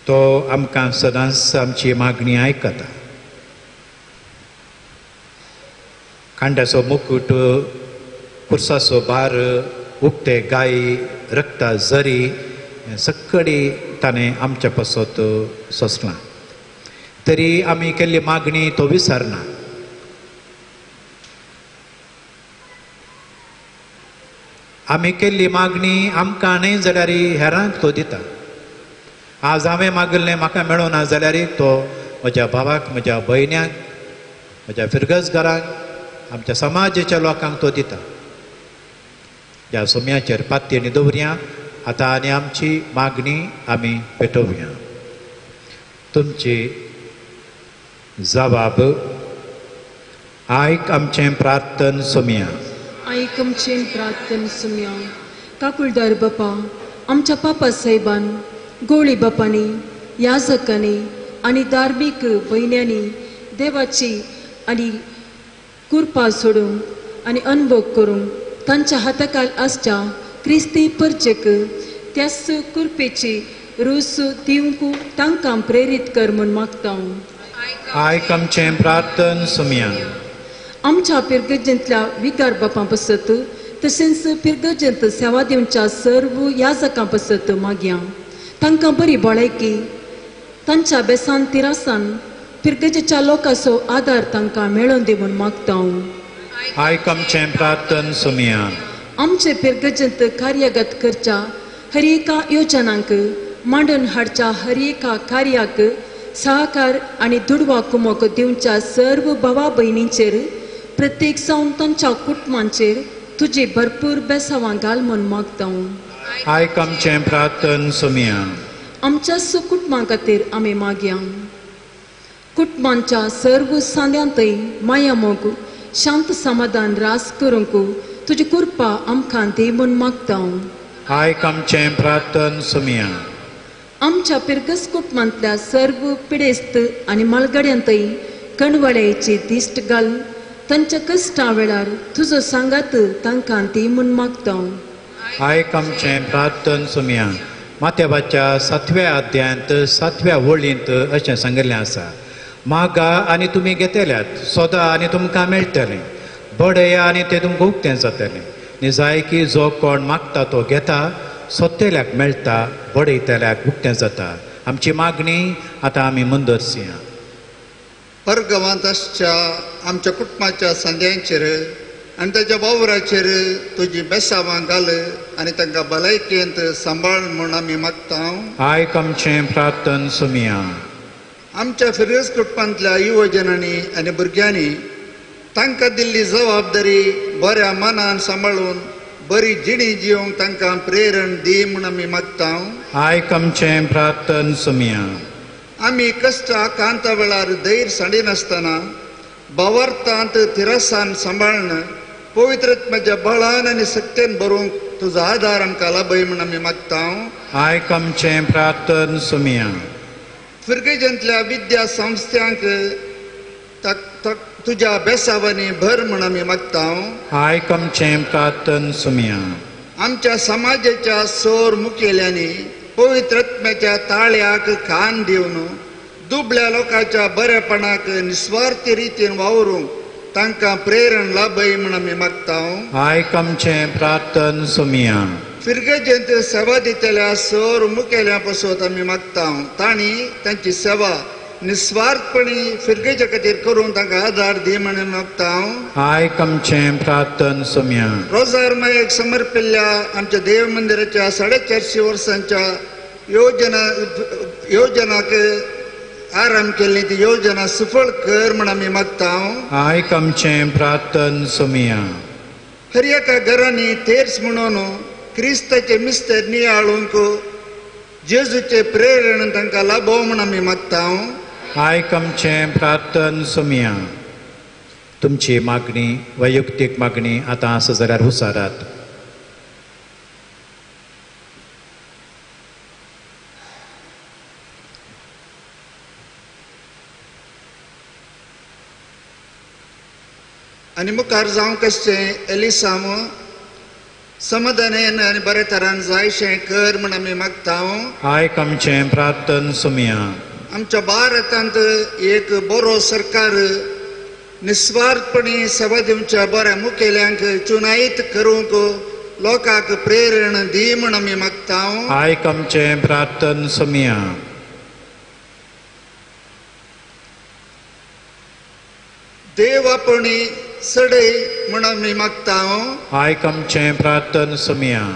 तो आमकां सदांच आमची मागणी आयकता. कांड्याचो मुकूट, कुर्साचो भार, उक्ते गाय, रक्ता जरी सगळी ताणें आमच्या पासत सोंसलां, तरी आमी केल्ली मागणी तो विसरना. आमी केल्ली मागणी आमकां न्हय जाल्यार हेरांक तो दिता. आज हांवें मागिल्लें म्हाका मेळोना जाल्यार तो म्हज्या भावाक, म्हज्या भयण्यांक, म्हज्या फिरगजघरांक, आमच्या समाजाच्या लोकांक तो दिता. ह्या सोम्याचेर पातयेनी दवरया आतां आनी आमची मागणी आमी पेटोवया. तुमची जबाब आयक आमचें प्रार्थन सोम्या. आयक आमचें प्रार्थन सोम्या. काकुळदार बापा, आमच्या पापा साहेबान, गोळी बापांनी, याजकांनी आनी धार्मीक भयण्यांनी देवाची आनी कृपा सोडूंक आनी अनुभव करूंक तांच्या हाताखाल आसच्या क्रिस्ती परचेक त्याच कृपेची रूस दिवंक तांकां प्रेरीत कर म्हूण मागता. आयक आमचें प्रार्थन सोम्या. आमच्या पिरगर्जेंतल्या विकार बापां पासत तशेंच पिरगर्जेंत सेवा दिवच्या सर्व याजकां पासत मागया. तांकां बरी भलायकी, तांच्या बेसान तिरासान पिरगर्जेच्या लोकांचो आदार तांकां मेळोवन दी म्हूण मागता. आयक आमचें प्रार्थन सोम्या. आमचे पिरगर्जेंत कार्यगत करच्या हर एका योजनांक मांडून हाडच्या हर एका कार्याक सहकार आनी दुडवा कुमोक दिवच्या सर्व भावा भयणींचेर, प्रत्येक जावन तांच्या कुटुंबांचेर तुजी भरपूर बेसावां घाल म्हूण मागता. आयक आमचें प्रार्थन सोम्या. आमच्या कुटुंबां खातीर आमी मागया. कुटुंबांच्या सर्व सांद्यांतय माया मोग, शांत समाधान रास करूंक तुजी कृपा आमकां दी म्हूण मागता. आयक आमचें प्रार्थन सोम्या. आमच्या पिरगस कुटुंबांतल्या सर्व पिडेस्त आनी मालगड्यांतय कणवळ्याची दिश्ट घाल, तांच्या कश्टां वेळार तुजो सांगात तांकां दी म्हूण मागता. आयक आमचें प्रार्थन सुमया. माथ्याबाच्या 7व्या अध्यायांत 7व्या वळींत अशें सांगिल्लें आसा, मागा आनी तुमी घेतल्यात, सोदा आनी तुमकां मेळटलें, बडया आनी तें तुमकां उक्तें जातलें. निजायकी जो कोण मागता तो घेता, सोदतल्याक मेळटा, बडयतल्याक उक्तें जाता. आमची मागणी आतां आमी मुंदरसया. परगांवांत आसच्या आमच्या कुटुंबाच्या संद्यांचेर आनी ताच्या वावराचेर तुजी बेसावां घाल आनी तांकां भलायकेंत सांबाळ म्हूण आमी मागता. आयक आमचें प्रार्थन सुमया. आमच्या फिर्गज कुटुंबांतल्या युवजनांनी आनी भुरग्यांनी तांकां दिल्ली जबाबदारी बऱ्या मनान सांबाळून बरी जिणी जिवंक तांकां प्रेरण दी म्हूण आमी मागता. आयक आमचें प्रार्थन सुमया. आमी कश्ट आकांता वेळार धैर्य सांडिनासतना भावार्थांत थिरसान सांबाळून पवित्रत्माच्या बळान आनी शक्तेन भरूंक तुजो आदार आमकां लाभय म्हूण आमी मागता. आयक आमचें प्रार्थन सुमया. फिर्गजेंतल्या विद्या संस्थांक तुज्या बेसावांनी भर म्हूण आमी मागता. आयक आमचें प्रार्थन सुमया. आमच्या समाजाच्या सोर मुखेल्यांनी पवित्रत्म्याच्या ताळ्याक कान दिवन दुबळ्या लोकांच्या बरेपणाक निस्वार्थी रितीन वावरूंक तांकां प्रेरण लाभय म्हूण आमी मागता. आयक आमचें प्रार्थन सुमया. फिर्गजेंत सेवा दितल्या सोर मुखेल्या पासत आमी मागता. तांणी तांची सेवा निस्वार्थपणी फिर्गेच्या खातीर करून तांकां आदार दी म्हूण मागता. आयक आमचें प्रार्थन सुमया. रोजार मायेक समर्पिल्ल्या आमच्या देव मंदिराच्या 450 वर्सांच्या योजनाक आरंभ केल्ली ती योजना सफळ कर म्हूण आमी मागता. आयक आमचें प्रार्थन सुमया. हर एका घरांनी तेर्स म्हणून क्रिस्ताचे मिस्तर नियाळूंक जेजूचे प्रेरण तांकां लाभो म्हूण आमी मागता. आयक आमचें प्रार्थन सुमया. तुमची मागणी, वैयक्तीक मागणी आतां आसा जाल्यार हुसारात. आनी मुखार जावंक आसचें एलिसांव समाधानान आनी बऱ्या तरान जायशें कर म्हूण आमी मागता. आयक आमचें प्रार्थन सुमया. आमच्या भारतांत एक बरो सरकार निस्वार्थपणी सेवा दिवच्या बऱ्या मुखेल्यांक चुनायत करूंक लोकांक प्रेरण दी म्हूण आमी मागता. आयक आमचें प्रार्थन सुमया. देव आपणी सडय म्हूण आमी मागता. आयक आमचें प्रार्थन सुमया.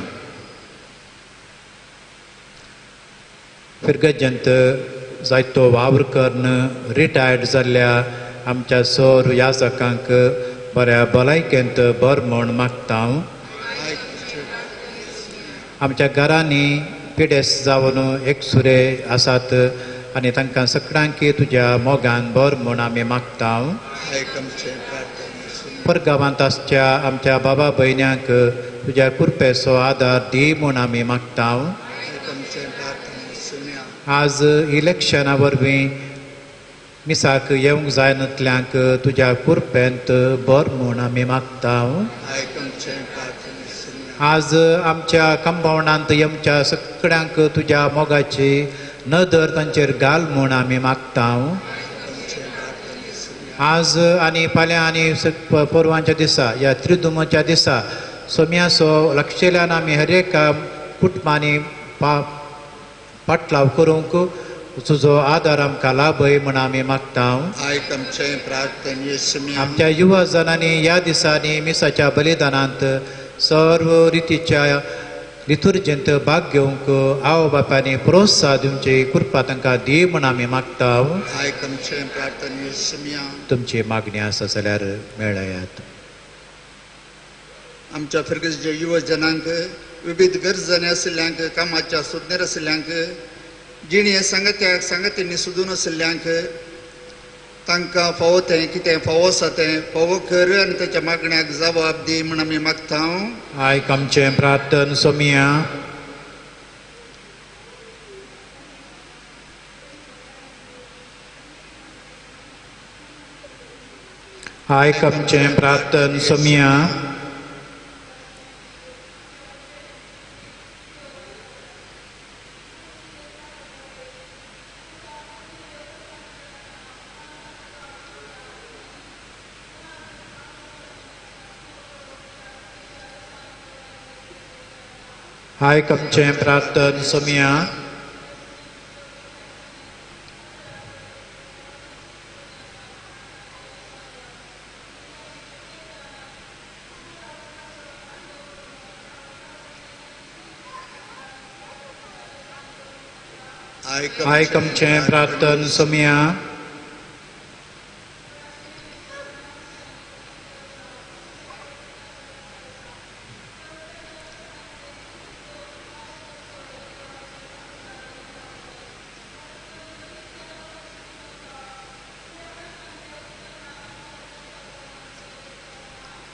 फिर्गजंत जायतो वावर करून रिटायर्ड जाल्ल्या आमच्या सोर याजकांक बऱ्या भलायकेंत बर म्हूण मागता. आमच्या घरांनी पिडेस्त जावन एकसुरे आसात आनी तांकां सगळ्यांकी तुज्या मोगान बर म्हूण आमी मागता. परगांवांत आसच्या आमच्या बाबा भयण्यांक तुज्या कृपेचो आदार दी म्हूण आमी मागता. आज इलेक्शना वरवीं मिसाक येवंक जायनातल्यांक तुज्या कृपेंत बर म्हूण आमी मागता. आज आमच्या कंपाउंडांत येवच्या सगळ्यांक तुज्या मोगाची नदर तांचेर घाल म्हूण आमी मागता. आज आनी फाल्यां आनी परवांच्या दिसा ह्या त्रिदुमाच्या दिसा सोम्याचो लक्षेल्यान आमी हर एका कुटुंबांनी पाटलाव करूंक तुजो आदार आमकां लाभय म्हूण आमी मागता. आमच्या युवा जणांनी ह्या दिसांनी मिसाच्या बलिदानांत सर्व रितीच्या लितुर्जेंत भाग घेवंक आवय बापांनी प्रोत्साह दिवची कृपा तांकां दी म्हूण आमी मागता. तुमची मागणी आसा जाल्यार मेळयात. आमच्या फिर्गजेच्या युवजनांक विविध गरजांनी आशिल्ल्यांक, कामाच्या सोदनेर आशिल्ल्यांक, जिणे सांगात्याक सांगातींनी सोदून आशिल्ल्यांक तांकां फावो तें कितें फावो आसा तें फावो कर आनी ताच्या मागण्याक जबाब दी म्हूण आमी मागता. आयक आमचें प्रार्थन सोमिया. आयक आमचें प्रार्थन सोमिया. आयक आमचें प्रार्थन सोमया. आयक आमचें प्रार्थन सोमया.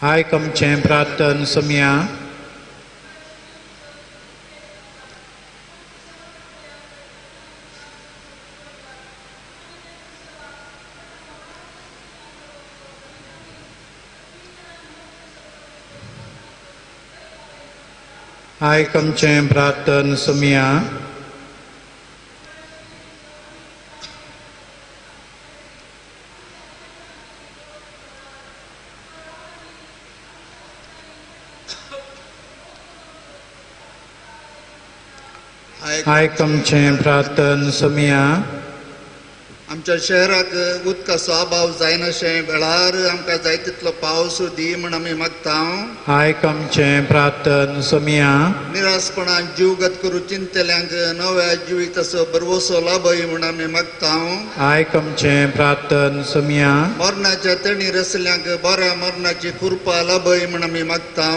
आयक आमचें प्रार्थन सोमया. आयक आमचें प्रार्थन सोमया. आयक आमचें प्रार्थन सोमया. आमच्या शहराक उदकाचो अभाव जायनाशें वेळार आमकां जाय तितलो पावस दी म्हण आमी मागता. आयक आमचें प्रार्थन सोमया. निरासपणान जीवगत करूं चिंतल्यांक नव्या जिविताचो भरवसो लाभय म्हण आमी मागता. आयक आमचें प्रार्थन सोमया. मरणाच्या तणीर आसल्यांक बऱ्या मरणाची कृपा लाभय म्हण आमी मागता.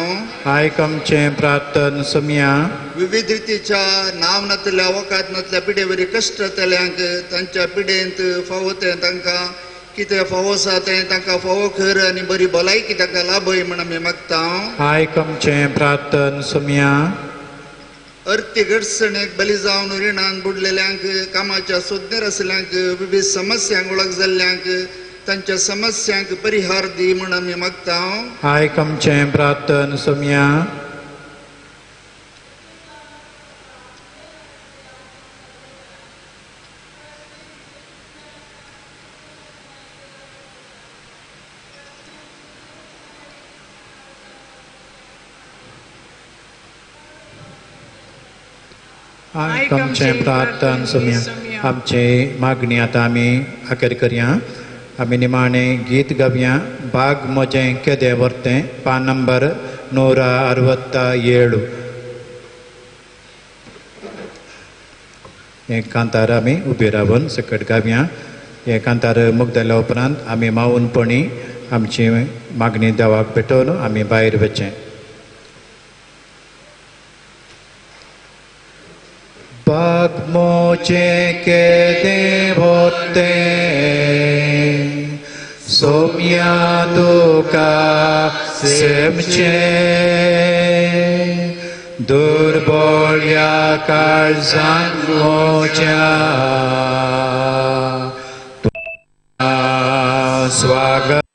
आयक आमचें प्रार्थन सोमया. विविध रितीच्या नांव नातल्या वकात नातल्या पिडेवरी कश्ट जातल्यांक तांच्या पिडेंत फावो तें तांकां कितें फावो आसा तें तांकां फावो कर आनी बरी भलायकी तांकां लाभय म्हण आमी मागता. आयक आमचें प्रार्थन सोमया. अर्थीक अडचणेक बली जावन रिणान बुडलेल्यांक कामाच्या सोदनेर आसल्यांक विविध समस्यांक वळख जाल्ल्यांक तांच्या समस्यांक परिहार दी म्हण आमी मागता. आयक आमचें प्रार्थन सोमया. आयक आमचें प्रार्थन सोमया. आमची मागणी आतां आमी अखेर करया. आमी निमाणें गीत गावया. बाग म्हजें केदें वर्तें, पान नंबर 167. हें कांतार आमी उबी रावन सकट गावया. हें कांतार मुगदल्या उपरांत आमी मावनपणी आमची मागणी देवाक भेटोवन आमी भायर वचचें. बाग मोचे केदें वतें सोम्या तुका सेमचें दुर्बोळ्या काळजान मोच्या तुका स्वागत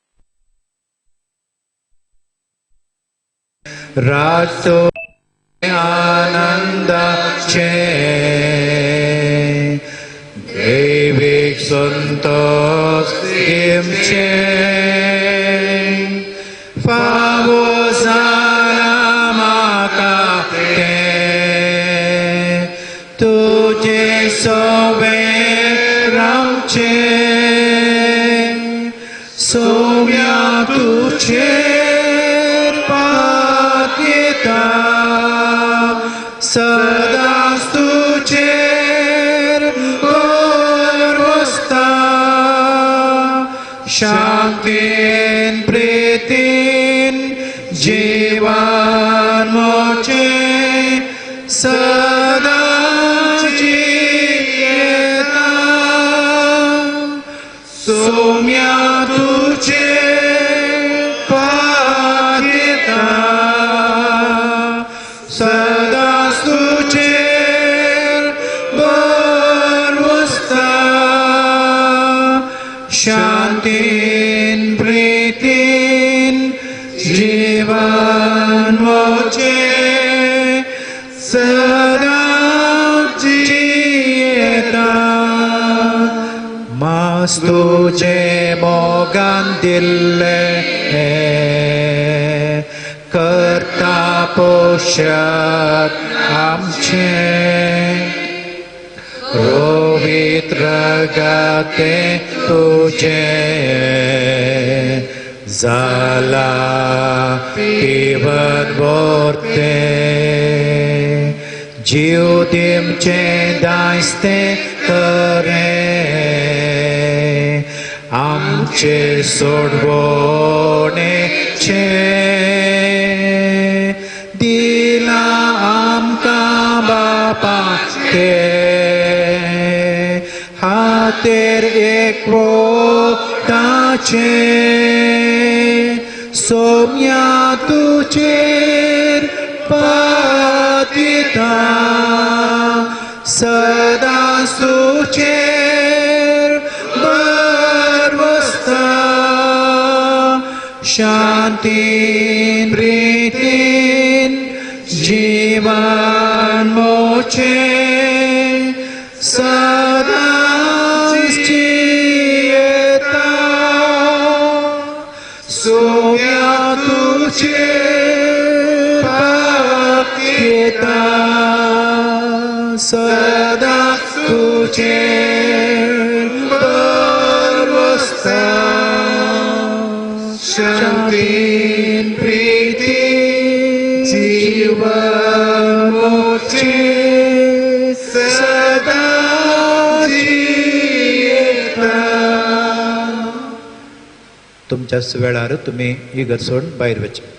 रातो आनंदाचे दैवीक संतोष दिवचे फावो जाला म्हाका तें तुजे सवें रावचें सोम्या तुजेर पातयेता सदांच तुजेर भरवसता शांतीन प्रितीन जीवन मोचें सदांच जियेता सोम्या तुजेर पातयेता सदांच तुजेर भरवसता शांतीन प्रितीन जीवन मोचें सदांच जियेता. मास तुजें मोगान दिल्लें करता पोशक आमचें पवित्र गाते तुझे जाला पिवन वर्ते जीव दिमचें दायस्ते करे आमचे सोडवणेचें दिला आमकां बापा ते हातेर एकवटाचें सोम्या तुजेर पातिता सदां तुजेर बरवसता शांतीन प्रितीन जीवन मोचें सदां जियेता सोम्या तुजेर पातिता सदां तुजेर बरवसता शांतीन प्रिती जीवन मोचें सदां जियेता. तुमच्याच वेळार तुमी इगर्ज सोडून भायर वचचें.